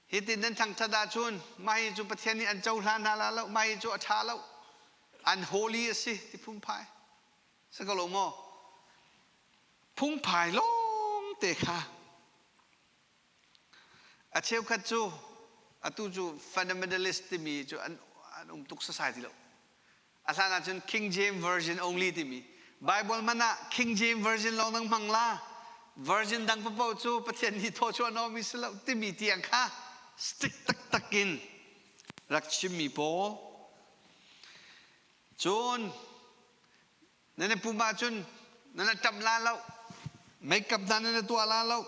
hitin nan thangṭhat ahcun mah hi cu Pathian nih an cohlan hna la lo, mah hi cu a ṭha lo, unholy a si ti phungphai. Si ko lo maw? Phungphai lawng te kha a cheukhat cu atu cu fundamentalist timi cu an, an um tuk sasai ti lo. A hlan ahcun King James Version only timi Bible hmanh ah King James Version lawng nang hmang la version dang paoh cu Pathian nih thawchuah nawmi si lo timi tiang kha stick taktak in rak chimmi pawl cun nan i pum ahcun nan i ṭamh la lo makeup hna nan i tuah la lo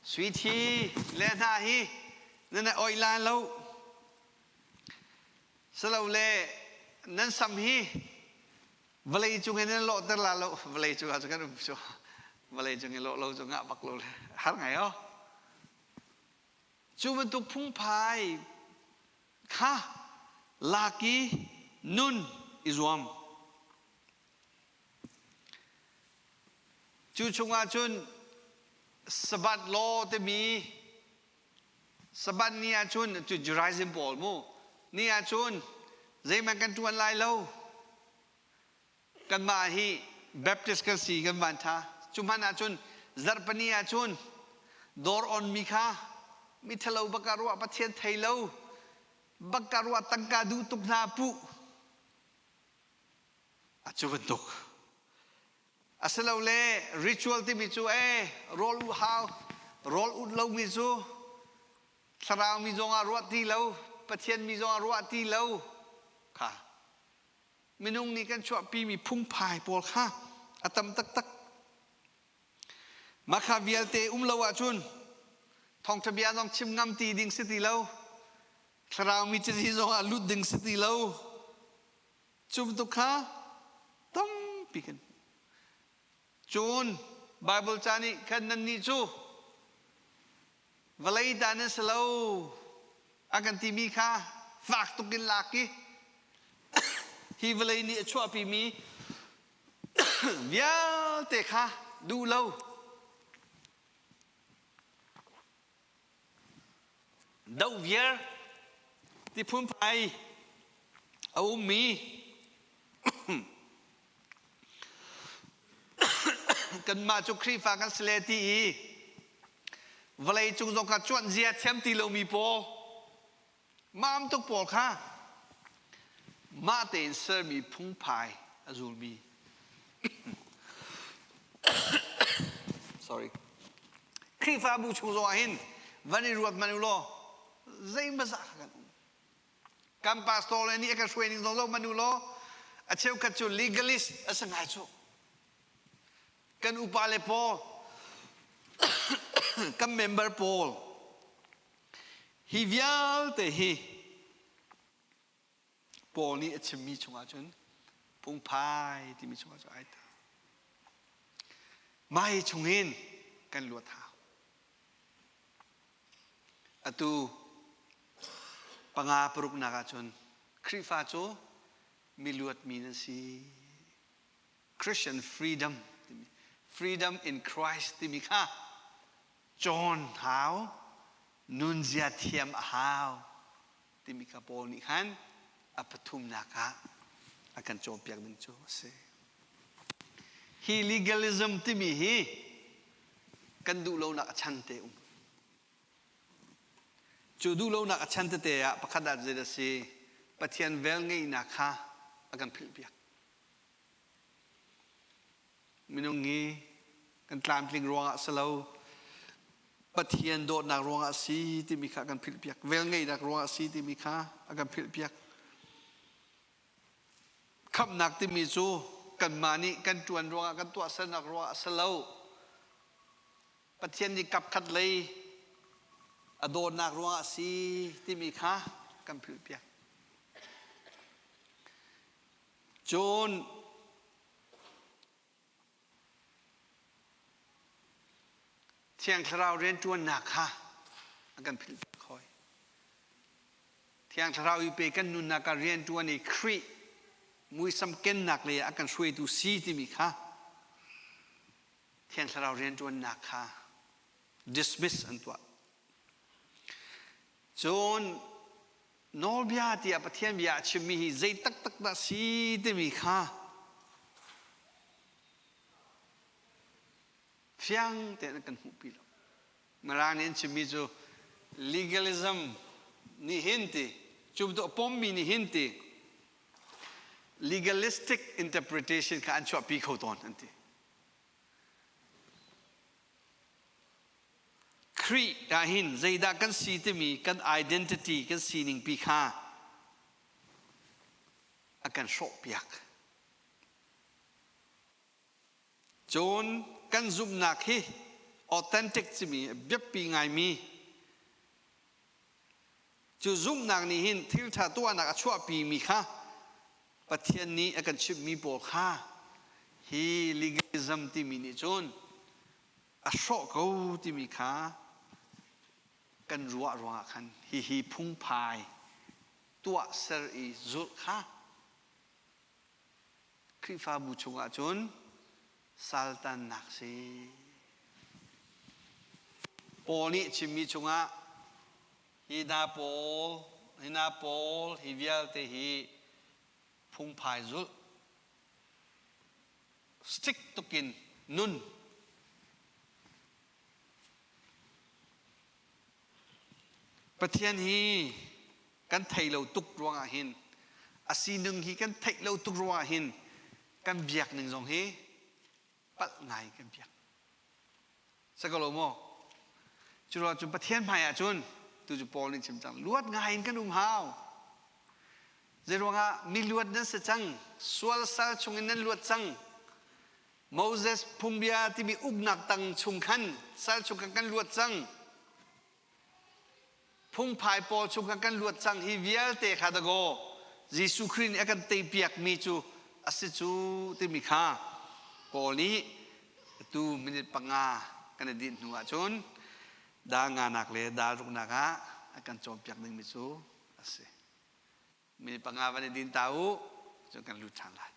sui thi le hna hi nan i oih la lo Silole nan sam hi vawlei cung in nan lawhter la lo vawlei cung ah cun kan um cu vawlei cung i lawh lo cu ngah bak lo le har ngai o cu bantuk phungphai kha lak i nun i zuam cu chungah cun Sabbath law timi Sabbath ni ahcun cu Gerizim pawl mu ni ahcun zeihmanh kan ṭuan lai lo. Kanmah hi Baptist kan si kan van ṭha. Cu hmanh ahcun zarhpini ahcun dawr onmi kha mi ṭhalo bak ah ruah Pathian thei lo bak ah ruah tangka duh tuk hna puh. A cu bantuk. Asilole ritual timi cu ee rawl u hau rawl ut lomi cu thlarau mi zongah ruah ti lo Pathian mi zongah ruah ti lo kha minung nih kan chuahpimi phungphai pawl kha a tam taktak. Mah kha vialte um lo ahcun thawngṭha bia zong chim ngam ti ding si ti lo thlarau mi cazi zongah lut ding si ti lo Cu bantuk kha tampi kan cun Bible ca nih khan nannih cu vawlei ta nan si lo a kan timi kha fak tuk in lak i hi vawlei nih a chuahpimi vialte kha duh lo Doh viar ti phunphai a ummi kanmah cu Khrihfa kan si le ti i vawlei cung zong kha cuanh zia thiam ti lomi pawl maam tuk pawl kha mah tein sermi phungphai a zulmi sorry Khrihfabu chung zong ah hin van i ruat hmanh u law zeimazah kha kan um kan pastor le nih a kan hruai ning zong zoh hmanh u law a cheukhat cu legalist a si ngai cu kan upa le pawl. Kan member pawl hi vialte hi Paul nih a chimmi chungah cun phungphai timi chungah cun ai tel. Mah hi chungin kan luat hau. Atu panga paruknak ahcun Khrihfa cu miluatmi nan si. Christian freedom timi freedom in Christ timi kha cawn hau, nunzia thiam a hau timi kha Paul nih khan a pathumnak ah a kan cawnpiak ding cu a si. Hi legalism timi hi kan duh lonak a chan te um. Cu duh lonak a chan tete ah pakhat ah zei a si Pathian velngeihnak kha a kan philhpiak. Minung hi kan tlamtling ruangah si lo, Pathian dawtnak ruangah si timi kha a kan philhpiak. Velngeihnak ruangah si timi kha a kan philhpiak. Khamhnak timi cu kanmah nih kan ṭuan ruangah kan tuahsernak ruangah a si lo. Pathian nih kapkhat lei a dawtnak ruangah si timi kha kan philhpiak. Cun Thiang Thlarau rianṭuannak kha a kan philhpiak hawi. Thiang Thlarau i pe kan nunnak ah rianṭuan i Khrih muisam kennak lei ah a kan hruaitu si timi kha Thiang Thlarau rianṭuannak kha dismiss an tuah. Cun nawlbia tiah Pathian bia a chimmi hi zei taktak dah si timi kha fiang tein an kan hmuhpi lo. Mirang nih an chimmi cu legalism nih hin ti, cu bantuk a pommi nih hin ti, legalistic interpretation kha an chuahpi kho tawn an ti. Khrih ah hin zeidah kan si timi kan identity kan sining pi kha a kan hrawhpiak. Cun kan zumhnak hi authentic timi biapi ngaimi cu zumhnak nih hin thil ṭha tuahnak a chuahpimi kha Pathian nih a kan chimhmi pawl kha hi legalism timi nih cun a hrawh ko timi kha kan ruah ruangah khan hihi phungphai tuahser i zulh kha Khrihfabu chungah cun saltannak si. Paul nih chimmi chungah hi hna pawl, hi hna pawl, hi vialte hi phungphai zulh strict tukin nun Pathian hi kan thei lo tuk ruangah hin a sining hi kan theih lo tuk ruangah hin kan biak ning zong hi palh ngai kan biak. Si ko lo maw? Cu ruangah cun Pathian hmai ah cun tu cu Paul nih chim cang luat ngai in kan um hau. Zei ruangah mi luat nan si cang, sual sal chungin nan luat cang. Moses phungbia timi uknak tang chung khan sal chung khan kan luat cang. Phungphai pawl chung khan kan luat cang hi vialte kha dakaw Jesuh Khrih nih a kan teipiakmi cu a si cu timi kha Paul nih atu minute panga kan i dinh hnu ahcun dal nganak le dal ruknak ah a kan cawnpiak dingmi cu a si. Minute panga van i din ta u, cun kan lut ṭhan lai.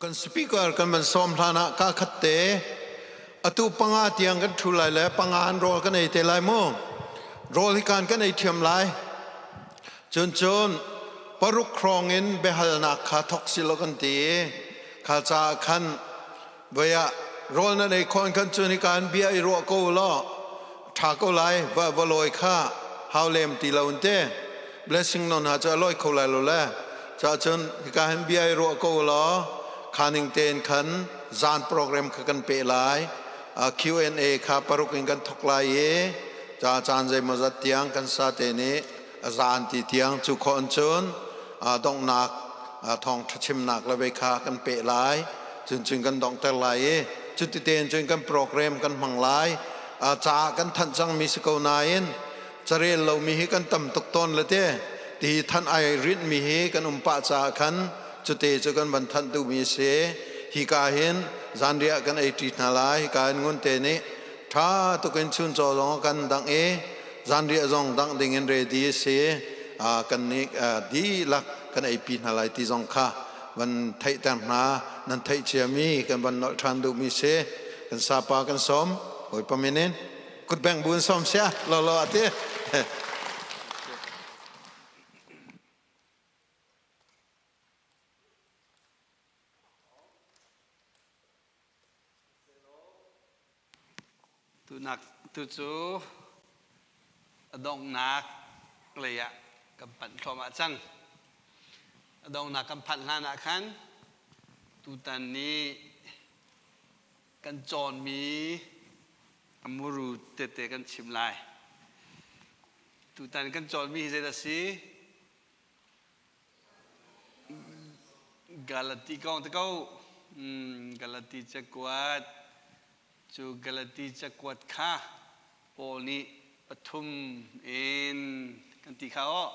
Kan speaker kan van sawm hlan ah ka khat te atu panga tiang kan thu lai le panga an rawl kan ei te lai mu. Rawl hi kan kan ei thiam lai. Cun cun paruk hrawng in biahalnak kha thok si lo kan ti. Kha caah khan voi ah rawl nan ei khon kan cun hi kan bia i ruah ko law tha ko lai va va lawi kha hau lem ti lo te blessing non ha cha loi kho lai lo le cha cun hika hin bia i ruah ko law khaning ten khan zan program kha kan pe lai Q&A kha paruk in kan thok lai i cha caan zeimaw zat tiang kan sa te nih zan ti tiang cu khon cun donghnak thawng chimnak le vei kha kan pe lai cun cun kan donghter lai i cuti tein cun kan program kan hmang lai ca kan thanh cang mi si ko nain carel lomi hi kan tam tuk tawn le te ti than ai rinh mi hi kan um pah caah khan cute cu kan van thanh duhmi si hi ka hin zanriah kan ei ṭi hna lai hi ka hin ngun te nih ṭha tukin chun chaw zong kan dang i zanriah zong dang ding in ready si kan nih dihlak kan eipi hna lai ti zong kha van theihter hna nan theih ciami kan van nolh ṭhan duhmi si kan sapa kan sawm Bawipa min in kutbeng bu in sawm sia lo lo ati. Tunak tu cu a donghnak lei ah kan panh thluahmah cang. A donghnak kan phanh hlan ah khan tutan ni kan cawnmi a muru tete kan chim lai. Tutan kan cawnmi hi zeidah a si? Galati kong te ko. Galati cakuat cu Galati cakuat kha Paul nih pathum in kan ti kha aw.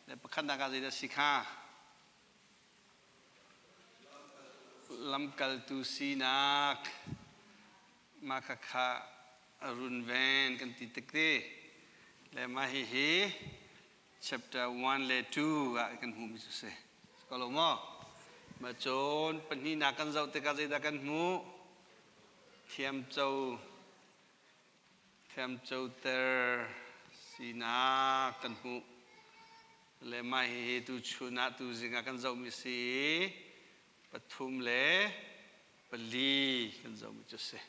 Le pakhatnak ah zeidah si kha? Lamkaltu sinak mah khakha a runven kan ti tik ti. Le mah hihi chapter 1 le 2 ah kan hmuhmi cu si. Ko lo maw? Ma cun pahnihnak kan zoh tikah zeidah kan hmuh? Thiamco thiamcoter sinak kan hmuh. Le mah hihi tu chun ah tu zing ah kan zohmi si i pathum le pali kan zohmi cu si.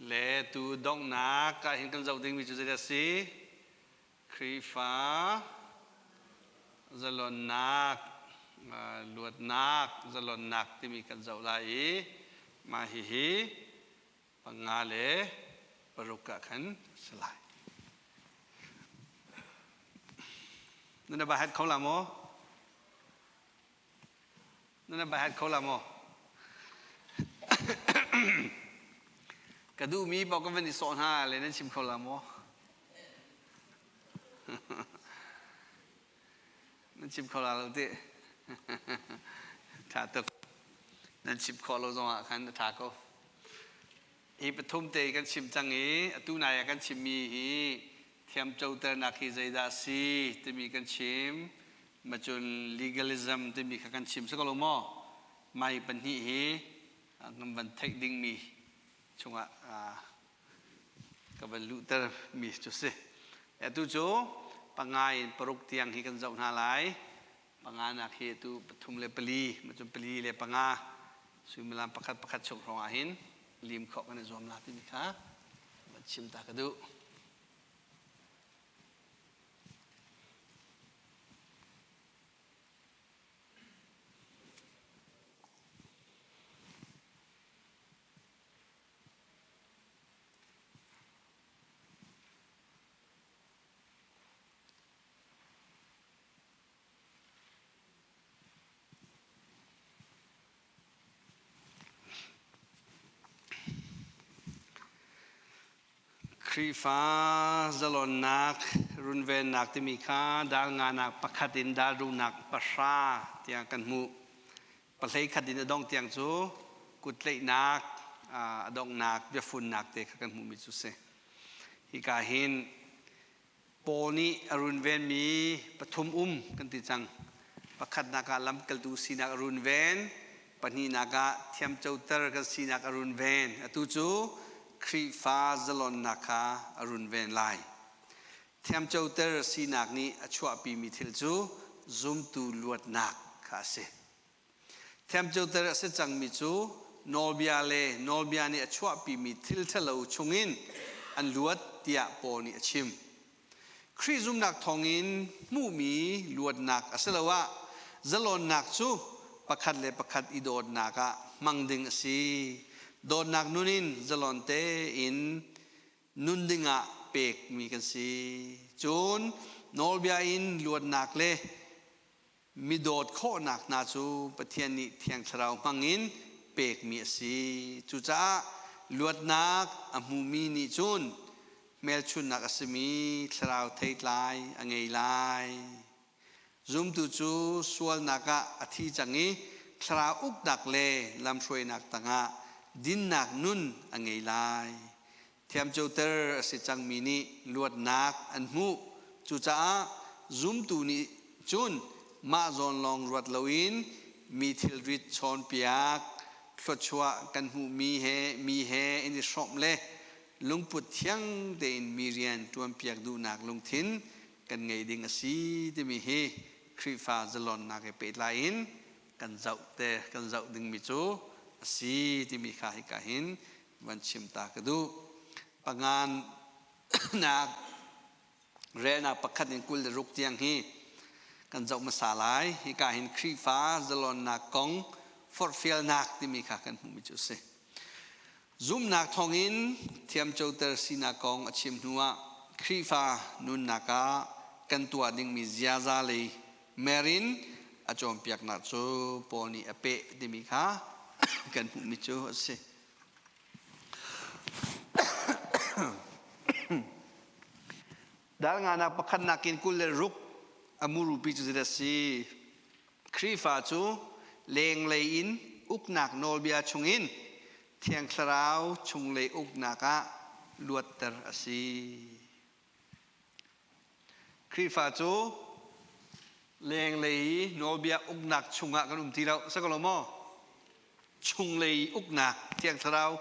Le tu donghnak ah hin kan zoh dingmi cu zeidah si? Khrihfa zalonnak, luatnak, zalonnak timi kan zoh lai i mah hihi panga le paruk ah khan si lai. Nan ba hat kho la maw? Nan ba hat kho la maw? Ka duhmi paoh ka van i sawh hna le nan chim kho la maw? Nan chim kho la lo ti. Ṭha tuk. Nan chim khawh lo zongah khan a ṭha ko. Hi pathum te kan chim cang i atu nai ah kan chimmi hi thiamcoternak hi zeidah a si timi kan chim. Macun legalism timi kha kan chim si ko lo maw? Mai pahnih hi kan van theih dingmi chungah ka van luhter mi cu si. Atu cu panga in paruk tiang hi kan zoh hna lai. Panga nak hi atu pathum le pali, macun pali le panga suimilam pakhat pakhat chung hrawng ah hin lim khawh kan i zuam la timi kha van chim ta ka duh. Khrihfa zalonnak runvennak timi kha dal nganak pakhat in dal runak pahra tiang kan hmuh. Pahlei khat in a dong tiang cu kuttlaihnak a donghnak biafunnak te kha kan hmuhmi cu si. Hika hin Paul nih a runvenmi pathum um kan ti cang. Pakhatnak ah lamkaltu sinak a runven. Pahnihnak ah thiamcoter kan sinak a runven. Atu cu Khrihfa zalonnak kha a runven lai. Thiamcoter sinak nih a chuahpimi thil cu zumtu luatnak kha a si. Thiamcoter a si cangmi cu nawlbia le nawlbia nih a chuahpimi thil ṭhalo chungin an luat tiah Paul nih a chim. Khrih zumhnak thawngin hmuhmi luatnak asiloah zalonnak cu pakhat le pakhat i dawtnak ah hmang ding a si. Dawtnak nun in zalon tein nun dingah pekmi kan si. Cun nawlbia in luatnak le mi dawt khawhnak hna cu Pathian nih Thiang Thlarau hmangin pekmi a si. Cucaah luatnak a hmumi nih cun hmelchunhnak a simi Thlarau theitlai a ngei lai. Zumtu cu sualnak ah a thi cang i Thlarau uknak le lamhruainak tangah dinnak nun a ngei lai. Thiamcoter a si cangmi nih luatnak an hmuh. Cucaah zumtu nih cun mah zawn lawng ruat loin mi thilrit chawnpiak, thluachuah kan hmuhmi he mi he in i hrawmh le lungput thiang tein mi rian ṭuanpiak duhnak lungthin kan ngei ding a si timi hi Khrihfa zalonnak he pehtlai in kan zoh te kan zoh dingmi cu a si timi kha hika hin van chim ta ka duh. Pangan nak relnak pakhat in 26 tiang hi kan zoh hmasa lai. Hika hin Khrihfa zalonnak kong forhfialnak timi kha kan hmuhmi cu a si. Zumhnak thawngin thiamcoter sinak kong a chim hnuah Khrihfa nunnak ah kan tuah dingmi ziaza lei mer in a cawnpiaknak cu Paul nih a peh timi kha kan hmuhmi cu a si. Dal nganak pakhatnak in 26 a murupi cu zeidah a si? Khrihfa cu lenglei in uknak nawlbia chungin Thiang Thlarau chunglei uknak ah luatter a si. Khrihfa cu lenglei i nawlbia uknak chungah kan um ti lo. Si ko lo maw? Chunglei uknak, Thiang Thlarau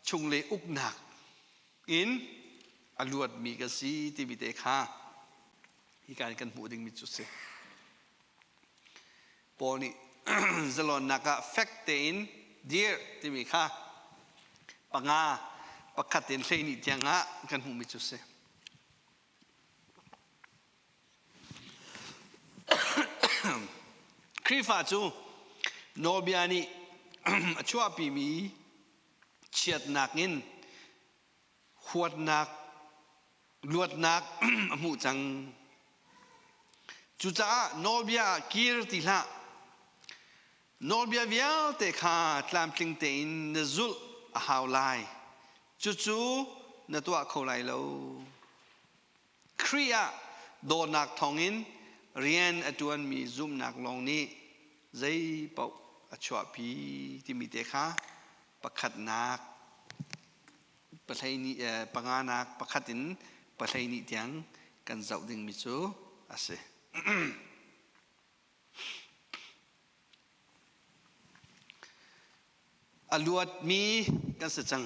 chunglei uknak in a luatmi kan si timi te kha hika in kan hmuh dingmi cu si. Paul nih zalonnak ah fek tein dir timi kha panga pakhat in 12 tiang ah kan hmuhmi cu si. Khrihfa cu nawlbia nih a chuahpimi chiatnak in huatnak luatnak a hmuh cang. Cucaah nawlbia ah kir ti hlah. Nawlbia vialte kha tlamtling tein na zulh a hau lai. Cucu na tuah kho lai lo. Khrih ah dawtnak thawngin rian a ṭuanmi zumhnak lawng nih zei paoh a chuahpi timi te kha pakhatnak panganak pakhat in 12 tiang kan zoh dingmi cu a si. A luatmi kan si cang.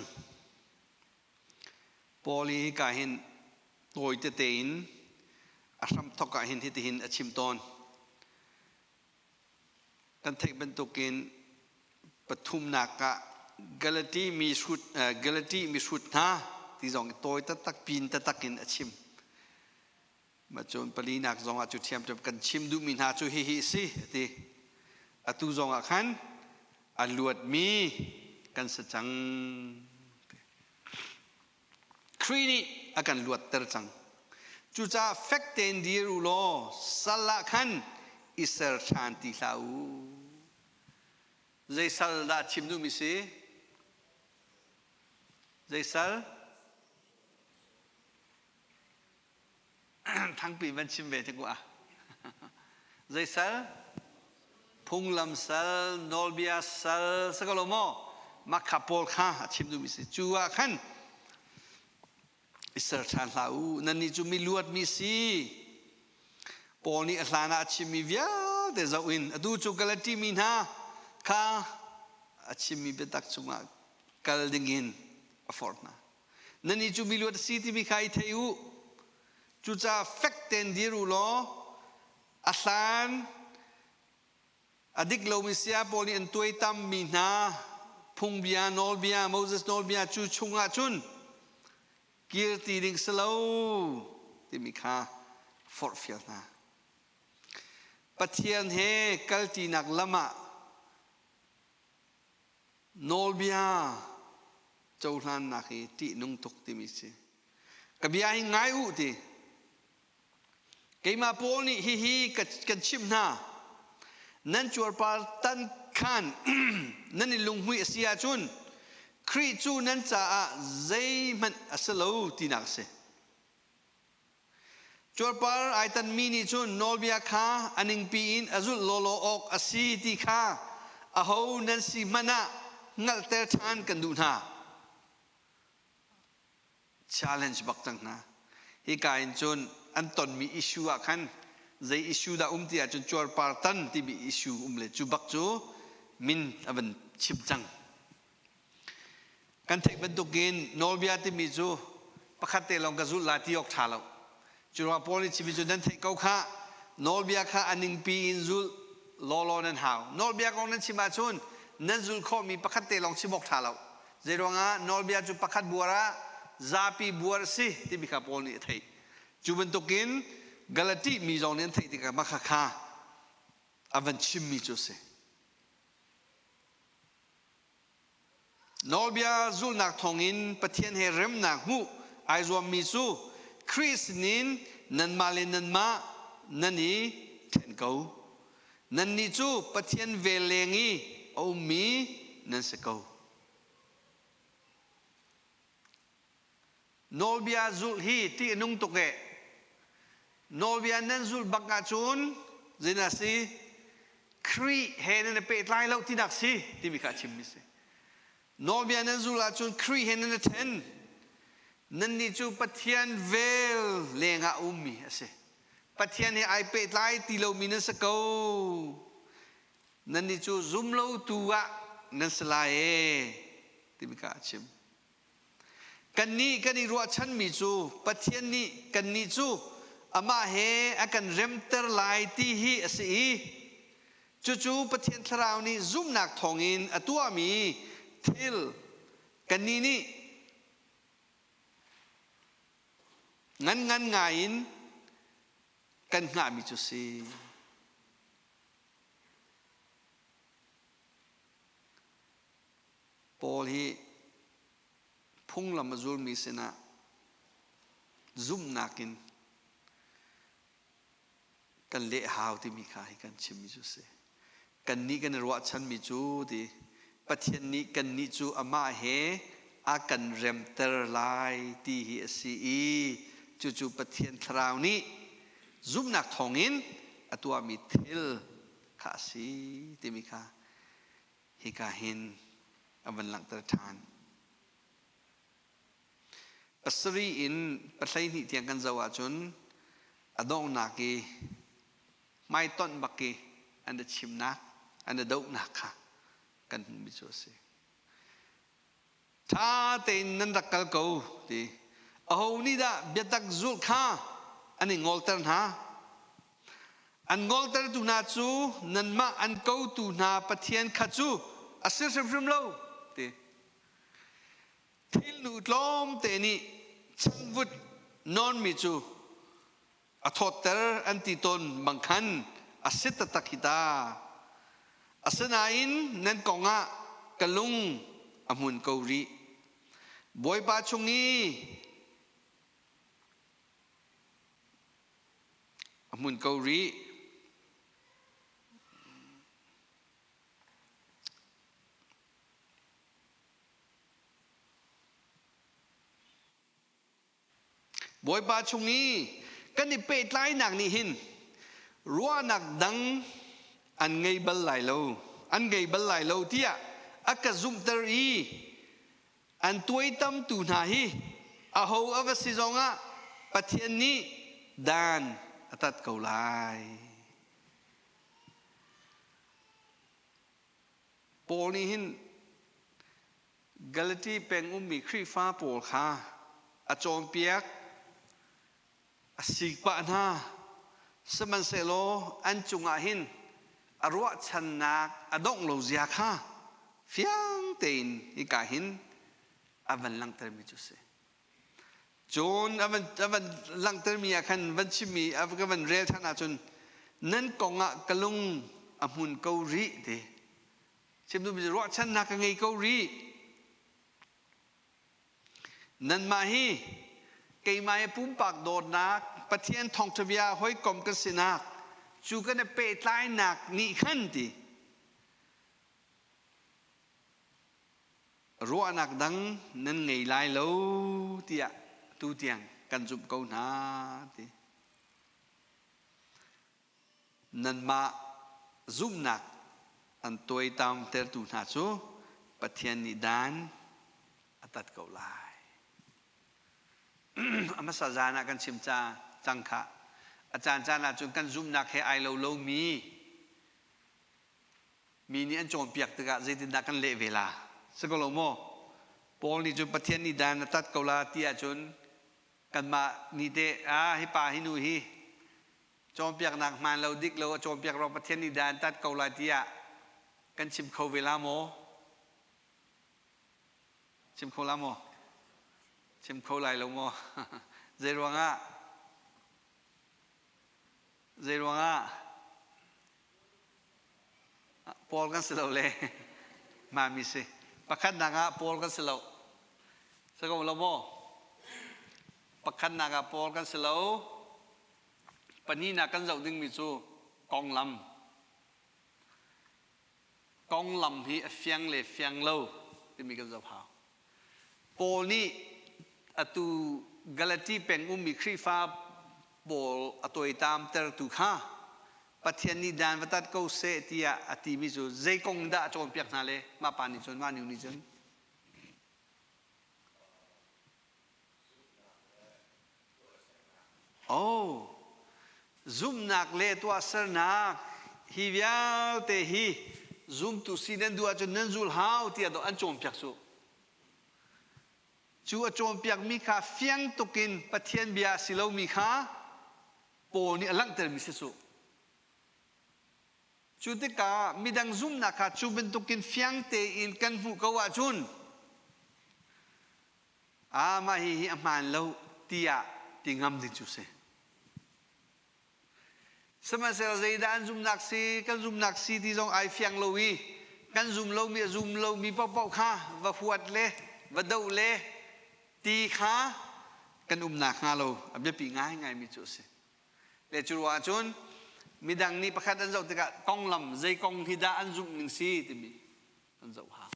Paul hi hika hin tawi tete in a hramthawk ah hin hitihin a chim tawn. Kan theih bantukin pathumnak ah Galati mi hrut Galati mi hrut hna ti zong tawi taktak pin taktak in a chim. Mah cun palinak zong ah cu ṭhiamṭhiam kan chim duhmi hna cu hihi a si a ti. Atu zong ah khan a luatmi kan si cang. Khrih nih a kan luatter cang. Cucaah fek tein dir u law sal ah khan i ser ṭhan ti hlah u. Zei sal dah chim duhmi si? Zei sal? Thangpi van chim ve te ku ah. Zei sal? Phunglam sal, nawlbia sal, sa ko lo maw? Makha pawl kha a chim duhmi si. Cu ah khan i ser ṭhan hlah u. Nannih cu mi luatmi si. Paul nih a hlan ah a chimmi vialte zoh in atu cu Galati mi hna. kha a chimmi biatak chungah kal dingin a forh hna. Nannih cu miluat a si timi kha i thei u. Cucaah fek tein dir u law a hlan a dik lomi saya pawl nih an tuaitammi hna phungbia nawlbia Moses nawlbia cu chungah cun kir ti ding si lo timi kha forhfial hna. Pathian he kalṭinak lam ah nawlbia cohlannak hi ṭihnung tuk timi si. Ka bia hi ngai u ti. Keimah Paul nih hihi kan chimh hna. Nan cuarpar tan khan nan i lunghmuih a si ahcun Khrih cu nan caah zeihmanh a si lo tinak a si. Cuarpar ai tanmi nih cun nawlbia kha a ningpi in a zulh lawlaw awk a si ti kha aho nan si hmanh ah hngalhter ṭhan kan duh hna. Challenge bak cang hna. Hika in cun an tonmi issue ah khan zei issue dah um ti ahcun cuarpar tan timi issue um le cu bak cu min a van chim cang. Kan theih bantukin nawlbia timi cu pakhat te lawng ka zulh lai ti awk ṭha lo. Cu ruangah Paul nih chimmi cu nan theih ko khah. Nawlbia kha a ningpi in zulh lawlaw nan hau. Nawlbia kong nan chim ahcun nan zulh khawhmi pakhat te lawng chim awk ṭha lo. Zeiruangah nawlbia cu pakhat buar ah zapi buar a si timi kha Paul nih a theih. Cu bantukin Galati mi zong nih an theih tikah mah kha a van chimmi cu a si. Nawlbia zulhnak thawngin Pathian he remnak hmuh ai zuammi cu Khrih sinin nanmah le nanmah nan i ṭhen ko. Nannih cu Pathian vel leng i a ummi nan si ko. Nawlbia zulh hi ṭih a nung tuk eh. Nawlbia nan zulh bak ahcun zeidah a si? Khrih he nan i pehtlai lo tinak si timi kha a chimmi si. Nawlbia nan zulh ahcun Khrih he nan i ṭhen. Nannih cu Pathian vel lengah a ummi a si. Pathian he ai pehtlai ti lomi nan si ko. Nannih cu zumlotu ah nan si lai ee timi kha a chim. Kannih kan i ruahchanmi cu Pathian nih kannih cu amah he a kan remter lai ti hi a si i cucu Pathian Thlarau nih zumhnak thawngin a tuahmi thil kannih nih ngan ngan ngaiin kan hngahmi cu si. Paul hi phunglam a zulmi sinah zumhnak in kan leh hau timi kha hi kan chimmi cu si. Kannih kan i ruahchanmi cu ti Pathian nih kannih cu amah he a kan remter lai ti hi a si i cucu Pathian Thlarau nih zumhnak thawngin a tuahmi thil kha a si timi kha hika hin a van langhter ṭhan. Pasarih in pahlei tiang kan zoh ahcun a donghnak i hmaitonh bak i an i chimnak, an i dohnak kha kan hmuhmi cu a si. Ṭha tein nan rak kal ko ti. Aho nih dah biatak zulh kha an i ngolter hna? An ngoltertu hna cu nanmah an kotu hna Pathian kha cu a si hrimhrim lo ti. Thilnu tlawmte nih changvut nawnmi cu a thawtter an ti tawn bang khan a si taktak hi ta. Asinain nan kongah ka lung a hmun ko rih. Bawipa chung i a hmun ko rih. Bawipa chung i kan i pehtlainak nih hin ruahnak dang an ngei bal lai lo, an ngei bal lai lo tiah a ka zumhter i an tuaitamtu hna hi aho a va si zongah Pathian nih dan a tat ko lai. Paul nih hin Galati peng ummi Khrihfa pawl kha a cawnpiak, a sikpah hna. Sihmanhsehlaw an cungah hin a ruahchannak a dongh lo zia kha fiang tein hika hin a van langhtermi cu a si. Cun a van, a van langhtermi ah khan van chimmi a ka van rel ṭhan ahcun nan kong ah ka lung a hmun ko rih ti. Chim duhmi cu ruahchannak ka ngei ko rih. Nanmah hi keimah hi pumpak dawtnak Pathian thawngṭha bia hawikom kan sinak cu kan i pehtlainak nih khan ti ruahnak dang nan ngei lai lo tiah tu tiang kan zumh ko hna ti. Nanmah zumhnak an tuaitamtertu hna cu Pathian nih dan a tat ko lai. A hmasa zan ah kan chim ca cang kha. A caan caan ah cun kan zumhnak he ai lo lomi mi nih an cawnpiak tikah zeitindah kan leh ve la? Si ko lo maw? Paul nih cun Pathian nih dan a tat ko la ti ahcun kanmah nih teh ah hi pa hi nu hi cawnpiaknak hmaan lo dik lo a cawnpiak ruang Pathian nih dan tat ko lai tiah kan chim kho ve la maw? Chim kho la maw? Chim kho lai lo maw? Zei ruangah? Zei ruangah? Paul kan si lo le mami si. Pakhatnak ah Paul kan si lo. Si ko lo maw? Pakhatnak ah Paul kan si lo. Pahnihnak kan zoh dingmi cu konglam. Konglam hi a fiang le fiang lo timi kan zoh hau. Paul nih atu Galati peng ummi Khrihfa pawl a tuaitamtertu kha Pathian nih dan va tat ko seh tiah a timi cu zei kong dah a cawnpiak hna le mah pa nih cun mah nu nih cun Oh, zumhnak le tuahsernak hi vialte hi zumtu si nan duh ahcun nan zul hau tiah dawh an cawnpiak cu. Cu a cawnpiakmi kha fiang tukin Pathian bia a si lomi kha Paul nih a langhtermi si cu. Cu tikah midang zumhnak kha cu bantukin fiang tein kan hmuh ko ahcun ah mah hihi a hmaan lo tiah ti ngam ding cu si. Sihmanhsehlaw zeidah an zumhnak si, kan zumhnak si ti zong ai fiang lo i kan zum lomi a zum lomi paohpaoh kha va huat le va doh le ti kha kan umnak hnga lo a biapi ngaingaimi cu a si. Le cu ruangah cun midang nih pakhat an zoh tikah konglam zei kong hi dah an zumh ning si timi an zoh hau.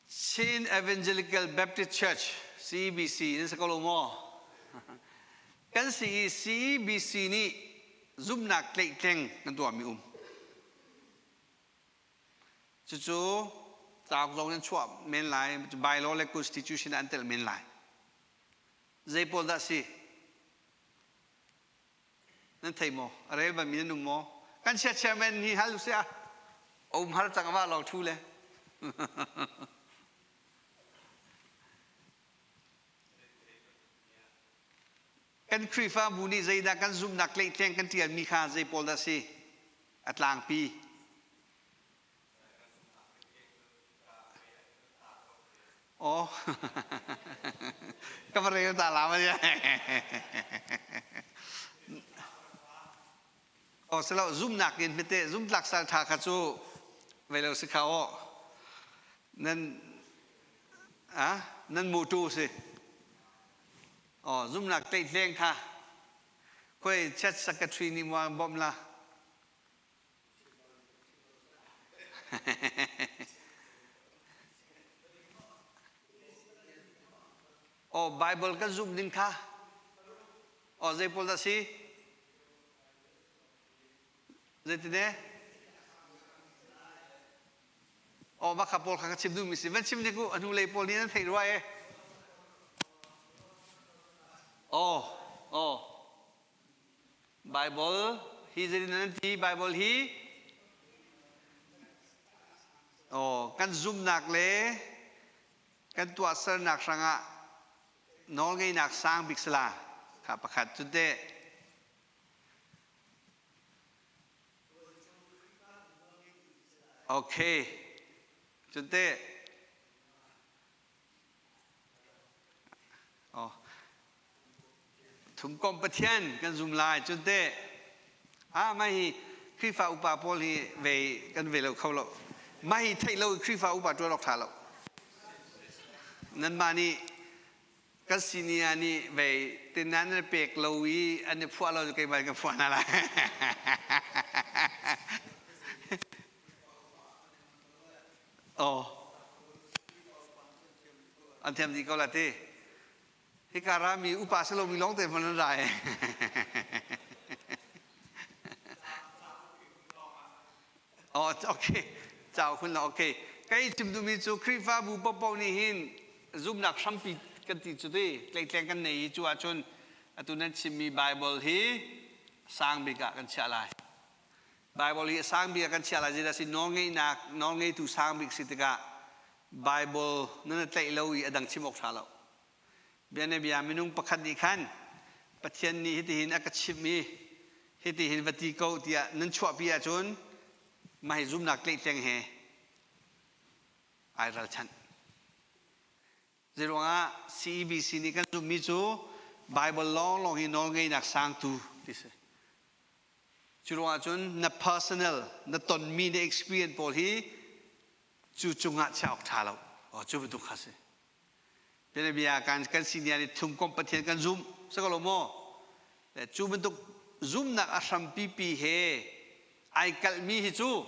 Chin Evangelical Baptist Church CEBC nan si ko lo maw? Kan si i CEBC nih zumhnak tleihtleng kan tuahmi um. Cucu cauk zong in chuah men lai, bylaw le constitution an telh men lai. Zei pawl dah si? Nan thei maw? A rel bal mi nan um maw? Kan chia chairman hi hal usih ah um har cang wa lawng thu le. Kan Khrihfabu nih zeidah kan zumhnak tleihtleng kan ṭialmi kha zei pawl dah si? A tlangpi. Oh, ka va rel ta la ma Oh, selo zumnak in hmete zumtlak sal tha kha cu vei lo si kha aw. Nan ah nan mutu si. Oh, zumnak tleihtleng kha khoi chat secretary nih mo bom la. Aw Bible kan zumh ding kha aw zei pawl dah si? Zeitine? Aw mah kha pawl kha ka chim duhmi si. Van chim nik u, a hnulei pawl nih nan theih rua e. Aw, aw. Bible hi zeitin nan ti? Bible hi? Aw, kan zumnak le kan tuahsernak hrangah nawlngeihnak sang bik sala kha pakhat cu teh. Okay. Cun teh. Oh. Thumkomh Pathian kan zum lai cun teh ah mah hi Khrihfa upa pawl hi ve kan ve lo kho lo. Mah hi theih lo Khrihfa upa ṭuan awk ṭha lo. Nanmah nih kan senior nih vei tinan nan pek lo i an i phuah lo cu keimah kan phuah hna lai. Oh. An thiam dih ko la ti. Hika rami upa si lomi lawng te hmanh an ra e. Oh, okay. Cau khun la okay. Kai chim duhmi cu Khrihfabu paohpaoh nih hin zumnak hrampi kan ti cu ti tleitleng kan nei i cu ahcun atu nan chimmi Bible hi sang bik ah kan chiah lai. Bible hi sang bik ah kan chiah lai zeidah si nawlngeihnak nawlngeitu sang bik si tikah Bible nan tlaih lo i a dang chim awk ṭha lo. Bianabia minung pakhat nih khan Pathian nih hitihin a ka chimh i hitihin va ti ko tiah nan chuahpi ahcun mah hi zumnak tlaihtleng he ai ralchanh. Zeiruangah CEBC nih kan zumhmi cu Bible lawnglawng hi nawlngeihnak sangtu ti si. Cu ruangah cun na personal, na tonmi, na experience pawl hi cu cungah chiah awk ṭha lo. Oh, cu bantuk kha si. Bianabia kan kan senior nih thumkomh Pathian kan zumh si ko lo maw? Le cu bantuk zumhnak a hrampi pi he ai kalhmi hi cu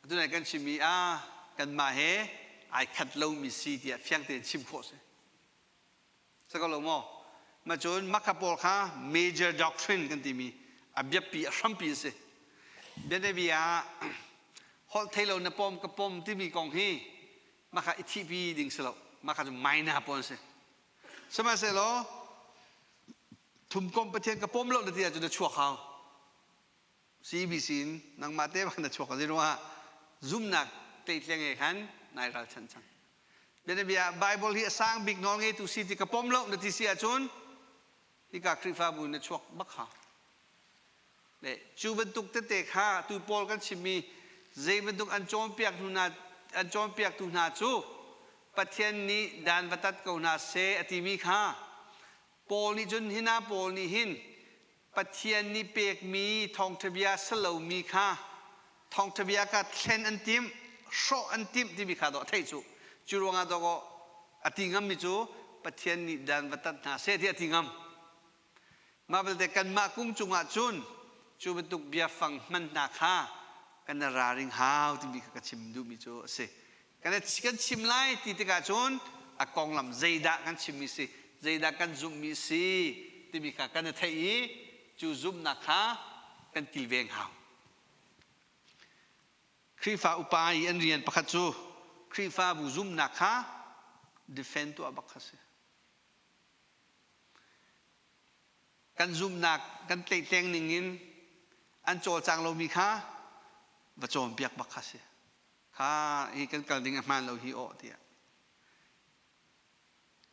atu nai kan chimmi ah kanmah he ai khat lomi si tiah fiang tein chim khawh si. Si ko lo maw? Ma cun makha pawl kha major doctrine kan timi a biapi a hrampi a si. Bianabia ah holh thei lo na pom ka pom timi kong hi maka i thihpi ding si lo. Maka cu minor pawl si. Sihmanhsehlaw thumkom Pathian ka pom lo na ti ahcun na chuak hau. CBC in nangmah te bak na chuak a ruangah zumnak tleitleng he khan nai ralchanh cang. Bianabia Bible hi a sang bik nawl ngeitu si ti ka pom lo na ti si ahcun hika Khrihfabu na chuak bak hau. Le cu bantuk tete kha tu Paul kan chimmi zei bantuk an cawnpiak hnu hna an cawnpiaktu hna cu Pathian nih dan va tat ko hna seh a timi kha Paul nih cun hina Paul nih hin Pathian nih pekmi thawngṭhabia si lomi kha thawngṭhabia kha thlen an timh, hrawh an timh timi kha dawh a theih cu. Cu ruangah dawkaw a ti ngammi cu Pathian nih dan va tat hna seh ti a ti ngam. Mah belte kanmah kum cungah cun cu bantuk biafang hman hna kha kan i ralring hau timi kha ka chim duhmi cu a si. Kan, kan chim lai ti tikah cun a konglam zeidah kan chimmi si, zeidah kan zumhmi si timi kha kan i theih i cu zumhnak kha kan kilveng hau. Khrihfa upa i an rian pakhat cu Khrihfabu zumhnak kha defend tuah bak kha si. Kan zumhnak kan tlaihtleng ning in an cawlcang lomi kha va cawnpiak bak kha si. Kha hi kan kal ding a hmaan lo hi awh tiah.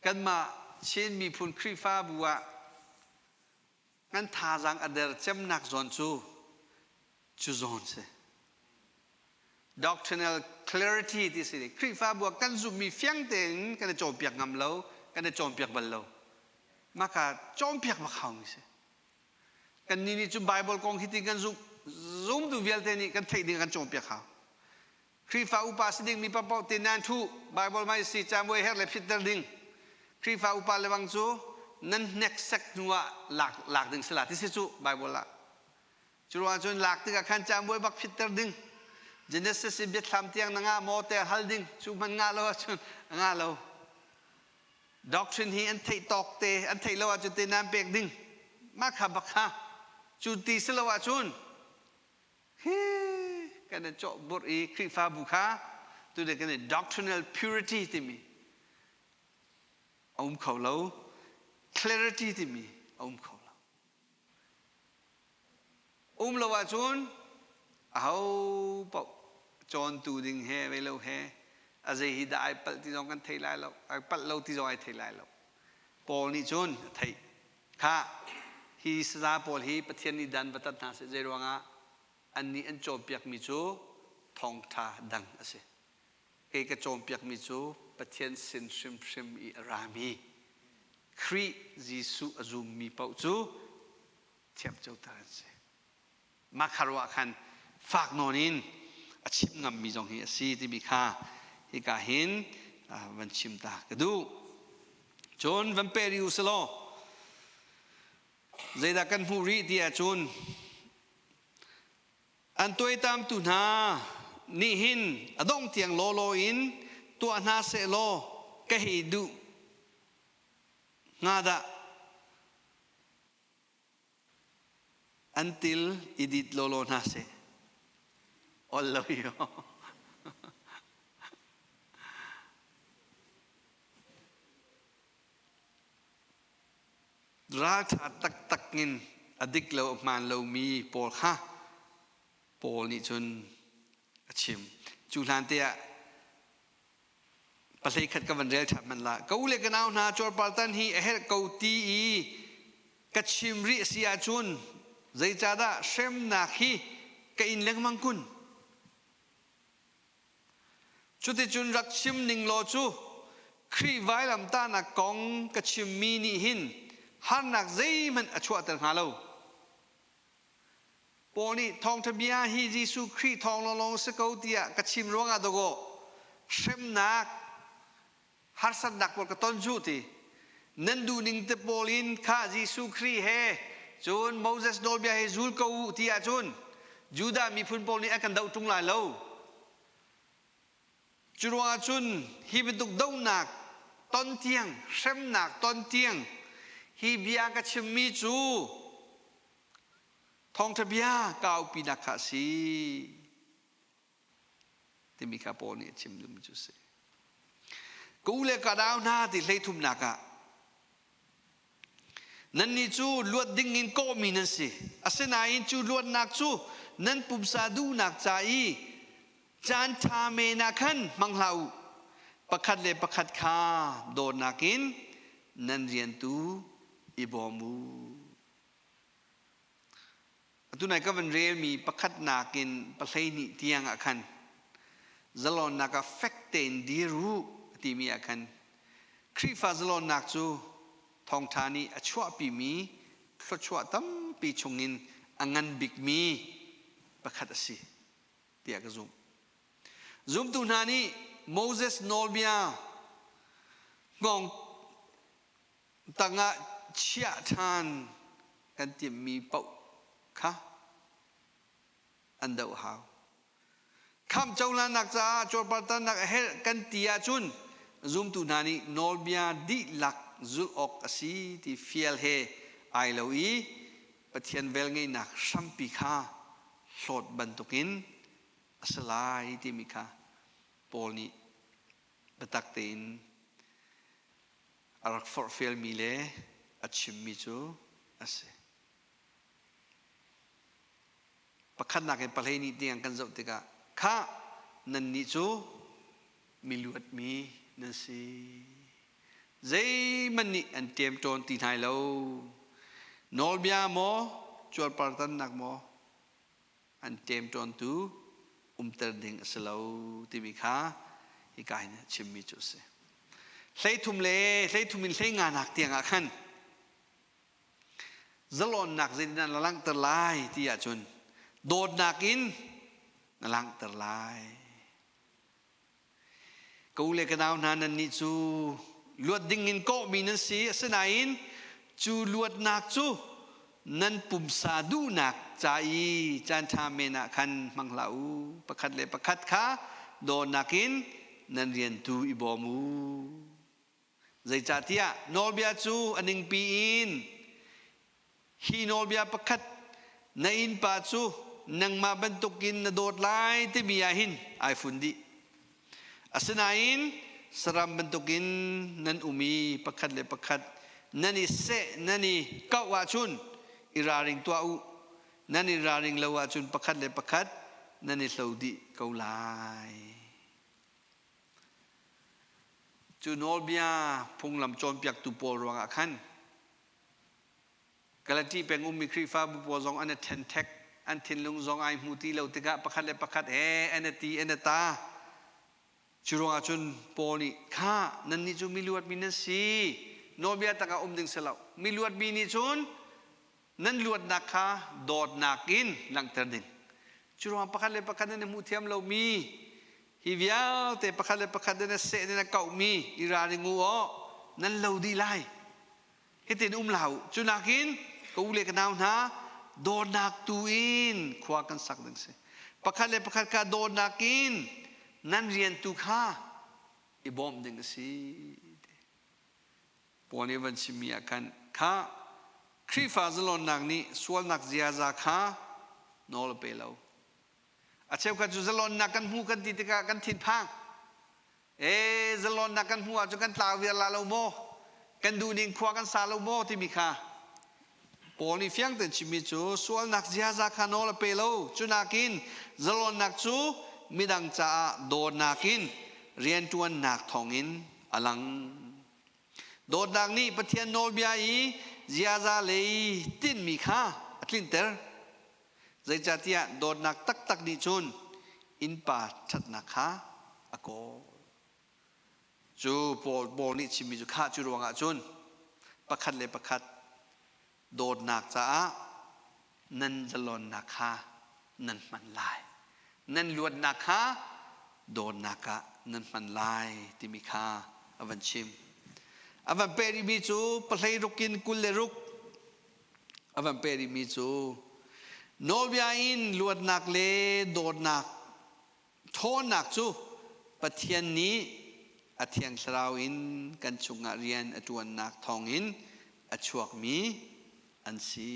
Kanmah Chin miphun Khrihfabu ah kan thazaang a der cemnak zawn cu cu zawn si. Doctrinal clarity ti si. Khrihfabu ah kan zumhmi fiang tein kan i cawnpiak ngam lo, kan i cawnpiak bal lo. Maka cawnpiak bak haumi si. Kannih nih cun Baibal kong hitin kan zumh. Zumtu vialte nih kan theih ding kan cawnpiak hau. Khrihfa upa si dingmi paohpaoh te nan thu Baibal mai si camuai her le phitter ding. Khrihfa upa le bang cu nan hneksek hnu ah lak, lak ding si la ti si cu Baibal ah. Cu ruangah cun lak tikah khan camuai bak phitter ding. Genesis in biathlam tiang na ngah maw te hal ding. Cu hman ngah lo ahcun a ngah lo. Doctrine hi an theih tawk te an theih lo ahcun te nan pek ding mah kha bak kha cu ti si lo ahcun hi kan i cawh burh i Khrihfabu kha tu kan i doctrinal purity timi a um kho lo clarity timi a um kho lo um lo ahcun aho paoh. Cawntu ding he vei lo he a zei hi dah ai palh ti zong kan thei lai lo, ai palh lo ti zong ai thei lai lo. Paul nih cun a theih. Khah, hi saza pawl hi Pathian nih dan va tat hna seh, zei ruangah annih an cawnpiakmi cu thawngṭha dang a si. Kei ka cawnpiakmi cu Pathian sin hrimhrim i a rami Khrih Jesuh a zummi paoh cu thiamcoter an si. Mah kha ruah khan fak nawn in a chim ngammi zong hi a si timi kha hika hin van chim ta ka duh. Cun van pe rih u selaw zeidah kan hmuh rih ti ahcun an tuaitamtu hna nih hin a dongh tiang lawlaw in tuah hna seh law ka hei duh hnga dah. An til i dit lawlaw hna seh. Ol lo yo. Ralṭha taktak in a dik lo a hmaan lomi pawl kha Paul nih cun a chim. Cu hlan te ah pahlei khat ka van rel ṭhan hmanh la. Ka u le ka nau hna cuarpartan hi a herh ko ti i ka chim rih a si ahcun zeicahdah hremnak hi ka in lengmang kun? Cuticun rak chim ning law cu Khrih vailamtahnak kong ka chimmi nih hin harnak zeihmanh a chuahter hnga lo. Paul nih thawngṭha bia hi Jesuh Khrih thawng lawnglawng si ko tiah ka chim ruangah dawkaw hremnak harsatnak pawl ka ton cu ti. Nan duhning te pawl in kha Jesuh Khrih he cun Moses nawlbia he zul ko u ti ahcun Judah miphun pawl nih an kan doh ṭung lai lo. Cu ruangah cun hi bantuk dohnak ton tiang, hremnak ton tiang hi bia ka chimmi cu thawngṭha bia kaupinak kha a si. Timi kha Paul nih a chim duhmi cu a si. Ka u le ka nau hna ti hleithumnak ah nannih cu luat ding in kawhmi nan si. Asinain cu luatnak cu nan pumsa duhnak ca i caan ṭha men ah khan hmang hlah u. Pakhat le pakhat kha dawtnak in nan rian tu i bawm u. Atu nai ka van relmi pakhatnak in 12 tiang ah khan zalonnak ah fek tein dir u timi ah khan Khrihfa zalonnak cu thawngṭha nih a chuahpimi thluachuah tampi chungin a ngan bikmi pakhat a si tiah ka zumh. Zumtu hna nih Moses nawlbia hngawng tangah chiah ṭhan kan timhmi paoh kha an doh hau. Khamh cohlannak caah cuarpartannak a herh kan ti ahcun zumtu hna nih nawlbia dihlak zulh awk a si ti fial he ai lo i Pathian velngeihnak hrampi kha hlawt bantukin a si lai timi kha Paul nih biatak tein a rak forhfialmi le a chimmi cu a si. Pakhatnak in 12 tiang kan zoh tikah khah nannih cu miluatmi nan si. Zeihmanh nih an ṭemṭawn ti hna lo. Nawlbia maw, cuarpartannak maw, an ṭemṭawntu umter ding a si lo timi kha hika hin chimmi cu a si. 13 le 13 in 15nak tiangah khan zalonnak zeitindah na langhter lai ti ahcun dawtnak in na langhter lai. Ka u le ka nau hna nannih cu luat ding in kawhmi nan si asinain cu luatnak cu nan pumsa duhnak ca i caanṭha men ah khan hmang hlah u. Pakhat le pakhat kha dawtnak in nan rian tu i bawm u. Zeicahtiah nawlbia cu a ningpi in Hi nawlbia pakhat na innpa cu nangmah bantukin na dawt lai timi ah hin ai fun dih. Asinain saram bantukin nan um i pakhat le pakhat nan i seh nan i kauh ahcun i ralring tuah u. Nan i ralring lo ahcun pakhat le pakhat nan i hlo dih ko lai. Cu nawlbia phunglam cawnpiaktu pawl ruangah khan Galati peng ummi Khrihfabu pawl zong an i ṭhenṭhek, an thinlung zong ai hmu ti lo tikah pakhat le pakhat he an i ti an i ta. Cu ruangah cun Paul nih, Kha, nannih cu miluatmi nan si, nawlbia tangah um ding si lo. Miluatmi nih cun nan luatnak kha dawtnak in langhter ding. Cu ruangah pakhat le pakhat nan i hmuh thiam lomi, hi vialte pakhat le pakhat nan i seh nan i kauhmi i ralring u aw, nan lo dih lai. Hitin um hlah u. Cu nakin ka u le ka nau hna, dawtnak tu in khua kan sak ding si. Pakhat le pakhat kha dawtnak in nan rian tu kha i bawmh ding a si. Paul nih van chimmi ah khan kha Khrihfa zalonnak nih sualnak ziaza kha nawl a pe lo. A cheukhat cu zalonnak kan hmu kan ti tikah kan thinphang. Ee, zalonnak kan hmuh ahcun kan tlau viar la lo maw? Kan duhning khua kan sa lo maw? timi kha Paul nih fiang tein chimmi cu sualnak ziaza kha nawl a pe lo. Cu nakin zalonnak cu midang caah dawtnak in rianṭuannak thawngin a lang. Dawtnak nih Pathian nawlbia i ziaza lei tinhmi kha a tlinter. Zeicahtiah dawtnak taktak nih cun innpa ṭhatnak kha a kawl. Cu Paul, Paul nih chimmi cu khah cu ruangah cun pakhat le pakhat dawtnak caah nan zalonnak kha nan hman lai. Nan luatnak kha dawtnak ah nan hman lai timi kha a van chim. A van peh rihmi cu pahlei ruk in 26 a van peh rihmi cu nawlbia in luatnak le dawtnak ṭhawnnak cu Pathian nih a thiang thlarau in kan chungah rian a ṭuannak thawngin a chuakmi an si.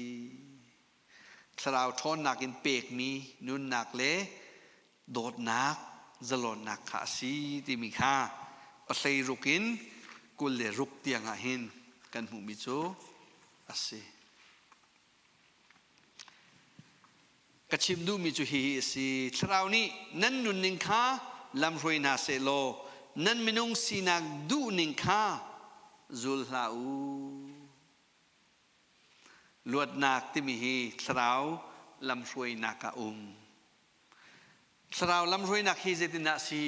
Thlarau ṭhawnnak in pekmi nunnak le dawtnak zalonnak kha a si timi kha pahlei ruk in 26 tiangah hin kan hmuhmi cu a si. Ka chim duhmi cu hihi a si. Thlarau nih nan nunning kha lamhruai hna sehlaw nan minung sinak duhning kha zul hlah u. Luatnak timi hi thlarau lamhruainak ah um. Thlarau lamhruainak hi zeitindah a si?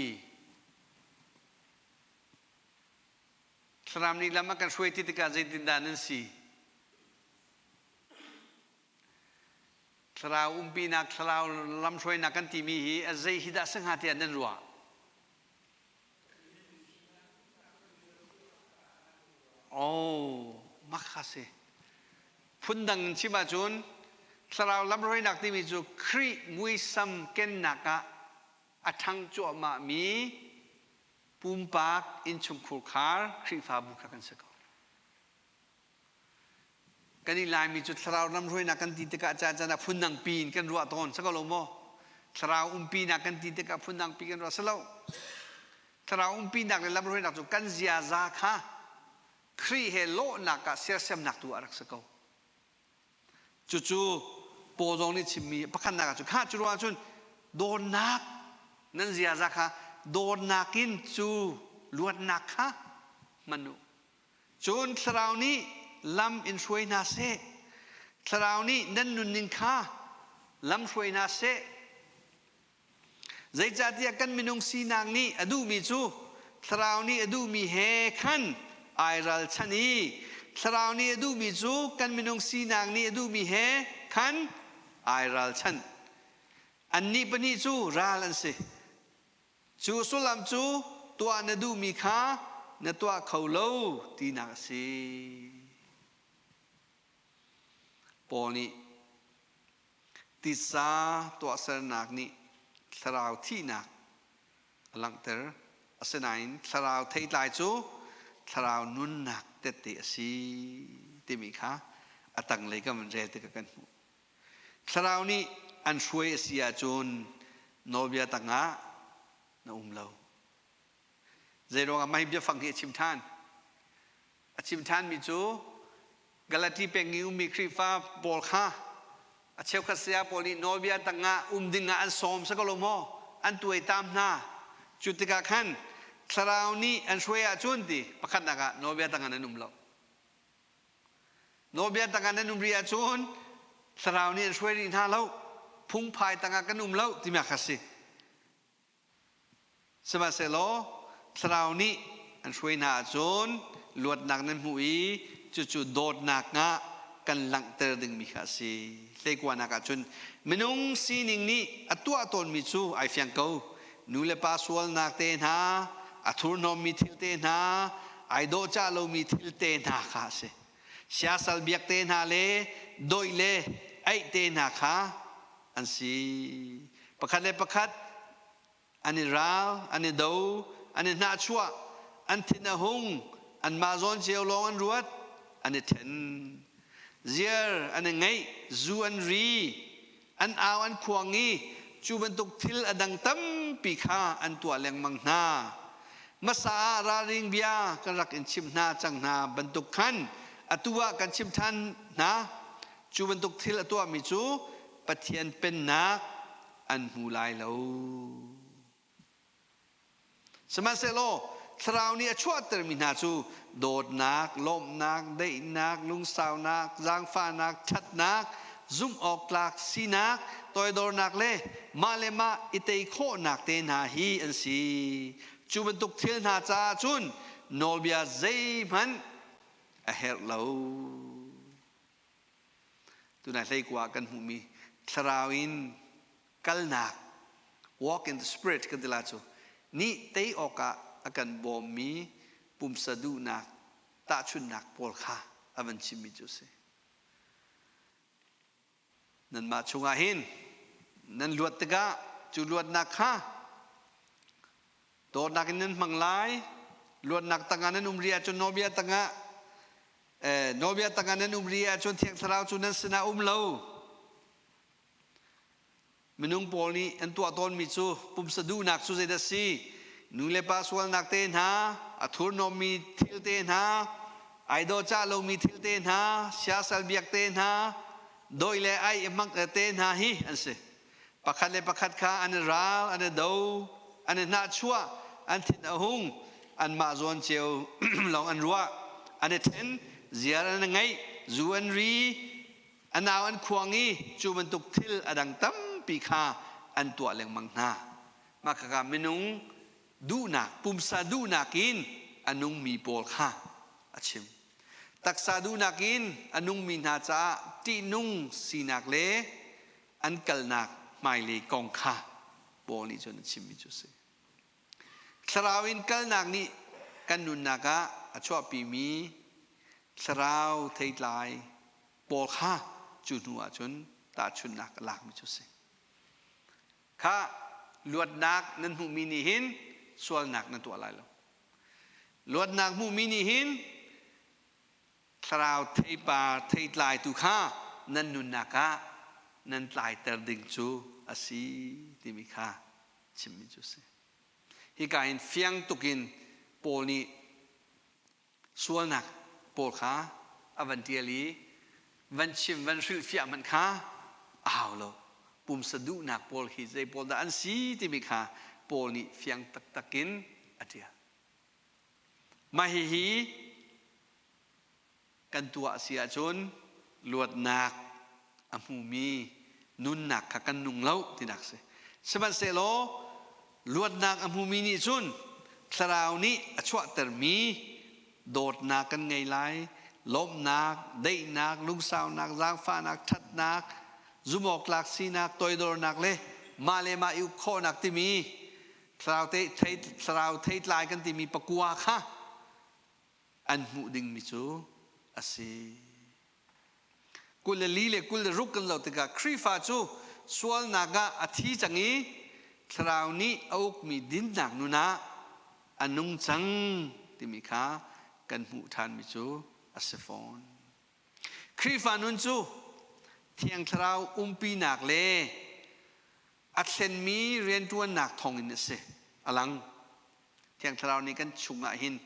Thlarau nih lam a kan hruai ti tikah zeitindah nan si? Thlarau umpinak, thlarau lamhruainak kan timi hi a zei hi dah si hnga tiah nan ruah? Oh, mak kha si. Phundang in chim ahcun thlarau lamhruainak timi cu Khrih muisam kennak ah a ṭhang cuahmahmi pumpak innchungkhur khar Khrihfabu kha kan si ko. Kan i Laimi cu thlarau lamhruainak kan ti tikah caan caan ah phundang pi in kan ruah tawn si ko lo maw? Thlarau umpinak kan ti tikah phundang pi kan ruah si lo. Thlarau umpinak le lamhruainak cu kan ziaza kha Khrih he lawhnak ah sersiamnak tu ah rak si ko. Cucu Paul zong nih chimmi pakhatnak ah cun kha cu ruang cun dawtnak nan ziaza kha dawtnak in cu luatnak kha hman u. Cun Thlarau nih lam in hruai hna seh. Thlarau nih nan nunning kha lam hruai hna seh. Zeicahtiah kan minung sinak nih a duhmi cu Thlarau nih a duhmi he khan ai ralchanh i Thlarau nih a duhmi cu kan minung sinak nih a duhmi he khan ai ralchanh. Annih pahnih cu ral an si. Cu sullam cu tuah na duhmi kha na tuah kho lo tinak a si. Paul nih titsa tuahsernak nih thlarau thihnak a langhter. Asinain thlarau theitlai cu thlarau nunnak tette a si timi kha a tanglei kan van rel tikah kan hmuh. Thlarau nih an hruai a si ahcun nawlbia tangah na um lo. Zeiruangah mah hi biafang hi a chim ṭhan? A chim ṭhanmi cu Galati peng i ummi Khrihfa pawl kha A cheukhat saya pawl nih nawlbia tangah um dingah an sawm si ko lo maw? An tuaitam hna. Cu tikah khan thlarau nih an hruai ahcun ti pakhatnak ah nawlbia tangah nan um lo. Nawlbia tangah nan um rih ahcun thlarau nih an hruai rih hna lo. Phungphai tangah kan um lo timi kha si. Sihmanhsehlaw thlarau nih an hruai hna ahcun luatnak nan hmuh i cucu dawtnak ah kan langhter dingmi kha a si. Hleikuanak ahcun minung sining nih a tuah tawnmi cu ai fiang ko. Nu le pa sualnak te hna, a thurhnawmmi thil te hna, ai dawhcah lomi thil te hna kha a si. Siasal biak te hna le doih le aih te hna kha an si. Pakhat le pakhat an i ral, an i do, an i hnahchuah, an thin a hung, anmah zawn cio lawng an ruat, an i ṭhen. Ziar an i ngeih, zu an ri, an au an khuang i cu bantuk thil a dang tampi kha an tuah lengmang hna. Hmasa ah ralring bia kan rak in chimh hna cang hna bantuk khan atu ah kan chim ṭhan hna. Cu bantuk thil a tuahmi cu Pathian pennak an hmu lai lo. Sihmanhsehlaw Thlarau nih a chuahtermi hna cu dawtnak, lawmhnak, daihnak, lungsaunak, zaangfahnak, ṭhatnak, zumhawktlak sinak, toidornak le mah le mah i tei khawhnak te hna hi an si. Cu bantuk thil hna caah cun nawlbia zeihmanh a herh lo. Tunai hleikua ah kan hmuhmi thlarau in kalnak walk in the spirit kan ti la cu nih tei awkah a kan bawmmi pumsa duhnak tahchunhnak pawl kha a van chimmi cu a si. Nanmah chungah hin nan luat tikah cu luatnak kha dawtnak in nan hmang lai. Luatnak tangah nan um rih ahcun nawlbia tangah nawlbia tangah nan um rih ahcun Thiang Thlarau cu nan sinah um lo. Minung pawl nih an tuah tawnmi cu pumsa duhnak cu zeidah si? Nu le pa sualnak te hna, a thurhnawmmi thil te hna, ai dawcah lomi thil te hna, siasal biak te hna, doi le ai i hmang te hna hi an si. Pakhat le pakhat kha an i ral, an i do, an i hnahchuah, an thin a hung, anmah zawn cio lawng an ruah, an i ṭhen, ziar an i ngeih, zu an ri, a nau an khuang i cu bantuk thil a dang tampi kha an tuah lengmang hna. Mah khakha minung duhnak, pumsa duhnak in a nungmi pawl kha a chim. Taksa duhnak in a nungmi hna caah ṭihnung sinak le an kalnak hmailei kong kha Paul nih cun a chimmi cu a si. Thlarau in kalnak nih kan nunnak ah a chuahpimi thlarau theitlai pawl kha cu hnu ah cun tahchunhnak a lakmi cu a si. Kha luatnak nan hmuhmi nih hin sualnak nan tuah lai lo. Luatnak hmuhmi nih hin thlarau theipar theitlai tu kha nan nunnak ah nan tlaiter ding cu a si timi kha chimmi cu a si. Hika hin fiang tukin Paul nih sualnak pawl kha a van ṭial i van chim van hrilhfiah hmanh kha a hau lo. Pumsa duhnak pawl hi zei pawl dah an si timi kha Paul nih fiang taktak in a ṭial. Mah hihi kan tuah a si ahcun luatnak a hmumi nunnak kha kan nung lo tinak a si. Sihmanhsehlaw luatnak a hmumi nih cun thlarau nih a chuahtermi dawtnak kan ngei lai, lawmhnak, daihnak, lungsaunak, zaangfahnak, ṭhatnak, zumhawktlak sinak, toidornak le mah le mah i uk khawhnak timi thlarau theitlai kan timi pakua kha an hmuh dingmi cu a si. 24 le 26 kan zoh tikah Khrihfa cu sualnak ah a thi cang i thlarau nih a ukmi dinnak nun ah a nung cang timi kha kan hmuh ṭhanmi cu a si fawn. Khrihfa nun cu Thiang Thlarau umpinak le a thlenmi rianṭuannak thawngin a si. A lang. Thiang Thlarau nih kan chungah hin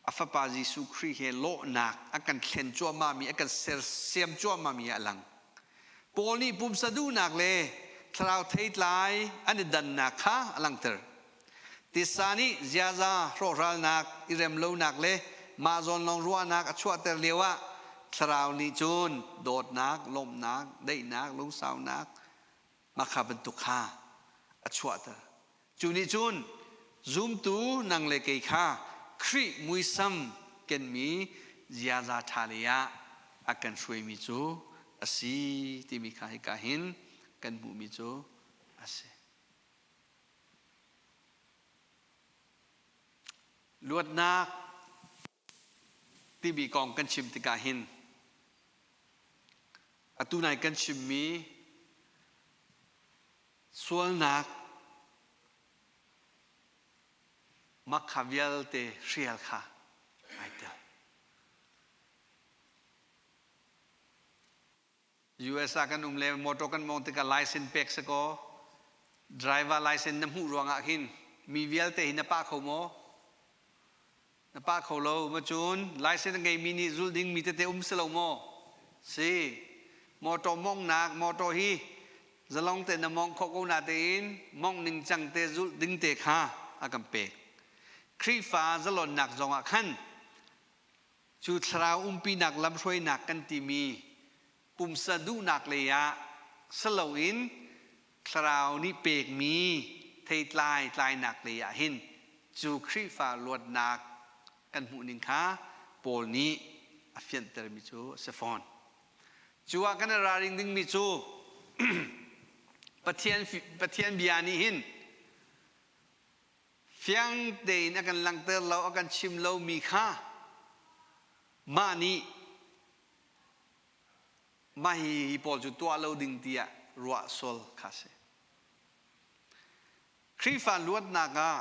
a Fapa Jesuh Khrih he lawhnak a kan thlen cuahmahmi, a kan sersiam cuahmahmi a lang. Paul nih pumsa duhnak le thlarau theitlai an i dannak kha a langhter. Titsa nih ziaza hrawhralnak, i remlonak le mah zawn lawng ruahnak a chuahter lioah thlarau nih cun dawtnak, lawmhnak, daihnak, lungsaunak, mah kha bantuk kha a chuahter. Cu nih cun zumtu nang le kei kha Khrih muisam kenmi ziaza ṭha lei ah a kan hruaimi cu a si timi kha hika hin kan hmuhmi cu a si. Luatnak timi kong kan chim tikah hin atu nai kan chimmi sualnak makha vialte hrial kha ai tel. US ah kan um le motor kan mong tikah license pek si kaw driver license na hmuh ruangah hin mi vialte hi na pah kho maw? Na pah kho lo. Ma cun license a ngeimi nih zulh ding mi tete um si lo maw? Si. Motor mongnak motor hi zalong te na mong kho ko na tein mong ning cang te zulh ding te kha a kan pek. Khrihfa zalonnak zongah khan Cu thlarau umpinak lamhruainak kan timi pumsa duhnak lei ah si loin thlarau nih pekmi theitlai tlainak lei ah hin cu Khrihfa luatnak kan hmuhning kha Paul nih a fianhtermi cu a si fawn. Cu ah kan i ralring dingmi cu Pathian, Pathian bia nih hin Fiang tein a kan langhter lo, a kan chim lomi kha mah nih mah hi pawl cu tuah lo ding tiah ruah sual kha si. Khrihfa luatnak ah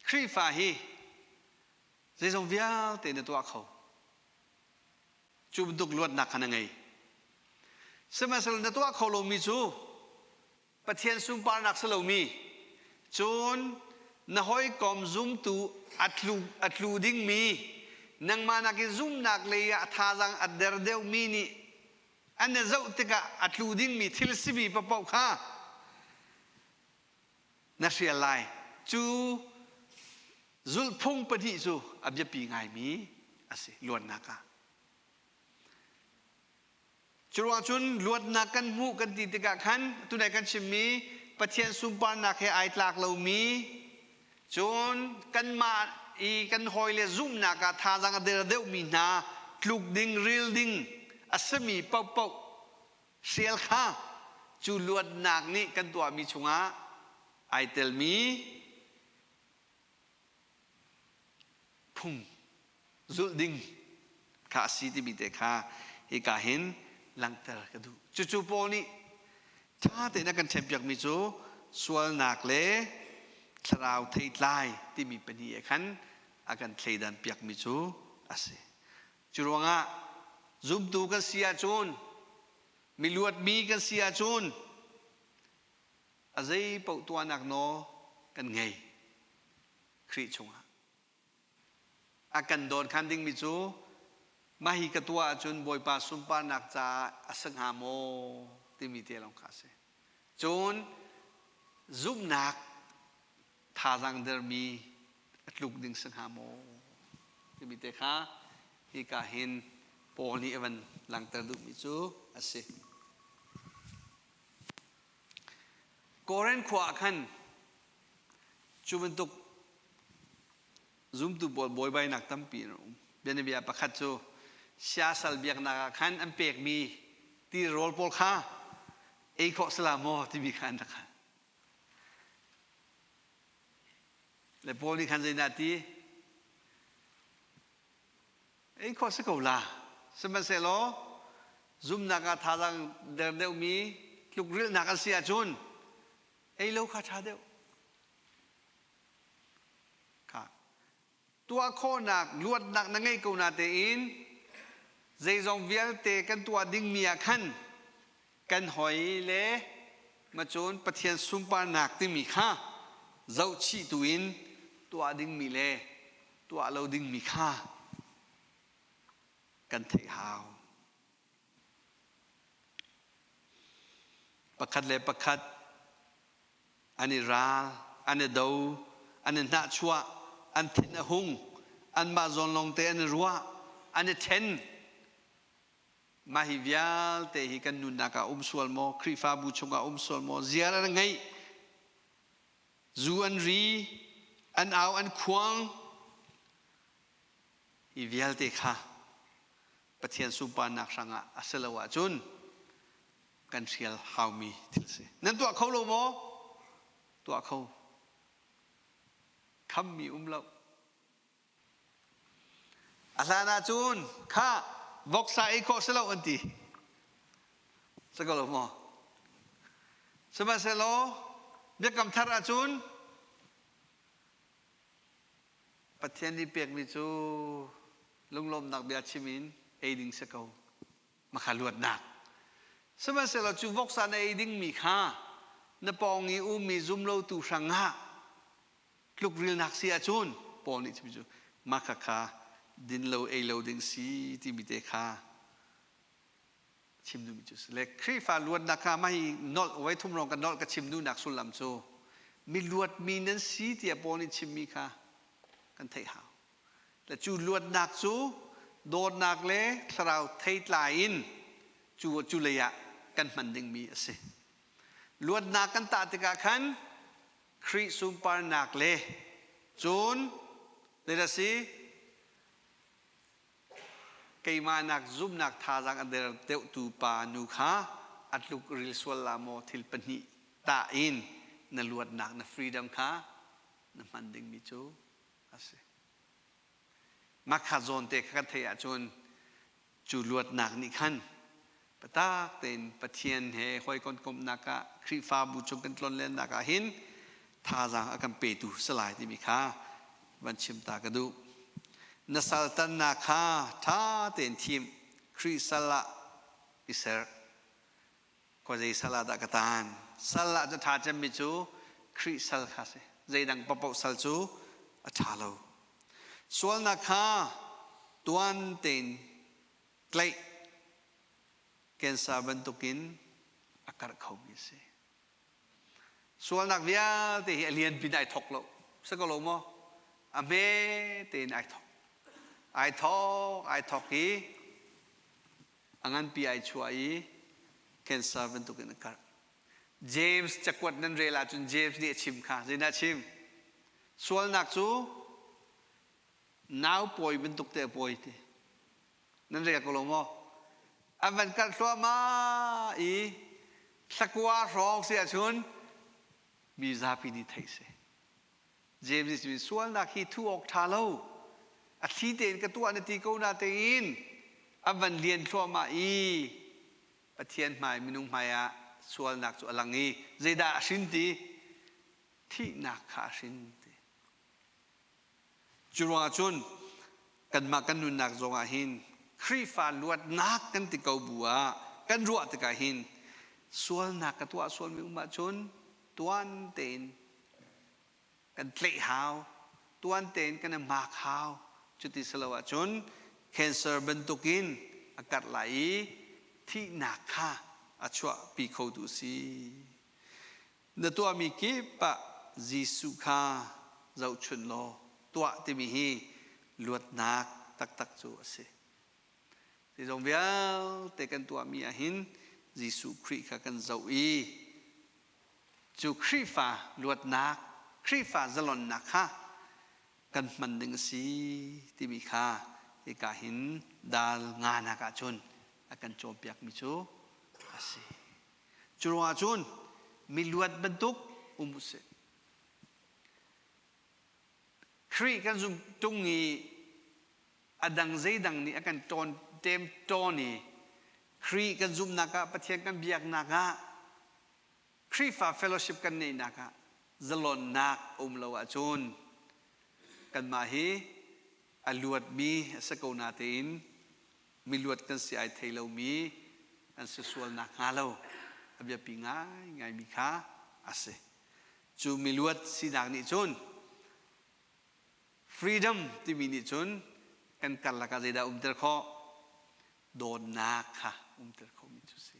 Khrihfa hi zeizong vialte na tuah kho. Cu bantuk luatnak kha na ngei. Sihmanhsehlaw na tuah kho lomi cu Pathian sunparnak si lomi cun na hawikom zumtu a tlu a tlu dingmi nangmah nakin zumnak lei ah thazaang a der deuhmi nih an i zoh tikah a tlu dingmi thil simi paohpaoh kha na hrial lai. Cu zulhphung pahnih cu a biapi ngaimi a si luannak ah. Curuang cun luatnak kan hmuh kan ti tikah khan tunai kan chimmi Pathian sunparnak he ai tlak lomi cun kanmah i kan hawile zumhnak ah thazaang a der deuhmi hna tluk ding ril ding a simi paohpaoh hrial kha cu luatnak nih kan tuahmi chungah ai telmi phung zulh ding kha a si timi te kha hika hin langhter ka duh. Cucu Paul nih ṭha tein a kan ṭhenpiakmi cu sualnak le thlarau theitlai timi pahnih he khan a kan thleidan piakmi cu a si. Cu ruangah zumtu kan si ahcun miluatmi kan si ahcun a zei paoh tuahnak nawl kan ngei Khrih chungah. A kan dawnkhan dingmi cu mah hi ka tuah ahcun Bawipa sunparnak caah a si hnga maw timi te lawng kha a si. Cun zumhnak thazaang dermi a tluk ding si hnga maw timi te kha hika hin Paul nih a van langhter duhmi cu a si. Korin khua ah khan cu bantuk zumtu pawl buaibainak tampi an um. Bianabia pakhat cu siasal biaknak ah khan an pekmi tirawl pawl kha ei khawh sala maw timi kha an rak hal. Le Paul nih khan zeidah a ti? Ei khawh si ko la. Sihmanhsehlaw zumnak ah thazaang der deuhmi tlukrilhnak an si ahcun ei lo kha ṭha deuh. Kha tuah khawhnak luatnak na ngei ko na tein zeizong vialte kan tuah dingmi ah khan kan hoi le macun Pathian sunparnak timi kha zohchih tu in tuah dingmi le tuah lo dingmi kha kan theih hau. Pakhat le pakhat an i ral, an i do, an i hnahchuah, an thin a hung, anmah zawn lawngte an i ruah, an i ṭhen. Mah hi vialte hi kan nunnak ah um sual maw, Khrihfabu chungah um sual maw, ziar an ngeih, zu an ri, an au an khuang, hi vialte kha Pathian sunparnak hrangah a si lo ahcun kan hrial haumi thil si. Nan tuah kho lo maw? Tuah kho. Khammi um lo. A hlan ahcun kha voksa ei khawh si lo an ti. Si ko lo maw? Sihmanhsehlaw biakam thar ahcun Pathian nih pekmi cu lunglawmnak bia chim in ei ding si ko. Makha luatnak. Sihmanhsehlaw cu voksa na ei dingmi kha na pawng i ummi zumlotu hrangah tlukrilnak si ahcun Paul nih chim cu mah kha din lo ei lo ding si timi te kha chim duhmi cu si le Khrihfa luatnak kha mah hi nolh voi thum rong ka nolh ka chim duhnak sullam cu mi luatmi nan si tiah Paul nih chimmi kha kan theih hau. Le cu luatnak cu dawtnak le thlarau theitlai in cu cu lei ah kan hman dingmi a si. Luatnak kan tah tikah khan Khrih sunparnak le cun zeidah si keimah nak zumhnak thazaang a der deuhtu pa nu kha a tluk ril sual la maw thil pahnih tah in na luatnak na freedom kha na hman dingmi cu a si. Mah kha zawn te kha kan theih ahcun cu luatnak nih khan patak tein Pathian he hawikom komhnak ah Khrihfabu chung kan tlonlennak ah hin thazaang a kan petu salai timi kha van chim ta ka duh. Na saltannak kha ṭha tein thim. Khrih sal ah i ser. Khuazei sal ah dah ka taan? Sal ah cu ṭha cemmi cu Khrih sal kha si. Zeidang paohpaoh sal cu a ṭha lo. Sualnak kha tuan tein tlaih cancer bantukin a karh khomi a si. Sualnak vialte hi a lian pin ai thok lo. Si ko lo maw? A hme tein ai thok. Ai thok, ai thok i a nganpi ai chuah i cancer bantukin a karh. James cakuat nan rel ahcun James nih a chim kha zeidah a chim? Sualnak cu nau pawi bantuk te a pawi ti. Nan rel ko lo maw? An van karh thluahmah i thlakua hrawng si ahcun mi zapi nih theih si. James nih sualnak hi thu awk ṭha lo. A thli tein ka tuah na ti ko na tein a van lian thluahmah i Pathian hmai minung hmai ah sualnak cu a lang i zeidah a hrin ti? Thihnak kha a hrin ti. Cu ruangah cun kanmah kan nunnak zongah hin Khrihfa luatnak kan ti ko bu ah kan ruah tikah hin sualnak ka tuah sualmi um ahcun tuan tein kan tlaih hau tuan tein kan i hmak hau cuti si lo ahcun cancer bantukin a karh lai i thihnak kha a chuahpi khotu si na tuahmi kip ah Jesuh kha zohchunh law tuah timi hi luatnak taktak cu a si Zeizong vialte kan tuahmi ah hin Jesuh Khrih kha kan zoh i cu Khrihfa luatnak, Khrihfa zalonnak kha kan hman ding a si timi kha hika hin dal nganak ahcun a kan cawnpiakmi cu a si. Cu ruangah cun miluat bantuk um u sih. Khrih kan zumh tung i a dang zeidang nih a kan ṭawn ṭem ṭawn i Khrih kan zumhnak ah Pathian kan biaknak ah Khrihfa fellowship kan neihnak ah zalonnak a um lo ahcun kanmah hi a luatmi a si ko natein miluat kan si ai thei lomi kan si sual nakhnga lo a biapi ngaingaimi kha a si. Cu miluat sinak nih cun Freedom timi nih cun kan karlak ah zeidah umter khawh? Dawtnak kha umter khomi cu si.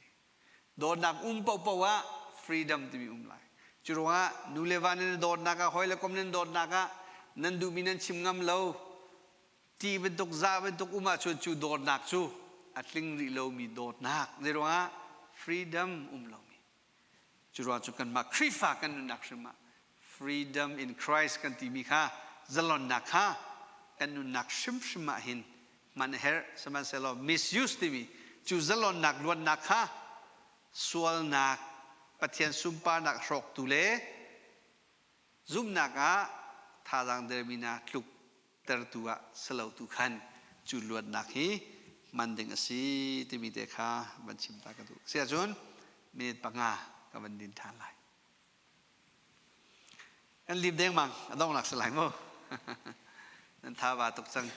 Dawtnak um paohpaoh ah freedom timi um lai. Cu ruangah nu le va nan i dawtnak ah hawi le kom nan dawtnak ah nan duhmi nan chim ngam lo ti bantuk za bantuk um ahcun cu dawtnak cu a tling rih lomi dawtnak. Zei ruangah freedom um lomi. Cu ruang cu kanmah Khrihfa kan nunnak hrim ah freedom in Christ kan timi kha zalonnak kha kan nunnak hrimhrim ah hin hman a herh. Sihmanhsehlaw misuse timi cu zalonnak luatnak kha sualnak Pathian sunparnak hrawktu le zumhnak ah thazaang dermi hna tluk tertu ah si lo tu khan cu luatnak hi hman ding a si timi te kha van chim ta ka duh. Si ahcun minute panga ka van din ṭhan lai. Kan lim dengmang a donglak si lai mu. Nan tha ba tuk cang.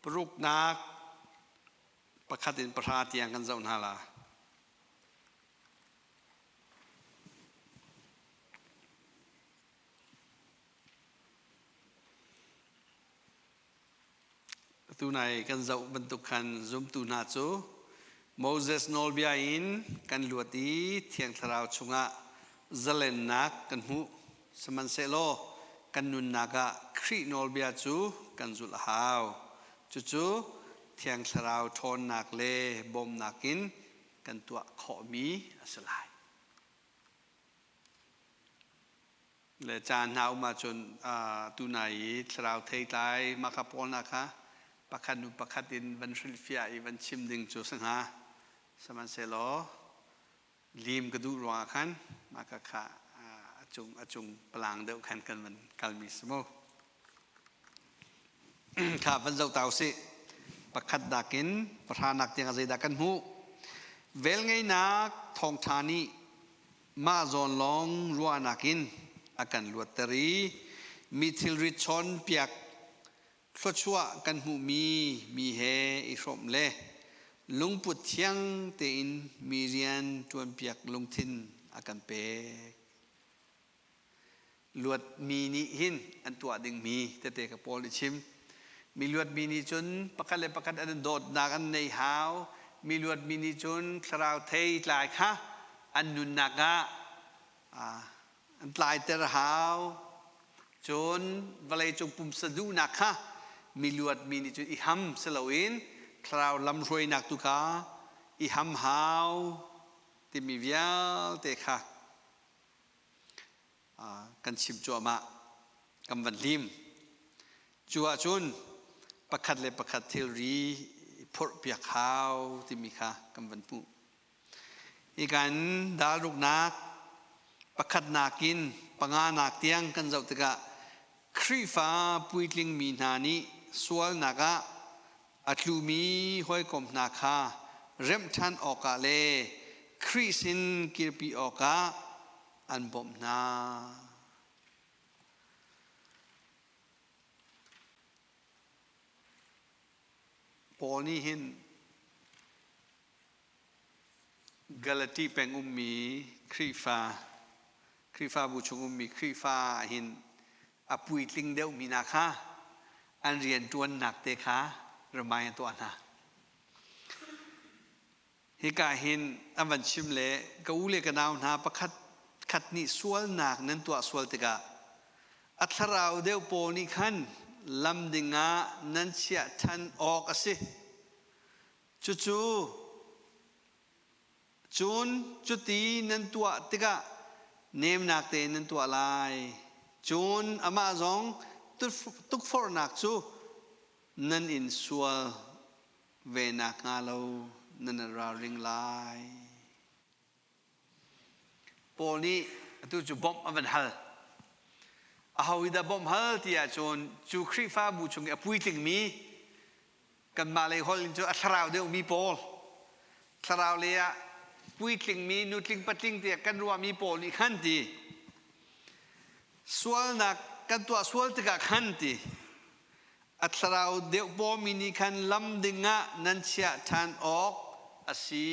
Paruknak pakhat in pahra tiang kan zoh hna la. Tunai kan zoh bantuk khan zumtu hna cu Moses nawlbia in kan luat i Thiang Thlarau chungah zalennak kan hmuh. Sihmanhsehlaw kan nunnak ah Khrih nawlbia cu kan zulh a hau. Cucu Thiang Thlarau ṭhawnnak le bawmhnak in kan tuah khawhmi a si lai. Le caan hna um ahcun tunai i thlarau theitlai maka pawl hna kha pakhat hnu pakhat in van hrilhfiah i van chim ding cu si hnga. Sihmanhsehlaw lim ka duh ruangah khan mah kha a cung a cung palang deuh khan kan van kalmi si mu. Kha van zoh ta usih. Pakhat nakin pahra nak tiang ah zeidah kan hmuh? Velngeihnak thawngṭha nih mah zawn lawng ruahnak in a kan luatter i mi thilri chawnpiak thluachuah kan hmuhmi mi he i hrawmh le lungput thiang tein mi rian ṭuanpiak lungthin a kan pek. Luatmi nih hin an tuah dingmi tete ka Paul nih chim. Mi luatmi nih cun pakhat le pakhat an dawtnak an nei hau. Mi luatmi nih cun thlarau thei tlai kha an nunnak ah an tlaiter hau. Cun vawleicung pumsa duhnak kha mi luatmi nih cun i ham si loin thlarau lamhruainak tu kha i ham hau timi vialte kha kan chim cuahmah kan van lim. Cu ahcun pakhat le pakhat thilri phorhpiak hau timi kha kan van hmuh. Hi kan dalruknak pakhatnak in panganak tiang kan zoh tikah Khrihfa puitling mi hna nih sualnak ah a tlumi hawikom hna kha remh ṭhan awkah le Khrih sin kirpi awkah an bawmh hna. Paul nih hin Galati peng ummi Khrihfa, Khrihfabu chung ummi Khrihfa hin a puitling deuhmi hna kha an rianṭuannak te kha remind a tuah hna. Hika hin an van chim le ka u le ka nau hna pakhat khat nih sualnak nan tuah sual tikah a thlarau deuh pawl nih khan lam dingah nan chiah ṭhan awk a si. Cucu cun cuti nan tuah tikah nemnak tein nan tuah lai. Cun amah zong tukforhnak cu nan in sual ve nakhnga lo nan i ralring lai. Paul nih atu cu bawmh a van hal. Aho i dah bawmh hal ti ahcun cu Khrihfabu chung i a puitlingmi kanmah lei holh in cu a thlarau deuhmi pawl thlarau lei ah puitlingmi nutling patling tiah kan ruahmi pawl nih khan ti sualnak kan tuah sual tikah khan ti a thlarau deuh pawmi nih khan lam ding ah nan chiah ṭhan awk a si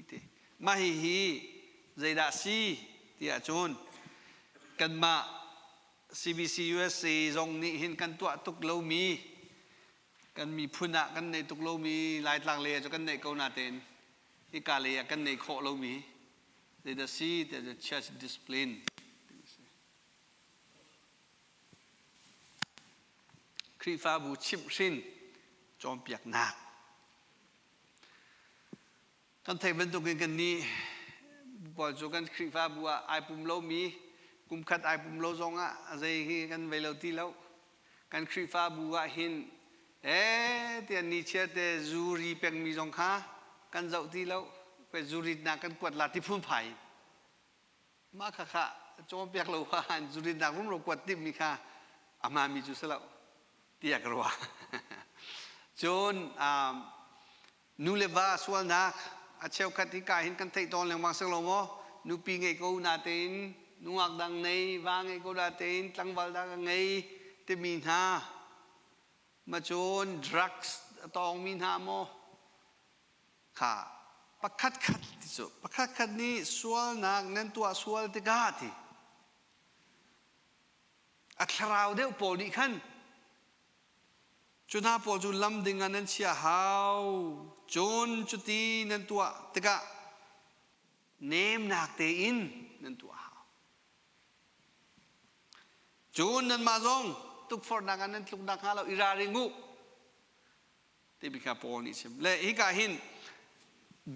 ti mah hihi zeidah si ti ahcun kanmah CBC USA zong nih hin kan tuah tuk lomi kan miphun ah kan neih tuk lomi Laitlang lei ah cu kan neih ko natein hika lei ah kan neih khawh lomi zeidah si ti ahcun church discipline. Khrihfabu chimhhrin cawnpiaknak. Kan theih bantukin kan nih pawl cu kan Khrihfabu ah ai pum lomi kumkhat ai pum lo zong ah zei hi kan vei lo ti lo. Kan Khrihfabu ah hin ee tiah nichiar te zuri pengmi zong kha kan zoh ti lo. Zuritnak kan kuat la ti phunphai. Mah khakha cawnpiak lo khan zurinnak rumro kuat timhmi kha a hmaanmi cu si lo tiah ka ruah. Cun nu le va sualnak a cheukhat hi ka hin kan theih tawn lengmang si lo maw? Nupi ngei ko natein nungak dang nei, va ngei ko natein tlangval dang a ngei timi hna. Ma cun drugs a tawngmi hna maw kha pakhat khat ti cu pakhat khat nih sualnak nan tuah sual tikah ti a thlarau deuh pawl nih khan cu hna pawl cu lam ding ah nan chia hau cun cuti nan tuah tikah nemnak tein nan tuah hau Cun nanmah zong tukforhnak ah nan tluk nakhnga lo i ralring u timi kha Paul nih chim. Le hika hin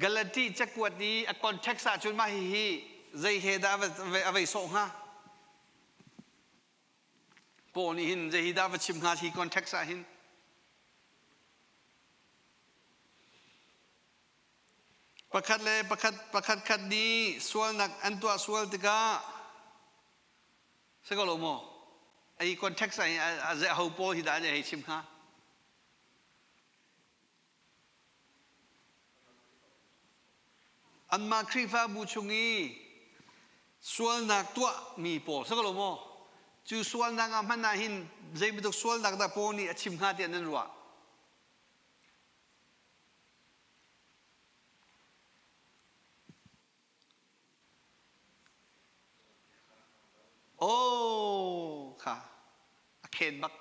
Galati cakuat i a context ahcun mah hihi zei he dah a vei sawh hnga? Paul nih hin zei hi dah va chim hnga hi context ah hin? Pakhat le pakhat pakhat khat nih sualnak an tuah sual tikah si ko lo maw? Ai context ah hin a ze ho pawl hi dah an hei chim hnga? Anmah Khrihfabu chung i sualnak tuahmi pawl si ko lo maw? Cu sualnak ah hmanh ah hin zei bantuk sualnak dah Paul nih a chim hnga tiah nan ruah? Oh, kha a khen bak.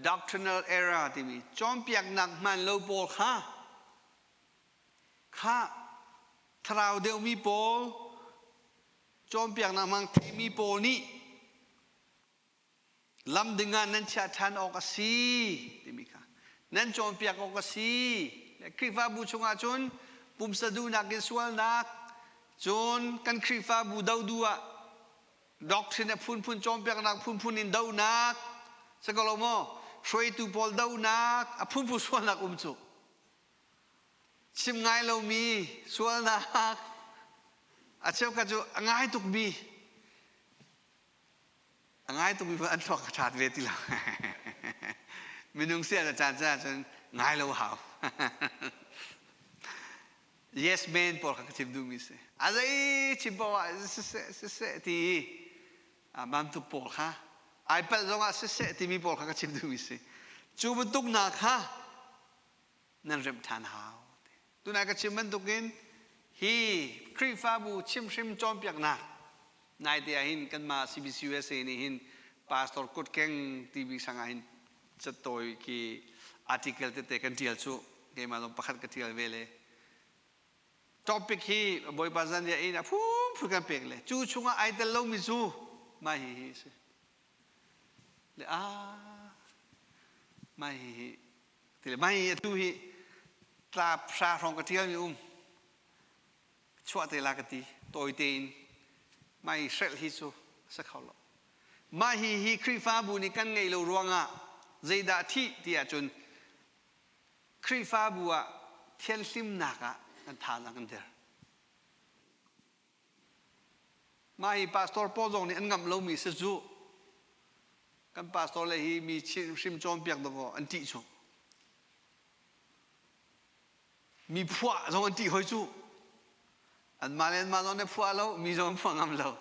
Doctrinal error timi cawnpiaknak hmaan lo pawl kha kha thlarau deuhmi pawl cawnpiaknak hmang theimi pawl nih Lam ding ah nan chiah ṭhan awk a si timi kha nan cawnpiak awk a si. Khrihfabu chungah cun pumsa duhnak in sualnak, cun kan Khrihfabu dodu ah doctrine a phunphun cawnpiaknak phunphun in donak, si ko lo maw? Hruaitu pawl donak, a phunphun sualnak um cu. Chim ngai lomi sualnak, a cheukhat cu a ngai tukmi A ngai tukmi an thluak a ṭhat ve ti lo. Minung si a caan caan ahcun ngai lo hau. Yes man pawl kha ka chim duhmi si. A zei chim paoh ah siseh siseh ti i mam tuk pawl kha ai palh zongah siseh timi pawl kha ka chim duhmi si. Cu bantuk hna kha nan remh ṭhan hau. Tunai ka chim bantukin hi Khrihfabu chimhrim cawnpiaknak naite ah hin kanmah CBCUSA nih hin pastor kutkeng TV sang ah hin catawi khi article tete kan ṭial cu keimah zong pakhat ka ṭial ve le topic hi Bawipa zanriah in a phunphun kan pek le cu chungah ai tel lomi cu mah hi hi a si. Le a mah hi hi ti le mai atu hi tlap hra hrawng ka ṭialmi um chuah te la ka ti tawi tein mai hrelh hi cu a si kho lo mah hi hi Khrihfabu nih kan ngeih lo ruangah zeidah thih ti ahcun Khrihfabu ah thianhlimnak ah kan thazaang kan der Mah hi pastor pawl zong nih an ngamh lomi si cu. Kan pastor le hi mi hrim cawnpiak dawkaw an ṭih cu. Mi phuah zong an ṭih hoi cu. Anmah le anmah zong nih phuah lo, mi zong an phuah ngam lo.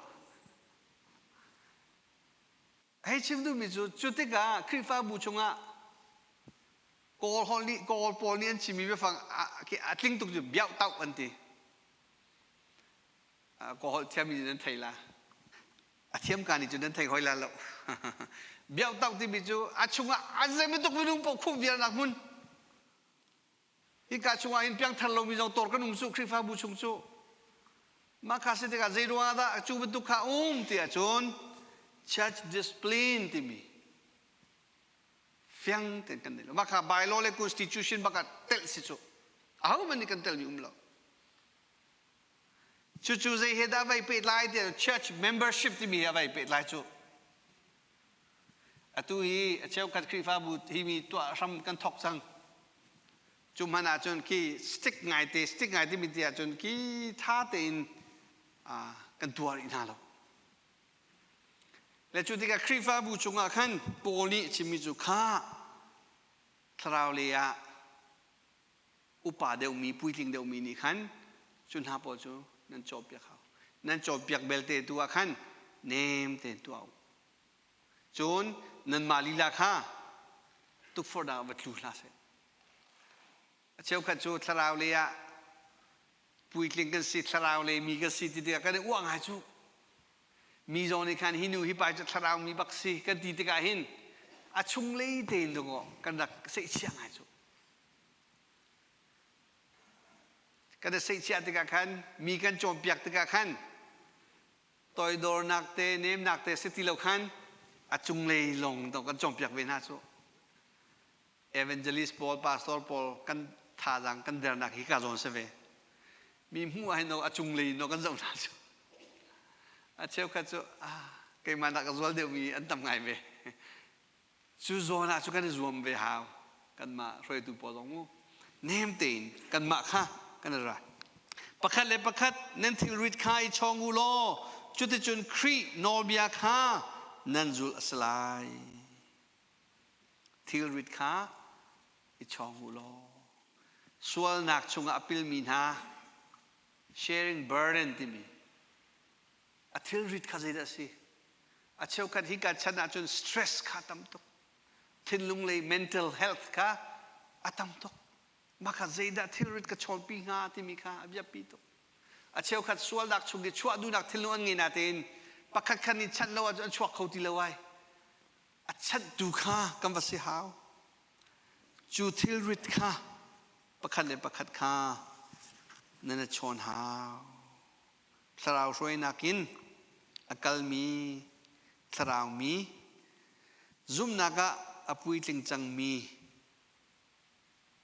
Hei chim duhmi cu cu tikah Khrihfabu chungah Kawl holh nih Kawl pawl nih an chimmi biafang a tling tuk cu biauhtauh an ti. Kawl holh thiammi nih nan thei la. A thiam ka nih cun nan thei hoi la lo. Biauhtauh timi cu a chungah a zei bantuk minung paoh khumh vialnak hmun. Hika chungah hin piangthar lomi zong tor kan um cu Khrihfabu chung cu. Mah kha si tikah zei ruangah dah cu bantuk kha um ti ahcun church discipline timi fiang tein kan nei lo. Mah kha bylaw le constitution bak ah telh si cu. Ahohmanh nih kan telmi um lo. Cucu zei he dah vai pehtlai tiah church membership timi he a vai pehtlai cu. Atu hi a cheukhat Khrihfabu hi mi tuah hram kan thok cang. Cu hmanh ahcun khi stick ngaite stick ngai timi ti ahcun khi tha tein kan tuah rih hna lo. Le cu tikah Khrihfabu chungah khan Paul nih chimmi cu kha thlarau lei ah upa deuhmi puitling deuhmi nih khan cu hna pawl cu nan cawnpiak hau. Nan cawnpiak belte tu ah khan nem tein tuah u. Cun nanmah lila kha Tukforhnak ah va tlu hlah seh. A cheukhat cu thlarau lei ah puitling kan si, thlarau lei mi kan si ti tikah kan i uah ngai cu. Mi zong nih khan hi nu hi pa cu thlarau mi bak si kan ti tikah hin a chunglei tein dawkaw kan rak seihchiah ngai cu. Kan i seihchiah tikah khan mi kan cawnpiak tikah khan toidornak te nemnak te si ti lo khan a cunglei lawng dawh kan cawnpiak ve hna cu. Evangelist pawl, pastor pawl kan thazaang kan dernak hi ka zawn si ve. Mi hmuh ah hin a cunglei in kan zoh hna cu. A cheukhat cu ah keimah nak a zual deuhmi an tam ngai ve. Cu zawn ah cu kan i zuam ve hau. Kanmah hruaitu pawl zong mu nem tein kanmah kha kan i ra. Pakhat le pakhat nan thilrit kha i chawng u law cuticun Khrih nawlbia kha nan zulh a si lai. Thilrit kha i chawng u law sualnak chungah a pilmi hna sharing burden timi a thilrit kha zeidah a si? A cheukhat hi kan chan ahcun stress kha tam tuk. Thinlung lei mental health kha a tam tuk. Mah kha zeidah thilrit ka chawnpi hnga timi kha a biapi tuk. A cheukhat sualnak chung i chuah duhnak thinlung an ngei natein pakhat khat nih chanh lo ahcun an chuak kho ti lo ai. A chanhtu kha kan va si hau. Cu thilrit kha pakhat le pakhat kha nan i chawn hau. Thlarau hruainak in a kalmi thlarau mi, zumhnak ah a puitling cangmi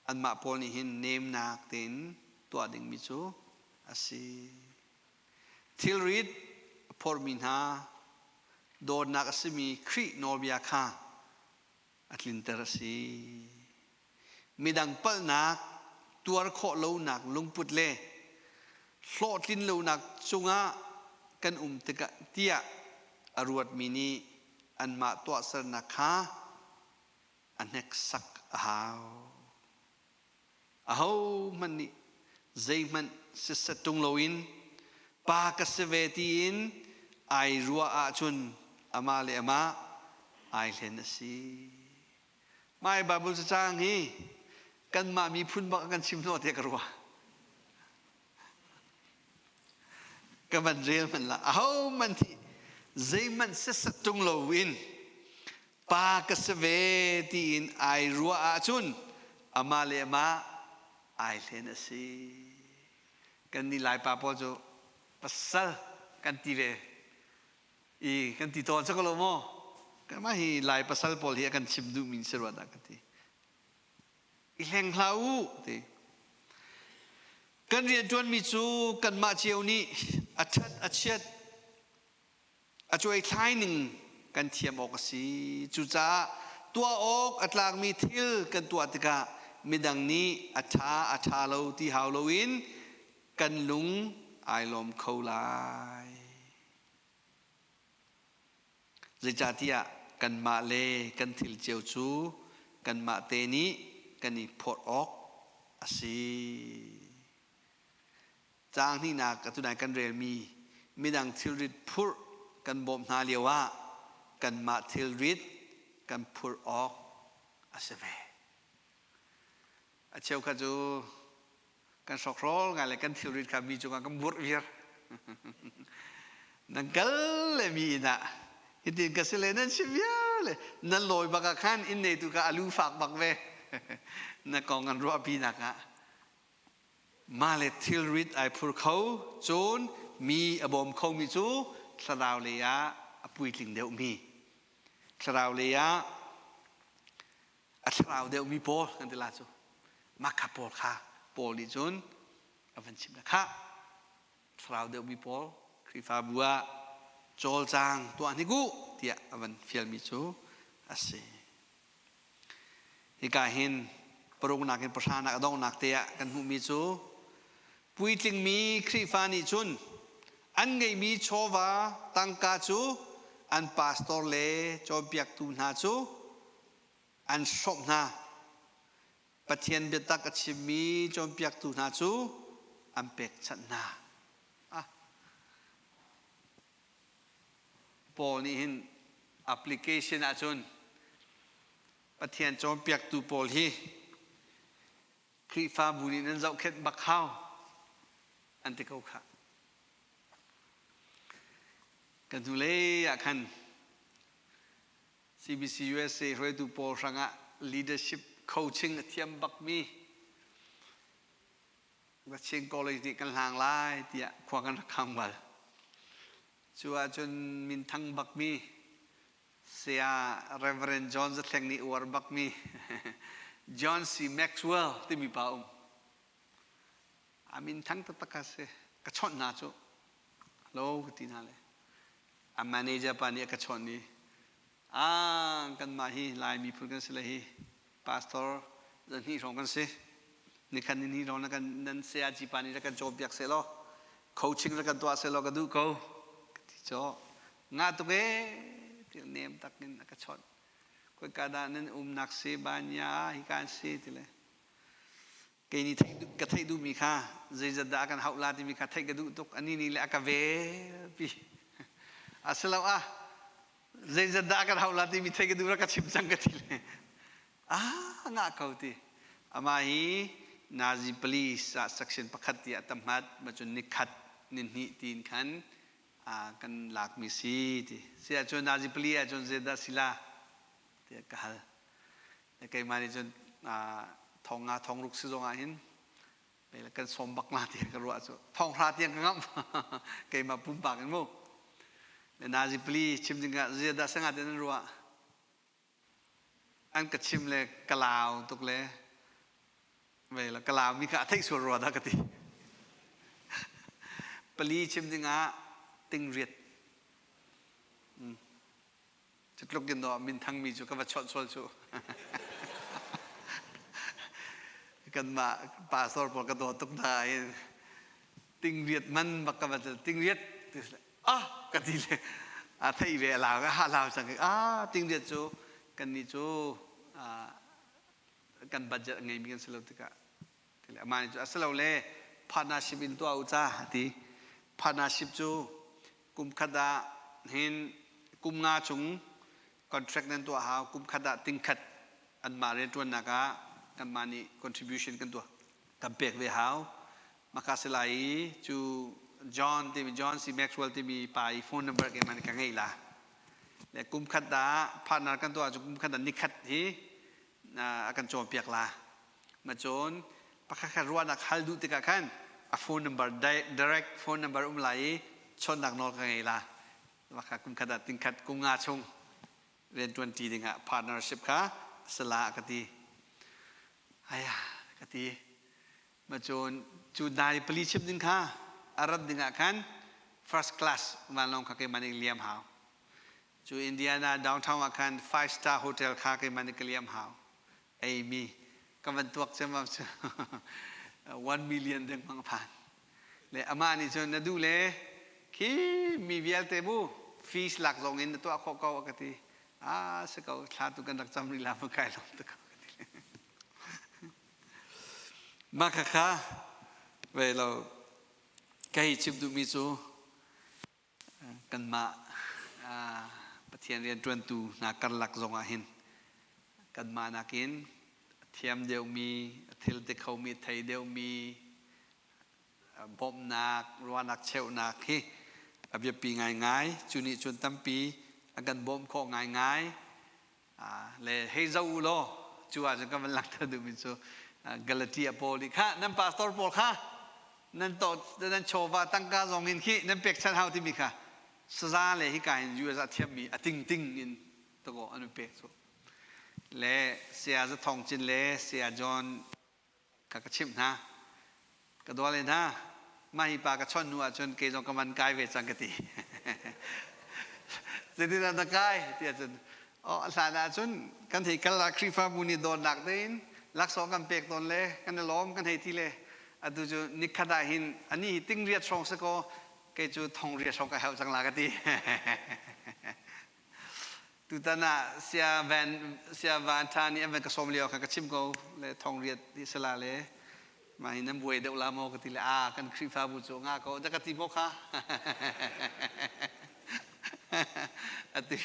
anmah pawl nih hin nemnak tein tuah dingmi cu a si. Thilrit a phormi hna dawtnak a simi Khrih nawlbia kha a tlinter a si. Midang palhnak, tuar khawh lonak lungput le hlawhtlin lonak cungah kan um tikah tiah a ruatmi nih anmah tuahsernak kha a hneksak a hau. Ahohmanh nih zeihmanh siseh ṭung loin pa ka si ve tiin ai ruah ahcun amah le amah ai hlen a si. Mah Bible cacang hi kanmah miphun bak kan chim hnawh tiah ka ruah. Ka van rel hmanh lah ahohmanh nih zeihmanh siseh ṭung loin pa ka si ve tiin ai ruah ahcun amah le amah ai hlen a si. Kan nih Laipa pawl cu pasal kan ti ve i kan ti tawn cu ko lo maw? Kanmah hi Lai pasal pawl hi a kan chim duhmi si rua dah ka ti. I hleng hlah u ti. Kan rianṭuanmi cu kanmah cio nih a ṭhat a chiat a cuaithlai ning kan thiam awk a si. Cucaah tuah awk a tlakmi thil kan tuah tikah midang nih a ṭha a ṭha lo ti hau loin kan lung ai lawm kho lai. Zeicahtiah kanmah le kan thil cio cu kanmah te nih kan i phawt awk a si. Caang hnihnak atu nai kan relmi midang thilrit phurh kan bawmh hna lioah kanmah thilrit kan phurh awk a si ve. A cheukhat cu kan hrokhrawl ngai le kan thilrit kha mi cungah kan burh viar. Nan kal le mi inn ah hitin ka si le nan si viar le nan lawi bak ah khan inn neitu kha a lu fak bak ve. Na kong an ruahpi nak ah Mah le thilrit ai phur kho, cun mi a bawm khomi cu thlarau lei ah a puitling deuhmi, thlarau lei ah a thlarau deuhmi pawl kan ti la cu. Mah kha pawl kha Paul nih cun a van chimh kha thlarau deuhmi pawl Khrihfabu ah cawlcang tuah hnik u tiah a van fialmi cu a si. Hika hin paruknak in pahranak a donghnak te ah kan hmuhmi cu puitlingmi Khrihfa nih cun an ngeihmi chawva tangka cu an pastor le cawnpiaktu hna cu an hrawmh hna. Pathian biatak a chimmi cawnpiaktu hna cu an pekchanh hna. Ah. Paul nih hin application ahcun Pathian cawnpiaktu pawl hi Khrihfabu nih nan zohkhenh bak hau an ti ko khah. Kan hnulei ah khan CBC USA hruaitu pawl hrangah leadership coaching a thiam bakmi Chin College nih kan hlang lai tiah khua kan rak khang bal. Cu ahcun minthang bakmi Saya Reverend John Zathleng nih uar bakmi John C. Maxwell timi pa um. A minthang taktak a si. Ka chawnh hna cu. Hello ka ti hna le. A manager pa nih a ka chawnh i ah kanmah hi Lai miphun kan si le hi pastor zahnih hrawng kan si. Nikhat ni hnih hrawng na kan nan sayaci pa nih rak kan cawnpiak seh law coaching rak kan tuah seh law ka duh ko ka ti caw. Ngah tuk ee ti nem tak in a ka chawnh. Khoika dah nan umnak si banya hika an si ti le kei nih ka theih duhmi kha zeizat dah a kan hauh la timi kha theih ka duh tuk ani nih le a ka velpi asiloah zeizat dah a kan hauh la timi theih ka duh ra ka chim cang ka ti le ah ngah ko ti amah hi Nazi police ah section pakhat ti ah tamhat ma cun nikhat nihnih tiin khan kan lakmi si ti si ahcun Nazi police ahcun zeidah si la tiah ka hal. Keimah nih cun thong nga thong ruk si zong ah hin kan sawm bak la tiah ka ruah cu thong hra tiang ka ngamh keimah pumpak in mu le nazi pali chim ding ah zeidah sanga te nan ruah an ka chim le ka lau tuk le ve la ka lau mi kha a theih sual rua dah ka ti pali chim ding ah ting riat Cu tluk in dawh minthangmi cu ka va chawnh sual cu. Kanmah pastor pawl ka daw tuk hna i tingriat man bak ka va tingriat ah ka ti le a theih ve a lau a lau cang ah tingriat cu kannih cu kan budget a ngeimi kan si lo tikah amah nih cu a si lo le partnership in tuah u ca a ti partnership cu kum khat ah hin kum nga chung contract nan tuah hau kum khat ah tingkhat anmah rianṭuannak ah kanmah nih contribution kan tuah kan pek ve hau maka si lai i cu John timi John C Maxwell timi pa i phone number ke man ka ngei la le kum khat ah partner kan tuah cu kum khat ah nikhat hi a kan cawnpiak la Ma cun pakhat khat ruahnak hal duh tikah khan a phone number direct phone number um lai i chawnhnak nawl ka ngei la. Maka kum khat ah tingkhat kum nga chung rianṭuan ṭi dingah partnership kha sala ka ti. Aya ka ti. Ma cun cu dai pali chim ding kha a rat dingah khan first class vanlawng kha keimah nih liam hau. Cu Indiana downtown ah khan five star hotel kha keimah nih ka liam hau. Eimi ka van tuak ciammam cu 1 million dengmang a phan. Le amah nih cun na duh le khi mi vialte mu fees lak zong in na tuah khawh ko a ka ti. Ah si ko thla tu kan rak cam rih la ma kai lawm tuk ko ka ti. Mah khakha ve lo ka hei chim duhmi cu kanmah Pathian rianṭuantu hna karlak zongah hin kanmah nakin a thiam deuhmi, a thil ti khomi, a thei deuhmi bawmhnak, ruahnak cheuhnak hi a biapi ngaingai. Cu nih cun tampi a kan bawmh khawh ngaingai. Le hei zoh u law cu ahcun kan van langhter duhmi cu Galatia pawl nih kha nan pastor pawl kha nan to nan chawva tangka zong in khi nan pekchanh hau timi kha saza le hika in US ah thiammi a tingting in takaw an pek cu le saya Za Thawng Cin le saya John ka ka chimh hna ka dawle hna mah hi pa ka chawnh hnu ahcun kei zong ka man kai ve cang ka ti zeitindah na kai tiah cun oh hlan ahcun kan hei kal ah Khrihfabu nih dawtnak tein laksawng kan pek tawn le kan i lawm kan hei ti le atu cu nikhat ah hin ani hi ting riat hrawng si kaw kei cu thong riat hrawng ka heuh cang la ka ti. Tutan ah sia van sia van tha nih an van ka sawm lio kha ka chim ko le thong riat ti sala le mah hi nan buai deuh la maw ka ti le a kan Khrihfabu cu nga ko da ka ti maw kha ati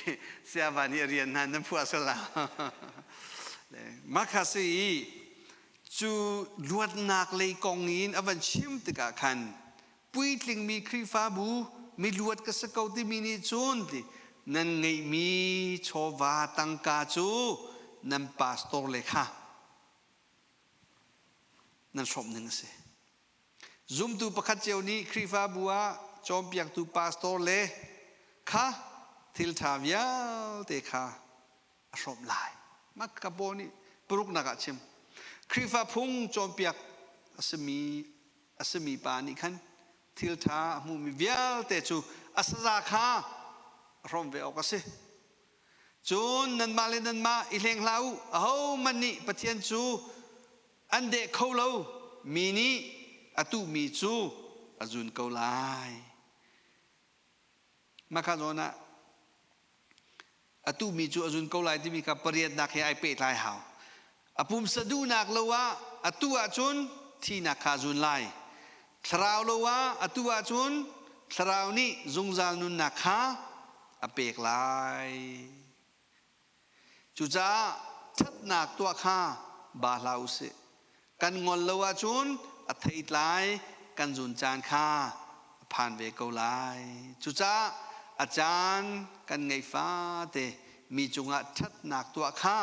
sia van hi a rian hna nan phuah sala. Mah kha si i cu luatnak lei kong in a van chim tikah khan puitlingmi Khrihfabu miluat ka si ko timi nih cun ti nan ngeihmi chawva tangka cu nan pastor le kha nan hrawmh ning a si. Zumtu pakhat cio nih Khrihfabu ah cawnpiaktu pastor le kha thil ṭha vialte kha a hrawmh lai. Mah ka paw nih paruknak ah chim. Khrihfa phung cawnpiak a simi a simi pa nih khan thil ṭha a hmumi vialte cu a saza kha a hrawm ve awk a si. Cun nanmah le nanmah i hleng hlah u. Ahohmanh nih Pathian cu an deh kho lo mi nih a tuhmi cu a zun ko lai. Mah zawn ah a tuhmi cu a zun ko lai timi kha pariatnak he ai pehtlai hau. A pumsa duhnak lo ah a tuh ahcun thihnak kha a zun lai. Thlarau lo ah a tuh ahcun thlarau nih zungzal nunnak kha a pek lai. Cucaah ṭhatnak tuah kha ba hlah u sih. Kan ngol lo ahcun a theitlai kan zun caan kha a phan ve ko lai. Cucaah a caan kan ngeih fate mi cungah ṭhatnak tuah kha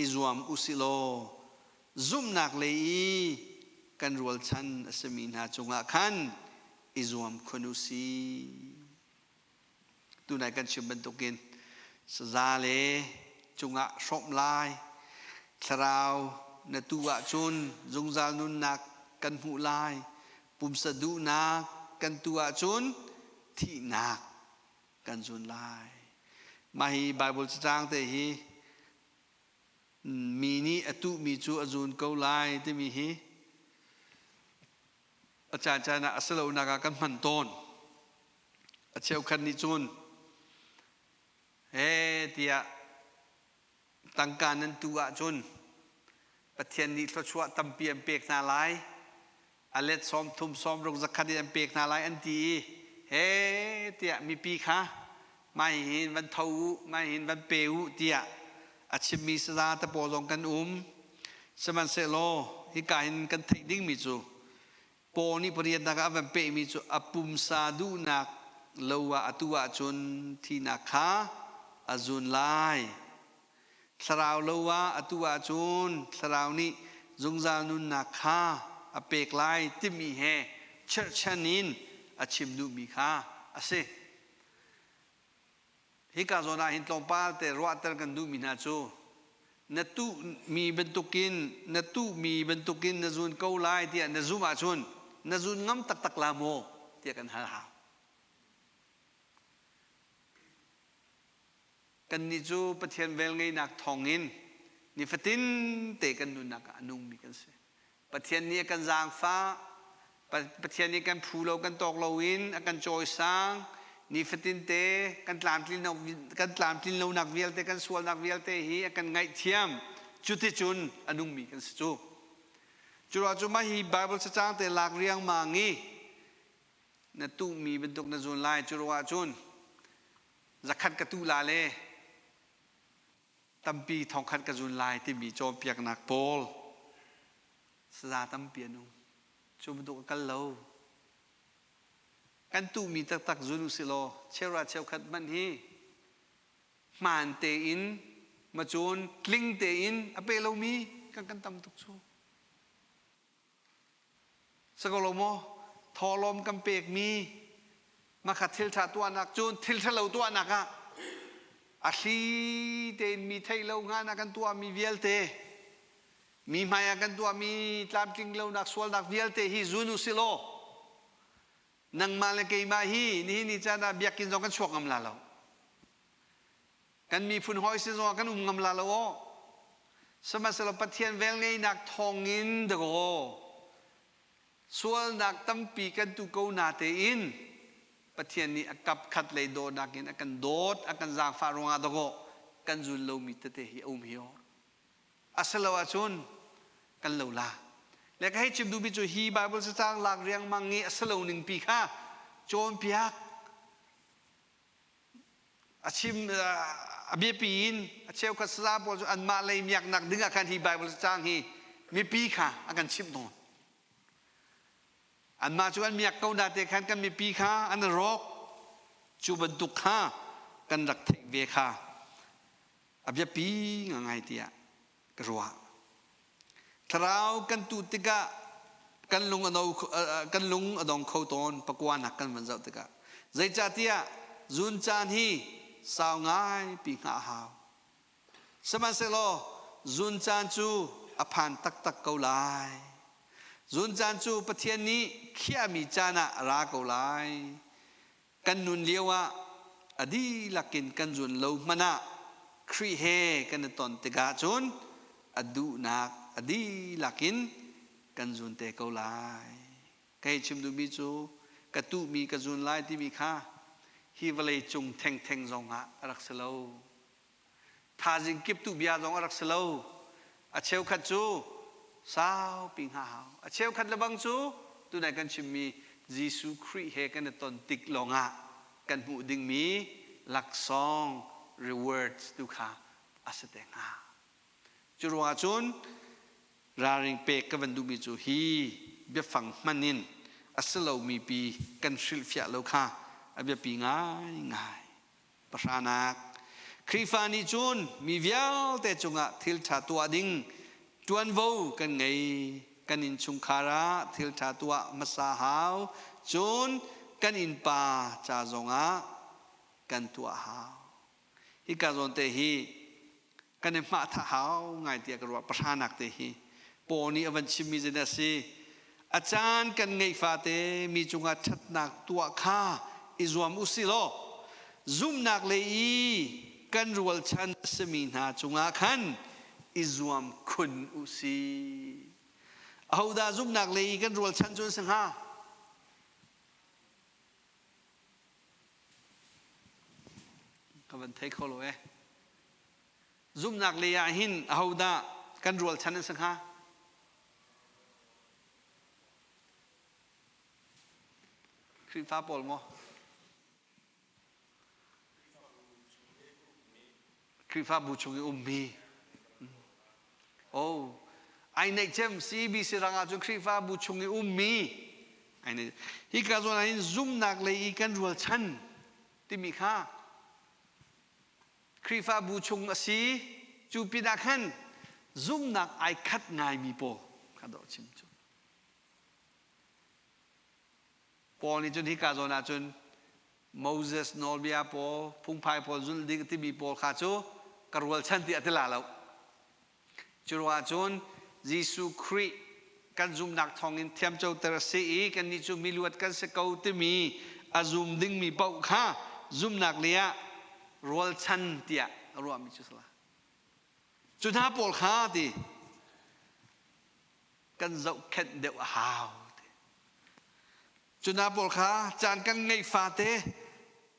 i zuam u sih law zumhnak lei i kan rualchan a simi hna cungah khan i zuam khun u sih. Tunai kan chim bantukin saza le cungah hrawmh lai, thlarau na tu ahcun zungzal nunnak kan hmuh lai, pumsa duhnak kan tu ahcun thihnak kan zun lai. Mah hi Bible cacang te hi mi nih a tuhmi cu a zun ko lai timi hi a caan caan ah a si lonak ah kan hman tawn. A cheukhat nih cun he tiah tangka nan tu ahcun Pathian nih thluachuah tampi an pek hna lai a let sawm thum sawm ruk zakhat in an pek hna lai an ti i he tiah mipi kha mai hin van tho u mai hin van pe u tiah a chimmi saza te pawl zong kan um sihmanhsehlaw hika hin kan theih dingmi cu Paul nih pariatnak ah a van pehmi cu a pumsa duhnak lo ah atu ahcun thihnak kha a zun lai. Thlarau lo ah atu ahcun thlarau nih zungzal nunnak kha a pek lai timi he cherhchan in a chim duhmi kha a si. Hika zawn ah hin tlawmpal te ruahter kan duhmi hna cu na tuhmi bantukin na tuhmi bantukin na zun ko lai tiah na zumh ahcun na zun ngam taktak la maw tiah kan hal hau. Kannih cu Pathian velngeihnak thawngin nifatin te kan nunnak ah a nungmi kan si. Pathian nih a kan zaangfah, Pathian nih kan phu lo kan tawk loin a kan cawisang, nifatin te kan tlamtlin kan tlamtlin lonak vialte kan sualnak vialte hi a kan ngaihthiam. Cuticun a nungmi kan si cu. Curuah cu mah hi Bible cacang te lak riangmang i na tuhmi bantuk na zun lai cu ruah cun zakhat ka tuh la le tampi thongkhat ka zun lai timi cawnpiaknak pawl saza tampi an um. Cu bantuk a kal lo. Kan tuhmi taktak zun usih law cheuhra cheukhat hmanh hi hmaan tein macun tling tein a pe lomi kan kan tam tuk cu. Si ko lo maw? Thawhlawm kan pekmi makha thil ṭha tuahnak cun thil ṭhalo tuahnak ah a thli tein mi theih lo hnga na kan tuahmi vialte mi hmai ah kan tuahmi tlamtling lonak sualnak vialte hi zun u si law nangmah le keimah hi nihin ni caan ah biakinn zong kan chuak ngam la lo Kan miphun hawi sin zongah kan um ngam la lo aw. Sihmanhsehlaw Pathian velngeihnak thawngin dakaw sualnak tampi kan tu ko na tein Pathian nih a kap khat lei dawtnak in a kan dawt, a kan zaangfah ruangah dakaw kan zul lomi tete hi a um hi aw. Asilo ahcun kan lo la. Le ka hei chim duhmi cu hi Bible cacang lak riangmang i a si lo ning pi kha cawnpiak a chim. A biapi in a cheukhat saza pawl cu anmah lei miaknak ding ah khan hi Bible caang hi mipi kha a kan chimh tawn. Anmah cu an miak ko na te khan kan mipi kha an rawk. Cu bantuk kha kan rak theih ve kha a biapi ngai tiah ka ruah. Thlarau kan tuh tikah kan lung a no kan lung a dong kho tawn pakuanak kan van zoh tikah. Zeicahtiah zun caan hi sau ngai pi hngah a hau. Sihmanhsehlaw zun caan cu a phan taktak ko lai. Zun caan cu Pathian nih khiahmi caan ah a ra ko lai. Kan nun lioah a dihlak in kan zun lo hmanh ah Khrih he kan i ton tikah cun a duhnak a dihlak in kan zun te ko lai. Ka hei chim duhmi cu ka tuhmi ka zun lai timi kha hi vawlei cung thengtheng zongah a rak si lo. Thazing kip tu bia zong a rak si lo. A cheukhat cu saupi hnga hau. A cheukhat lebang cu tunai kan chimmi Jesuh Khrih he kan i ton tik lawngah kan hmuh dingmi laksawng rewards tu kha a si te hnga. Cu ruangah cun ralring pek ka van duhmi cu hi biafang hman in a si lomi pi kan hrilhfiah lo kha a biapi ngaingai. Pahranak Khrihfa nih cun mi vialte cungah thil ṭha tuah ding ṭuanvo kan ngei. Kan innchungkhar ah thil ṭha tuah hmasa hau, cun kan innpa ca zongah kan tuah hau. Hika zawn te hi kan i hmahthah hau ngai tiah ka ruah. Pahranak te hi Paul nih a van chimmi zeidah a si? A caan kan ngeih fate mi cungah ṭhatnak tuah kha i zuam u sih law zumhnak lei i kan rualchan a simi hna cungah khan i zuam khun u sih. Ahodah zumhnak lei i kan rualchan cu an si hnga? Ka van thei kho lo eh. Zumhnak lei ah hin ahodah kan rualchan an si hnga? Khrihfa pawl maw? Khrihfabu chung i ummi. Oh, ai neih cem CBC rang ah cun Khrihfabu chung i ummi. Ai neih. Hika zawn ah hin zumnak lei i kan rualchan timi kha Khrihfabu chung a si. Cu pinah khan zumnak ai khat ngaimi pawl kha dawh chim cu. Paul nih cun hika zawn ah cun Moses nawlbia pawl, phungphai pawl zulh ding timi pawl kha cu ka rualchan ti a ti la lo. Cu ruangah cun Jesuh Khrih kan zumhnak thawngin thiamcoter a si i kannih cu miluat kan si ko timi a zum dingmi paoh kha zumhnak lei ah rualchan tiah a ruahmi cu si la. Cu hna pawl kha ti kan zohkhenh deuh a hau. Cu hna pawl kha caan kan ngeih fate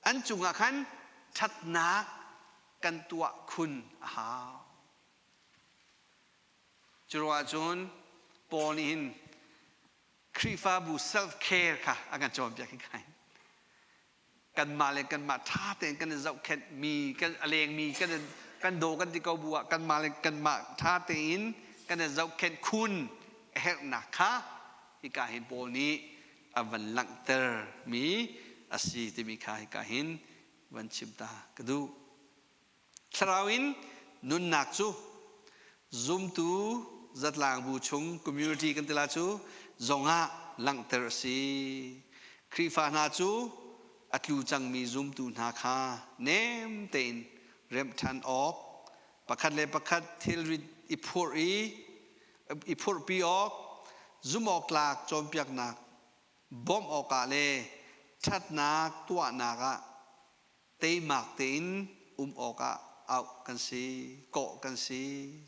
an cungah khan ṭhatnak kan tuah khun a hau. Cu ruangah cun Paul nih hin Khrihfabu self care kha a kan cawnpiak hi kai. Kanmah le kanmah ṭha tein kan i zohkhenh mi kan a lengmi kan kan daw kan ti ko bu ah kanmah le kanmah ṭha tein kan i zohkhenh khun a herhnak kha hika hin Paul nih a van langhter mi a si timi kha hika hin van chim ta ka duh. Thlarau in nunnak cu zumtu zatlangbu chung community kan ti la cu zongah langhter a si. Khrihfa hna cu a tlu cangmi zumtu hna kha nem tein remh ṭhan awk, pakhat le pakhat thilrit i phurh i i phurhpi awk, zumhawktlak cawnpiaknak bawmh awkah le ṭhatnak tuahnak ah teimak tein um awkah auh kan si, kawh kan si.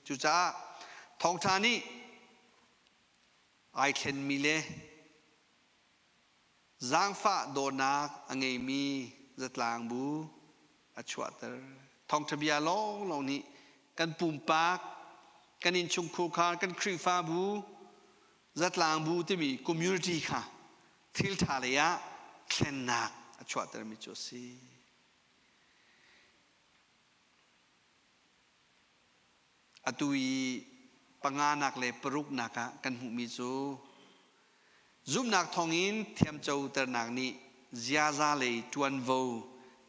Cucaah thawngṭha nih ai thlenmi le zaangfah dawtnak a ngeimi zatlangbu a chuahter. Thawngṭha bia lawnglawng nih kan pumpak, kan innchungkhur kha, kan Khrihfabu, zatlangbu timi community kha thil ṭha lei ah thlennak a chuahtermi cu a si. Atu i panganak le paruknak ah kan hmuhmi cu zumhnak thawngin thiamcoternak nih ziaza lei ṭuanvo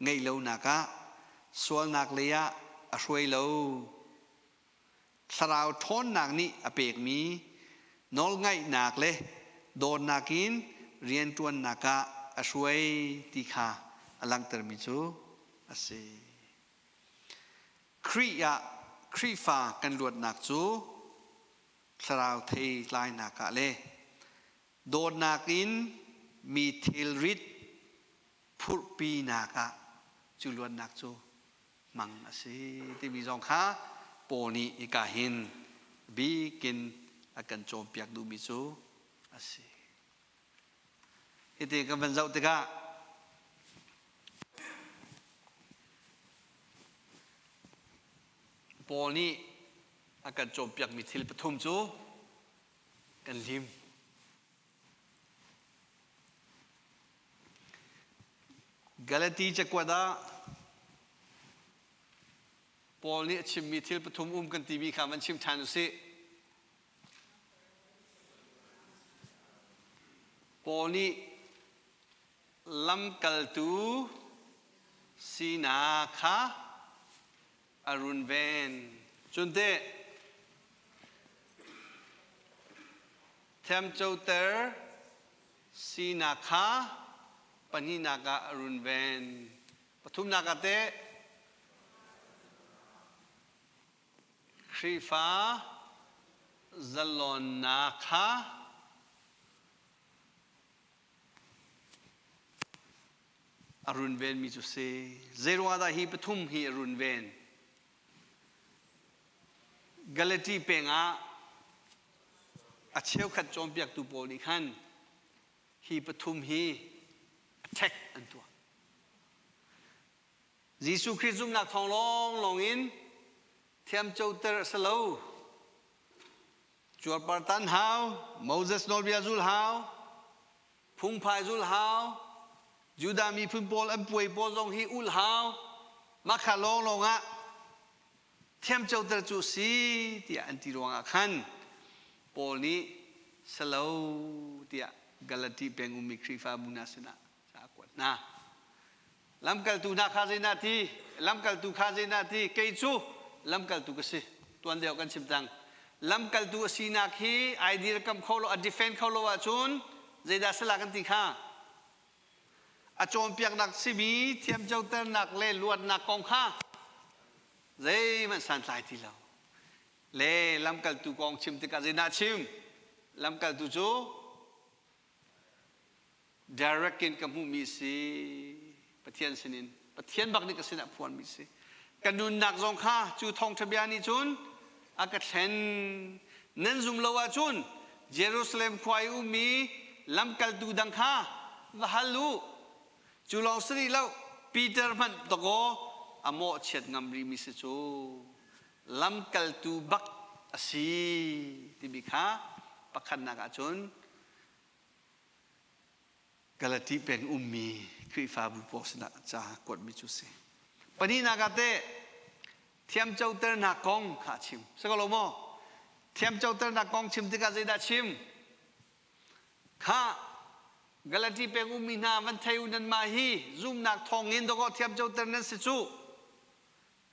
ngeih lonak ah sualnak lei ah a hruai lo. Thlarau ṭhawnnak nih a pekmi nawlngaihnak le dawtnak in rianṭuannak ah a hruai ti kha a langhtermi cu a si. Khrih ah Khrihfa kan luatnak cu thlarau thei tlainak ah le dawtnak in mi thilrit phurhpinak ah cu luatnak cu hmang a si timi zong kha Paul nih hika hin bikin a kan cawnpiak duhmi cu a si. Hiti kan van zoh tikah Paul nih a kan cawnpiakmi thil pathum cu kan lim. Galati cakuat ah Paul nih a chimmi thil pathum um kan timi kha van chim ṭhan u sih. Paul nih lamkaltu sinak kha a runven. Cun teh thiamcoter sinak kha pahnihnak ah a runven. Pathumnak ah teh Khrihfa zalonnak kha a runvenmi cu si. Zeiruangah dah hi pathum hi a runven? Galati peng ah a cheukhat cawnpiaktu pawl nih khan hi pathum hi attack an tuah. Jesuh Khrih zumhnak thawng lawnglawng in thiamcoter a si lo. Cuarpar tan hau, Moses nawlbia zul hau, phungphai zul hau, Judah miphun pawl an puai pawl zong hi ulh hau. Mah kha lawnglawng ah thiamcoter cu si tiah an ti ruangah khan Paul nih salo tiah Galati peng ummi Khrihfabu hna sinah ca a kuat hna. Lamkaltu hna kha zeidah ti? Lamkaltu kha zeidah ti? Kei cu lamkaltu ka si. Tuan deuh kan chim cang. Lamkaltu a sinak hi ai dirkamh kho lo, a defend kho lo ahcun zeidah sala kan ti kha? A cawnpiaknak simi thiamcoternak le luatnak kong kha zeihmanh santlai ti lo. Le lamkaltu kong chim tikah zeidah chim? Lamkaltu cu direct in ka hmuhmi a si Pathian sinin Pathian bak nih ka sinah phuanmi si ka nunnak zong kha cu thawngṭha bia nih cun a ka thlen nan zum lo ahcun Jerusalem khua i ummi lamkaltu dang kha va hal u cu lawng si rih lo Peter hmanh dakaw a mawhchiat ngam rihmi si cu lamkaltu bak a si timi kha pakhatnak ahcun Galati peng ummi Khrihfabu pawl sinah ca kuatmi cu si. Pahnihnak ah teh thiamcoternak kong kha a chim. Si ko lo maw? Thiamcoternak kong chim tikah zeidah chim? Kha Galati peng ummi hna van thei u nanmah hi zumnak thawngin dawkaw thiamcoter nan si cu.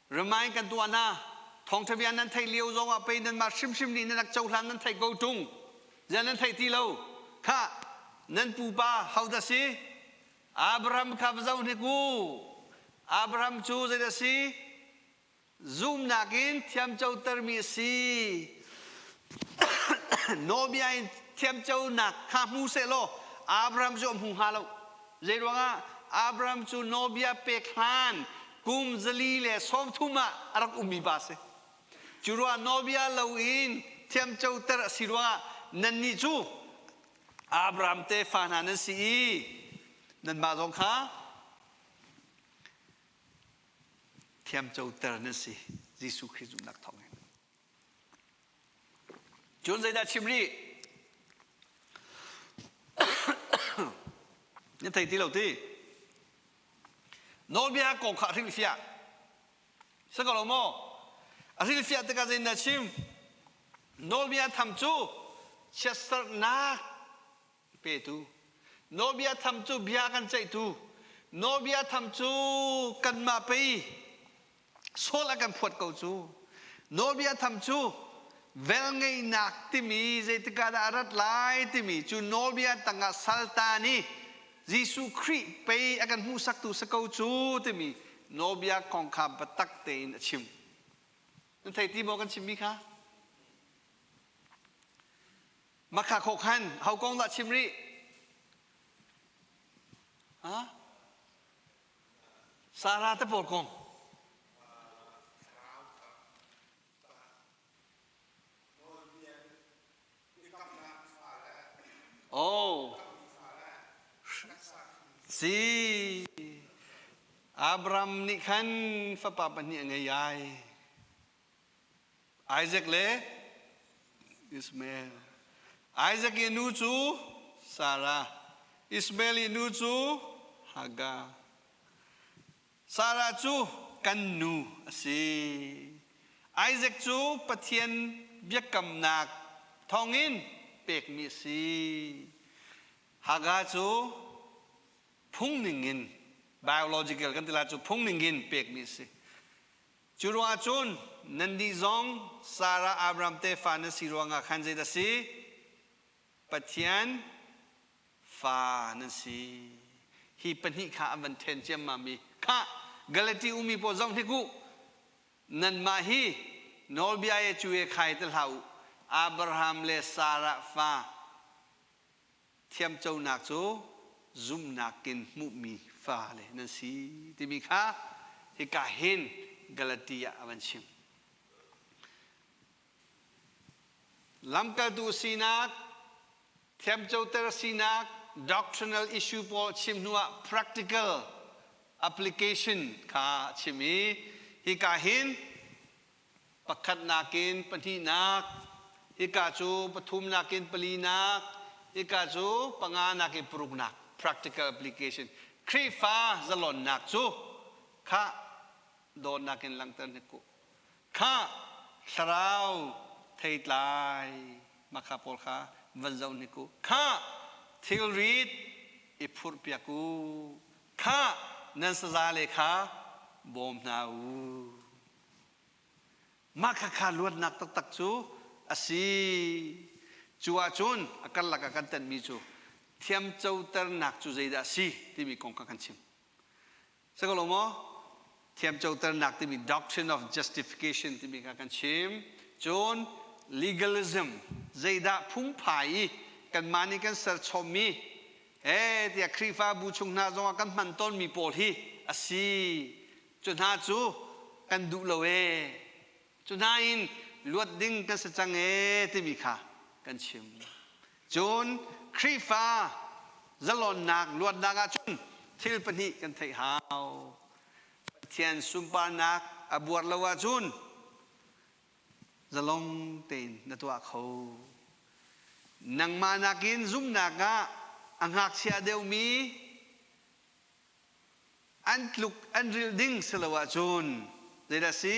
Remind kan tuah hna. Thawngṭha bia nan theih lio zong ah pei nanmah hrimhrim nih nan rak cohlan nan theih ko ṭung. Ziah nan theih ti lo? Khah, nan pupa hodah si? Abraham kha va zoh hnik u. Abraham cu zeidah si? Zumnak in thiamcotermi a si. Nawlbia in thiamconak kha hmu sehlaw Abraham cu a hmu hnga lo. Zeiruangah Abraham cu nawlbia pek hlan kum 130 ah a rak ummi pa a si. Cu ruangah nawlbia loin thiamcoter a si ruangah nannih cu Abraham tefa hna nan si i nanmah zong kha thiamcoter nan si Jesuh Khrih zumhnak thawngin. Cun zeidah chim rih? Na thei ti lo ti? Nawlbia kong kha hrilhfiah. Si ko lo maw? A hrilhfiah tikah zeitindah a chim? Nawlbia tham cu chiatserhnak petu, nawlbia tham cu bia kan ceihtu, nawlbia tham cu kanmah pei sual a kan phuat ko cu. Nawlbia tham cu velngeihnak timi zeitikah dah a rat lai timi cu nawlbia tangah saltan i Jesuh Khrih pei a kan hmuhsaktu si ko cu timi nawlbia kong kha biatak tein a chim. Nan thei ti maw kan chimmi kha? Makha khawh khan ho kong dah chim rih? Ha? Sarah te pawl kong. Oh. Si. Abraham nih khan fapa pahnih a ngei ai. Isaac le Ishmael. Isaac i nu cu Sarah. Ishmael i nu cu Hagar. Sarah cu kan nu a si. Isaac cu Pathian biakamnak thawngin pekmi a si. Hagar cu phung ningin biological kan ti lai cu phung ningin pekmi a si. Cu ruangah cun nannih zong Sarah Abraham tefa na si ruangah khan zeidah a si? Pathian fa nan si. Hi pahnih kha an van then ciammam i khah Galati ummi pawl zong hnik u nanmah hi nawlbia e cu e khai ti hlah u Abraham le Sarah fa thiamconak cu zumhnak in hmuhmi fale nan si timi kha hika hin Galati ah a van chim. Lamkaltu sinak, thiamcoter sinak, doctrinal issue pawl chim hnuah practical application kha a chim i hika hin pakhatnak in pahnihnak, hika cu pathumnak in palinak, hika cu panganak in paruknak practical application. Khrihfa zalonnak cu kha dawtnak in langhter hnik u. Kha thlarau theitlai makha pawl kha van zoh hnik u. Kha thilrit i phurhpiak u. Kha nan sazale kha bawm hna u. Mah khakha luatnak taktak cu a si. Cu ahcun a karlak ah kan tenhmi cu thiamcoternak cu zeidah a si timi kong kha kan chim. Si ko lo maw? Thiamcoternak timi doctrine of justification timi kha kan chim. Cun legalism zeidah phungphai i kanmah nih kan serchommi he tiah Khrihfabu chung hna zongah kan hman tawnmi pawl hi a si. Cu hna cu kan duh lo ee. Cu hna in luat ding kan si cang ee timi kha kan chim. Cun Khrihfa zalonnak luatnak ahcun thil pahnih kan theih hau. Pathian sunparnak a buar lo ahcun zalong tein na tuah kho. Nangmah nakin zumhnak ah a ngakchia deuhmi an tluk an rilh ding si lo ahcun zeidah si?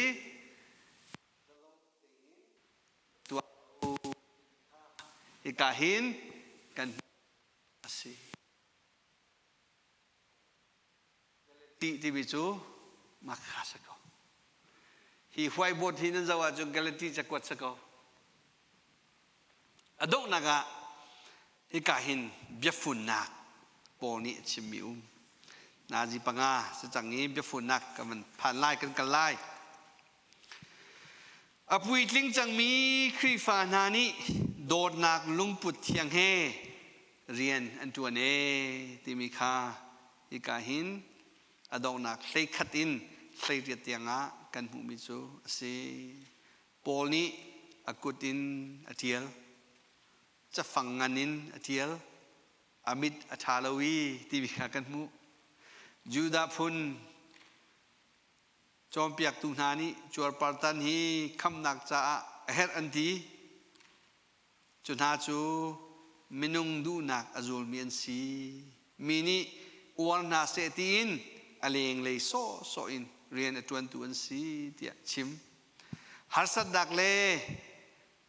Tuah hika hin kan a si. Ti timi cu makha si ko. Hi whiteboard hi nan zoh ahcun Galati cakuat si ko. A donghnak ah hika hin biafunnak Paul nih a chimmi um. Nazi panga si cang i biafunnak kan van phan lai kan kal lai. A puitling cangmi Khrihfa hna nih dawtnak lungput thiang he rian an ṭuan ee timi kha hika hin a donghnak hleikhat in hleiriat tiangah kan hmuhmi cu a si. Paul nih a kut in a ṭial, cafang ngan in a ṭial, a mit a ṭha lo i timi kha kan hmuh. Judah phun Cawnpiaktu hna nih cuarpartan hi khamhnak caah a herh an ti. Cu hna cu minung duhnak a zulmi an si. Mi nih uar hna seh tiin a lenglei sawhsawh in rian a ṭuantu an si tiah chim. Harsatnak le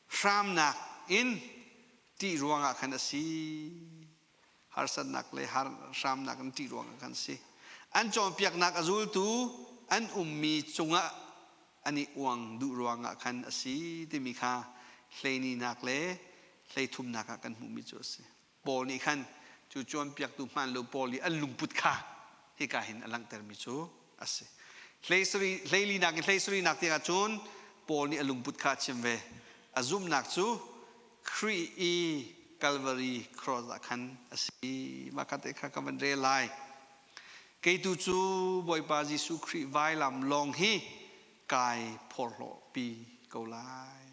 hramnak in ṭih ruangah khan a si. Harsatnak le hramnak in ṭih ruangah khan a si. An cawnpiaknak a zultu an ummi cungah an i uang duh ruangah khan a si timi kha hleininak le hleithumnak ah kan hmuhmi cu a si. Paul nih khan cu cawnpiaktu hmaan lo pawl i an lungput kha hika hin a langhtermi cu a si. Hleilinak in hleisarihnak tiangah cun Paul nih a lungput kha a chim ve. A zumhnak cu Khrih i Calvary cross ah khan a si. Mah kha te kha ka van rel lai. Kei tu cu Bawipa Jesuh Khrih vailam lawng hi kai phorhlawhpi ko lai.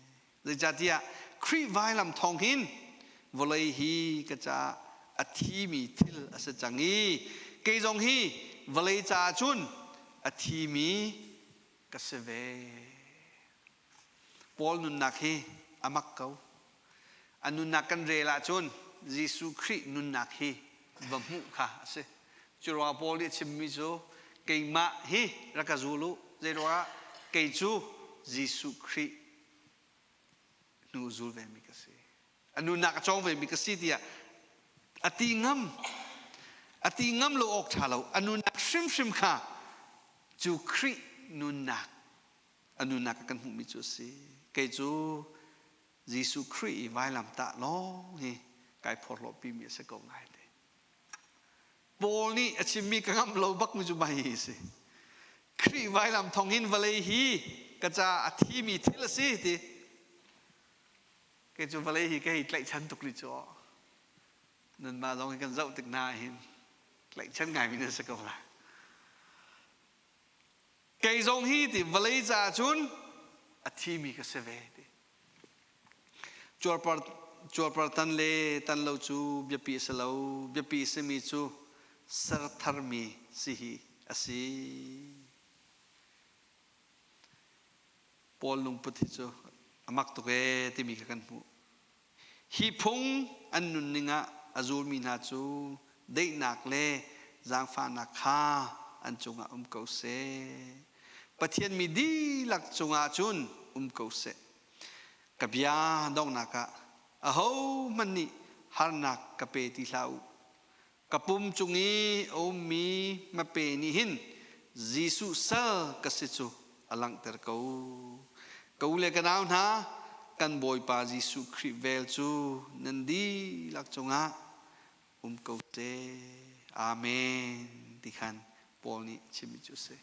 Zeicahtiah Khrih vailam thawng hin vawlei hi ka caah a thimi thil a si cang i kei zong hi vawlei caah cun a thimi ka si ve. Paul nunnak hi a mak ko. A nunnak kan rel ahcun Jesuh Khrih nunnak hi va hmuh kha a si. Cu ruangah Paul nih a chimmi cu keimah hi rak ka zul u. Zeiruangah kei cu Jesuh Khrih hnu zul vemi ka si. A nunnak a cawng vemi ka si tiah a ti ngam. A ti ngam lo awk ṭha lo. A nunnak hrimhrim kha cu Khrih nunnak a nunnak ah kan hmuhmi cu a si. Kei cu Jesuh Khrih i vailamtah lawng hi kai phorhlawhpimi a si ko ngai te. Paul nih a chimmi ka ngamh lo bakmi cu mah hi a si. Khrih vailam thawng hin vawlei hi ka caah a thimi thil a si ti. Kei cu vawlei hi ka hei tlaihchan tuk rih cu. Nanmah zong hi kan zoh tik hna hin tlaihchan ngaimi nan si ko lai. Kei zong hi ti vawlei caah cun a thimi ka si ve ti. Cuarpar, cuarpar tan le tan lo cu biapi a si lo. Biapi a simi cu ser tharmi si hi a si. Paul lungput hi cu a mak tuk ee timi kha kan hmuh. Hi phung an nunning ah a zulmi hna cu daihnak le zaangfahnak kha an cungah um ko seh. Pathian mi dihlak cungah cun um ko seh. Ka bia donghnak ah ahohmanh nih harnak ka pe ti hlah u. Ka pum cung i a ummi hmape nih hin Jesuh sal ka si cu a langhter ko. Ka u le ka nau hna, kan Bawipa Jesuh Khrih vel cu nan dihlak cungah um ko seh. Amen. Ti khan Paul nih a chimmi cu a si.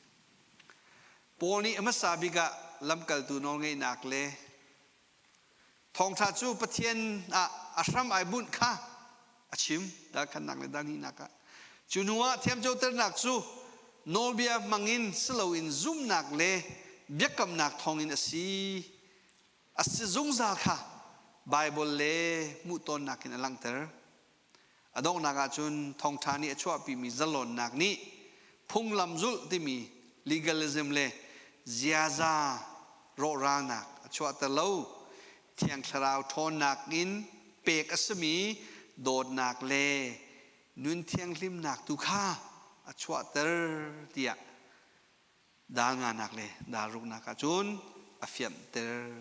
Paul nih a hmasa bik ah lamkaltu nawlngeihnak le Thawngṭha cu Pathian ah a hram ai bunh kha a chim dalkhannak le dalhnihnak ah. Cu hnu ah thiamcoternak cu nawlbia hmangin si loin zumhnak le biakamnak thawngin a si. A si zungzal kha Baibal le hmuhtonnak in a langhter. A donghnak ahcun thawngṭha nih a chuahpimi zalonnak nih phunglam zulh timi legalism le ziaza rawhralnak a chuahter lo. Thiang Thlarau ṭhawnnak in pek a simi dawtnak le nun thianghlimnak tu kha a chuahter tiah dal nganak le dal ruknak ahcun a fianhter.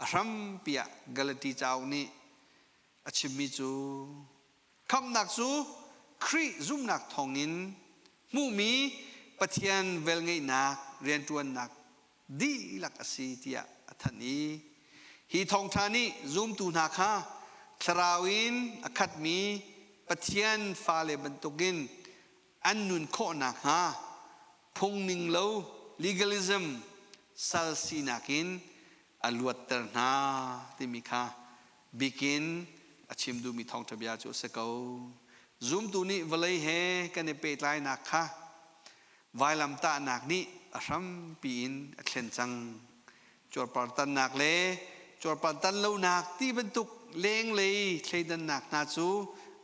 A hrampi ah Galati cauk nih a chimmi cu khamhnak cu Khrih zumhnak thawngin hmuhmi Pathian velngeihnak rianṭuannak dihlak a si tiah a thanh i hi thawngṭha nih zumtu hna kha thlarau in a khatmi Pathian fale bantukin an nun khawh nakhnga phungning lo legalism sal sinak in a luatter hna timi kha bikin a chim duhmi thawngṭha bia cu a si ko. Zumtu nih vawlei he kan i pehtlainak kha vailamtahnak nih a hrampi in a thlen cang. Cuarpartannak le cuarpartan lonak ti bantuk lenglei thleidannak hna cu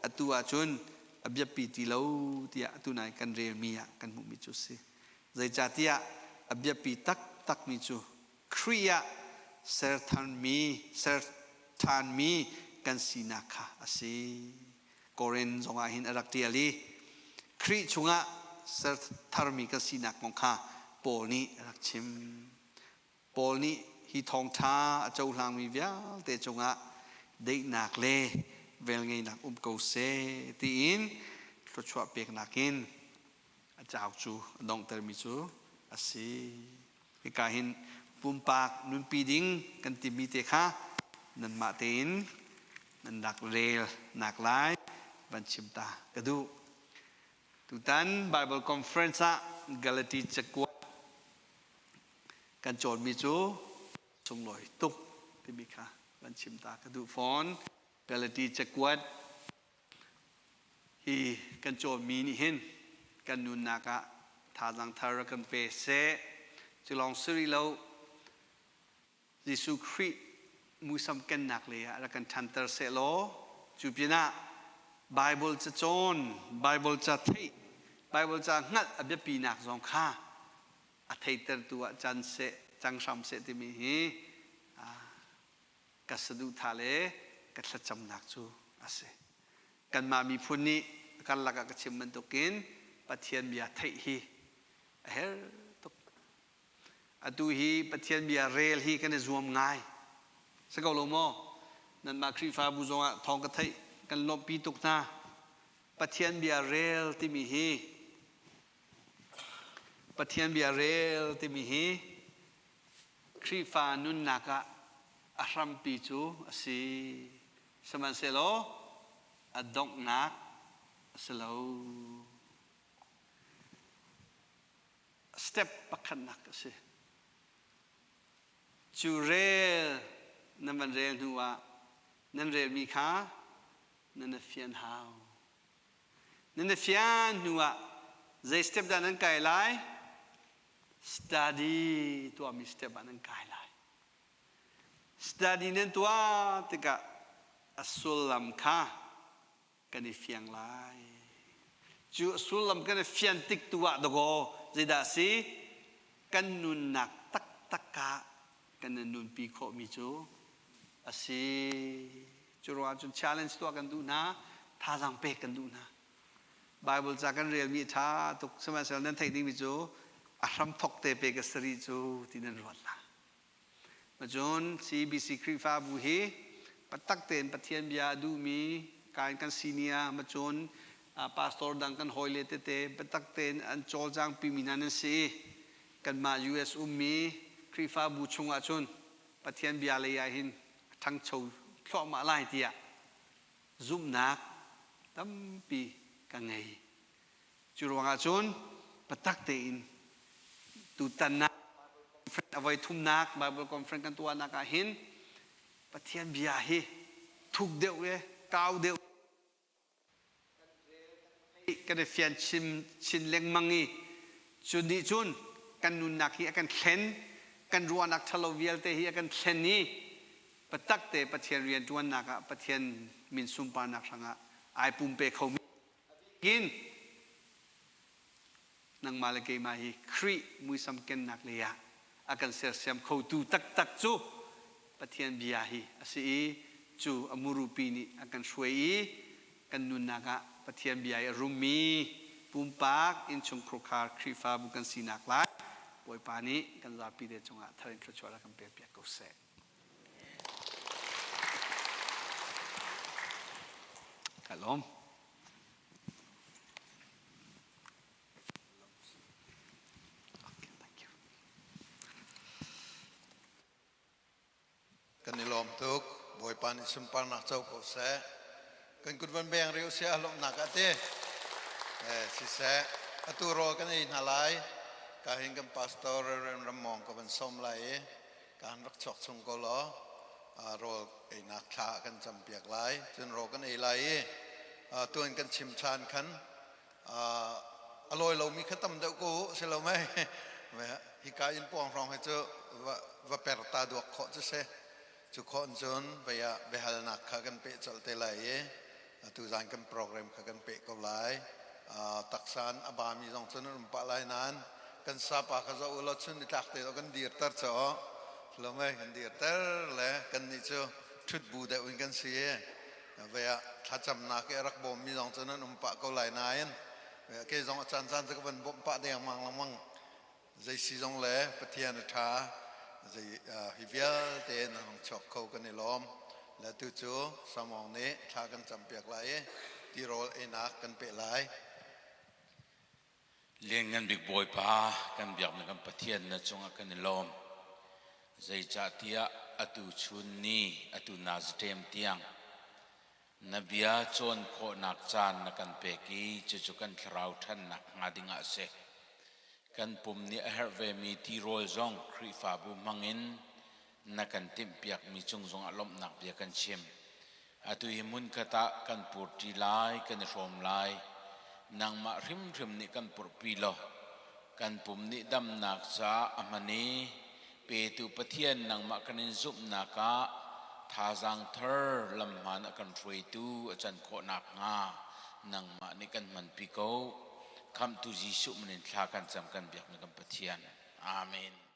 atu ahcun a biapi ti lo tiah atu nai kan relmi ah kan hmuhmi cu a si. Zeicahtiah a biapi taktakmi cu Khrih ah serthanmi serṭhanmi kan sinak kha a si. Korin zongah hin a rak ṭial i Khrih chungah sertharmi kan sinak kong kha Paul nih a rak chim. Paul nih hi thawngṭha a cohlangmi vialte cungah daihnak le velngeihnak um ko seh tiin thluachuah peknak in a cauk cu a donghtermi cu a si. Hika hin pumpak nunpi ding kan timi te kha nanmah tein nan rak rel nak lai van chim ta ka duh. Tutan Bible Conference ah Galati cakuat kan cawnmi cu sunglawi tuk timi kha van chim ta ka duh fawn. Galati cakuat hi kan cawnmi nih hin kan nunnak ah thazaang thar kan pe seh. Cu lawng si rih lo, Jesuh Khrih muisam kennak lei ah rak kan ṭhanter sehlaw cu pinah Bible ca cawn, Bible ca theih, Bible ca hngalh a biapinak zong kha a theitertu ah can seh, cang hram seh timi hi ka saduhthah le ka thlacamnak cu a si. Kanmah miphun nih karlak ah ka chim bantukin Pathian bia theih hi a herh tuk. Atu hi Pathian bia rel hi kan i zuam ngai. Si ko lo maw? Nanmah Khrihfabu zongah thawng ka theih, kan lawmhpi tuk hna. Pathian bia rel timi hi Pathian bia rel timi hi Khrihfa nunnak ah a hrampi cu a si. Sihmanhsehlaw a donghnak a si lo. Step pakhatnak a si. Cu rel nan van rel hnu ah nan relmi kha nan i fian hau. Nan i fian hnu ah zei step dah nan kai lai? Study tuahmi step ah nan kai lai. Study nan tuah tikah a sullam kha kan i fiang lai. Cu sullam kan i fian tik tu ah dakaw zeidah a si? Kan nunnak taktak ah kan i nunpi khawhmi cu a si. Cu ruangah cun challenge tuah kan duh hna, thazaang pek kan duh hna. Bible ca kan relmi a ṭha tuk. Sihmanhsehlaw nan theih dingmi cu a hramthok te pe ka sari cu ti nan ruat la. Cun CBC Khrihfabu hi patak tein Pathian bia a duhmi kain kan senior macun pastor dang kan hawile tete biatak tein an cawlcang pimi hna nan si i kanmah US ummi Khrihfabu chungah cun Pathian bia lei ah hin a ṭhangcho thluahmah lai tiah zumhnak tampi ka ngei. Cu ruangah cun biatak tein tutan ah a voi thumnak Bible conference kan tuahnak ah hin Pathian bia hi thuk deuh le kau deuh kan i fian chin, chin lengmang i cu nih cun kan nunnak hi a kan thlen kan ruahnak ṭhalo vialte hi a kan thlen i biatak te Pathian rianṭuannak ah Pathian min sunparnak hrangah ai pumpe khomi in nangmah le keimah hi Khrih muisam kennak lei ah a kan sersiam khotu taktak cu Pathian bia hi a si i cu a murupi nih a kan hruai i kan nunnak ah Pathian bia i a rummi pumpak innchungkhar Khrihfabu kan sinak lai Bawipa nih kan zapi te cungah thar in thluachuah rak kan pekpiak ko seh. Ka lawm. Okay, thank you. Kan i lawm tuk. Bawipa nih sunparnak co ko seh. Kan kut van beng rih usih a lawmhnak ah ti. Eh, siseh. Atu rawl kan ei hna lai. Ka hin kan pastor Reverend Ramong ka van sawm lai i kan rak chuak chung ko law rawl einak thla kan campiak lai. Cun rawl kan ei lai i tuan kan chim ṭhan khan a lawi lomi kha tam deuh ko si lo mei hika inn pawng hrawng hi cu va per ta duak khawh cu si cu khawh cun vei ah biahalnak kha kan peh colh te lai i atu zan kan program kha kan peh ko lai taksan a bami zong cun an um pah lai nain kan sapa kha zoh u law chun nitlak te kan dirter cho lo mei kan dirter le kan nih cu ṭhut bu deuh in kan si i vei ah thlacamnak i a rak bawmmi zong cu nan um pah ko lai nain kei zong a caan caan cu ka van bawmh pah dengmang lengmang zei si zong le Pathian a ṭha. Zei hi vialte na hung chuak kho kan i lawm. Le tu cu Samong nih thla kan campiak lai i tirawl einak kan peh lai. Lianngan bik Bawipa kan biakmi kan Pathian na cungah kan i lawm. Zeicahtiah atu chun ni atu naziṭem tiang na bia cawn khawhnak caan na kan pek i cucu kan thlarau ṭhannak hnga dingah a si. Kan pum nih a herh vemi tirawl zong Khrihfabu hmangin na kan timhpiakmi cung zongah lawmhnak bia kan chim. Atu hi hmunkhat ah kan purṭi lai, kan i hrawm lai. Nangmah hrimhrim nih kan purhpi law kan pum nih damnak caah a hman i petu Pathian nangmah kan in zumhnak ah thazaang thar lamhmaan a kan hruaitu a can khawh nakhnga nangmah nih kan hmanpi ko. Khamhtu Jesuh min in thla kan cam kan biakmi kan Pathian. Amen.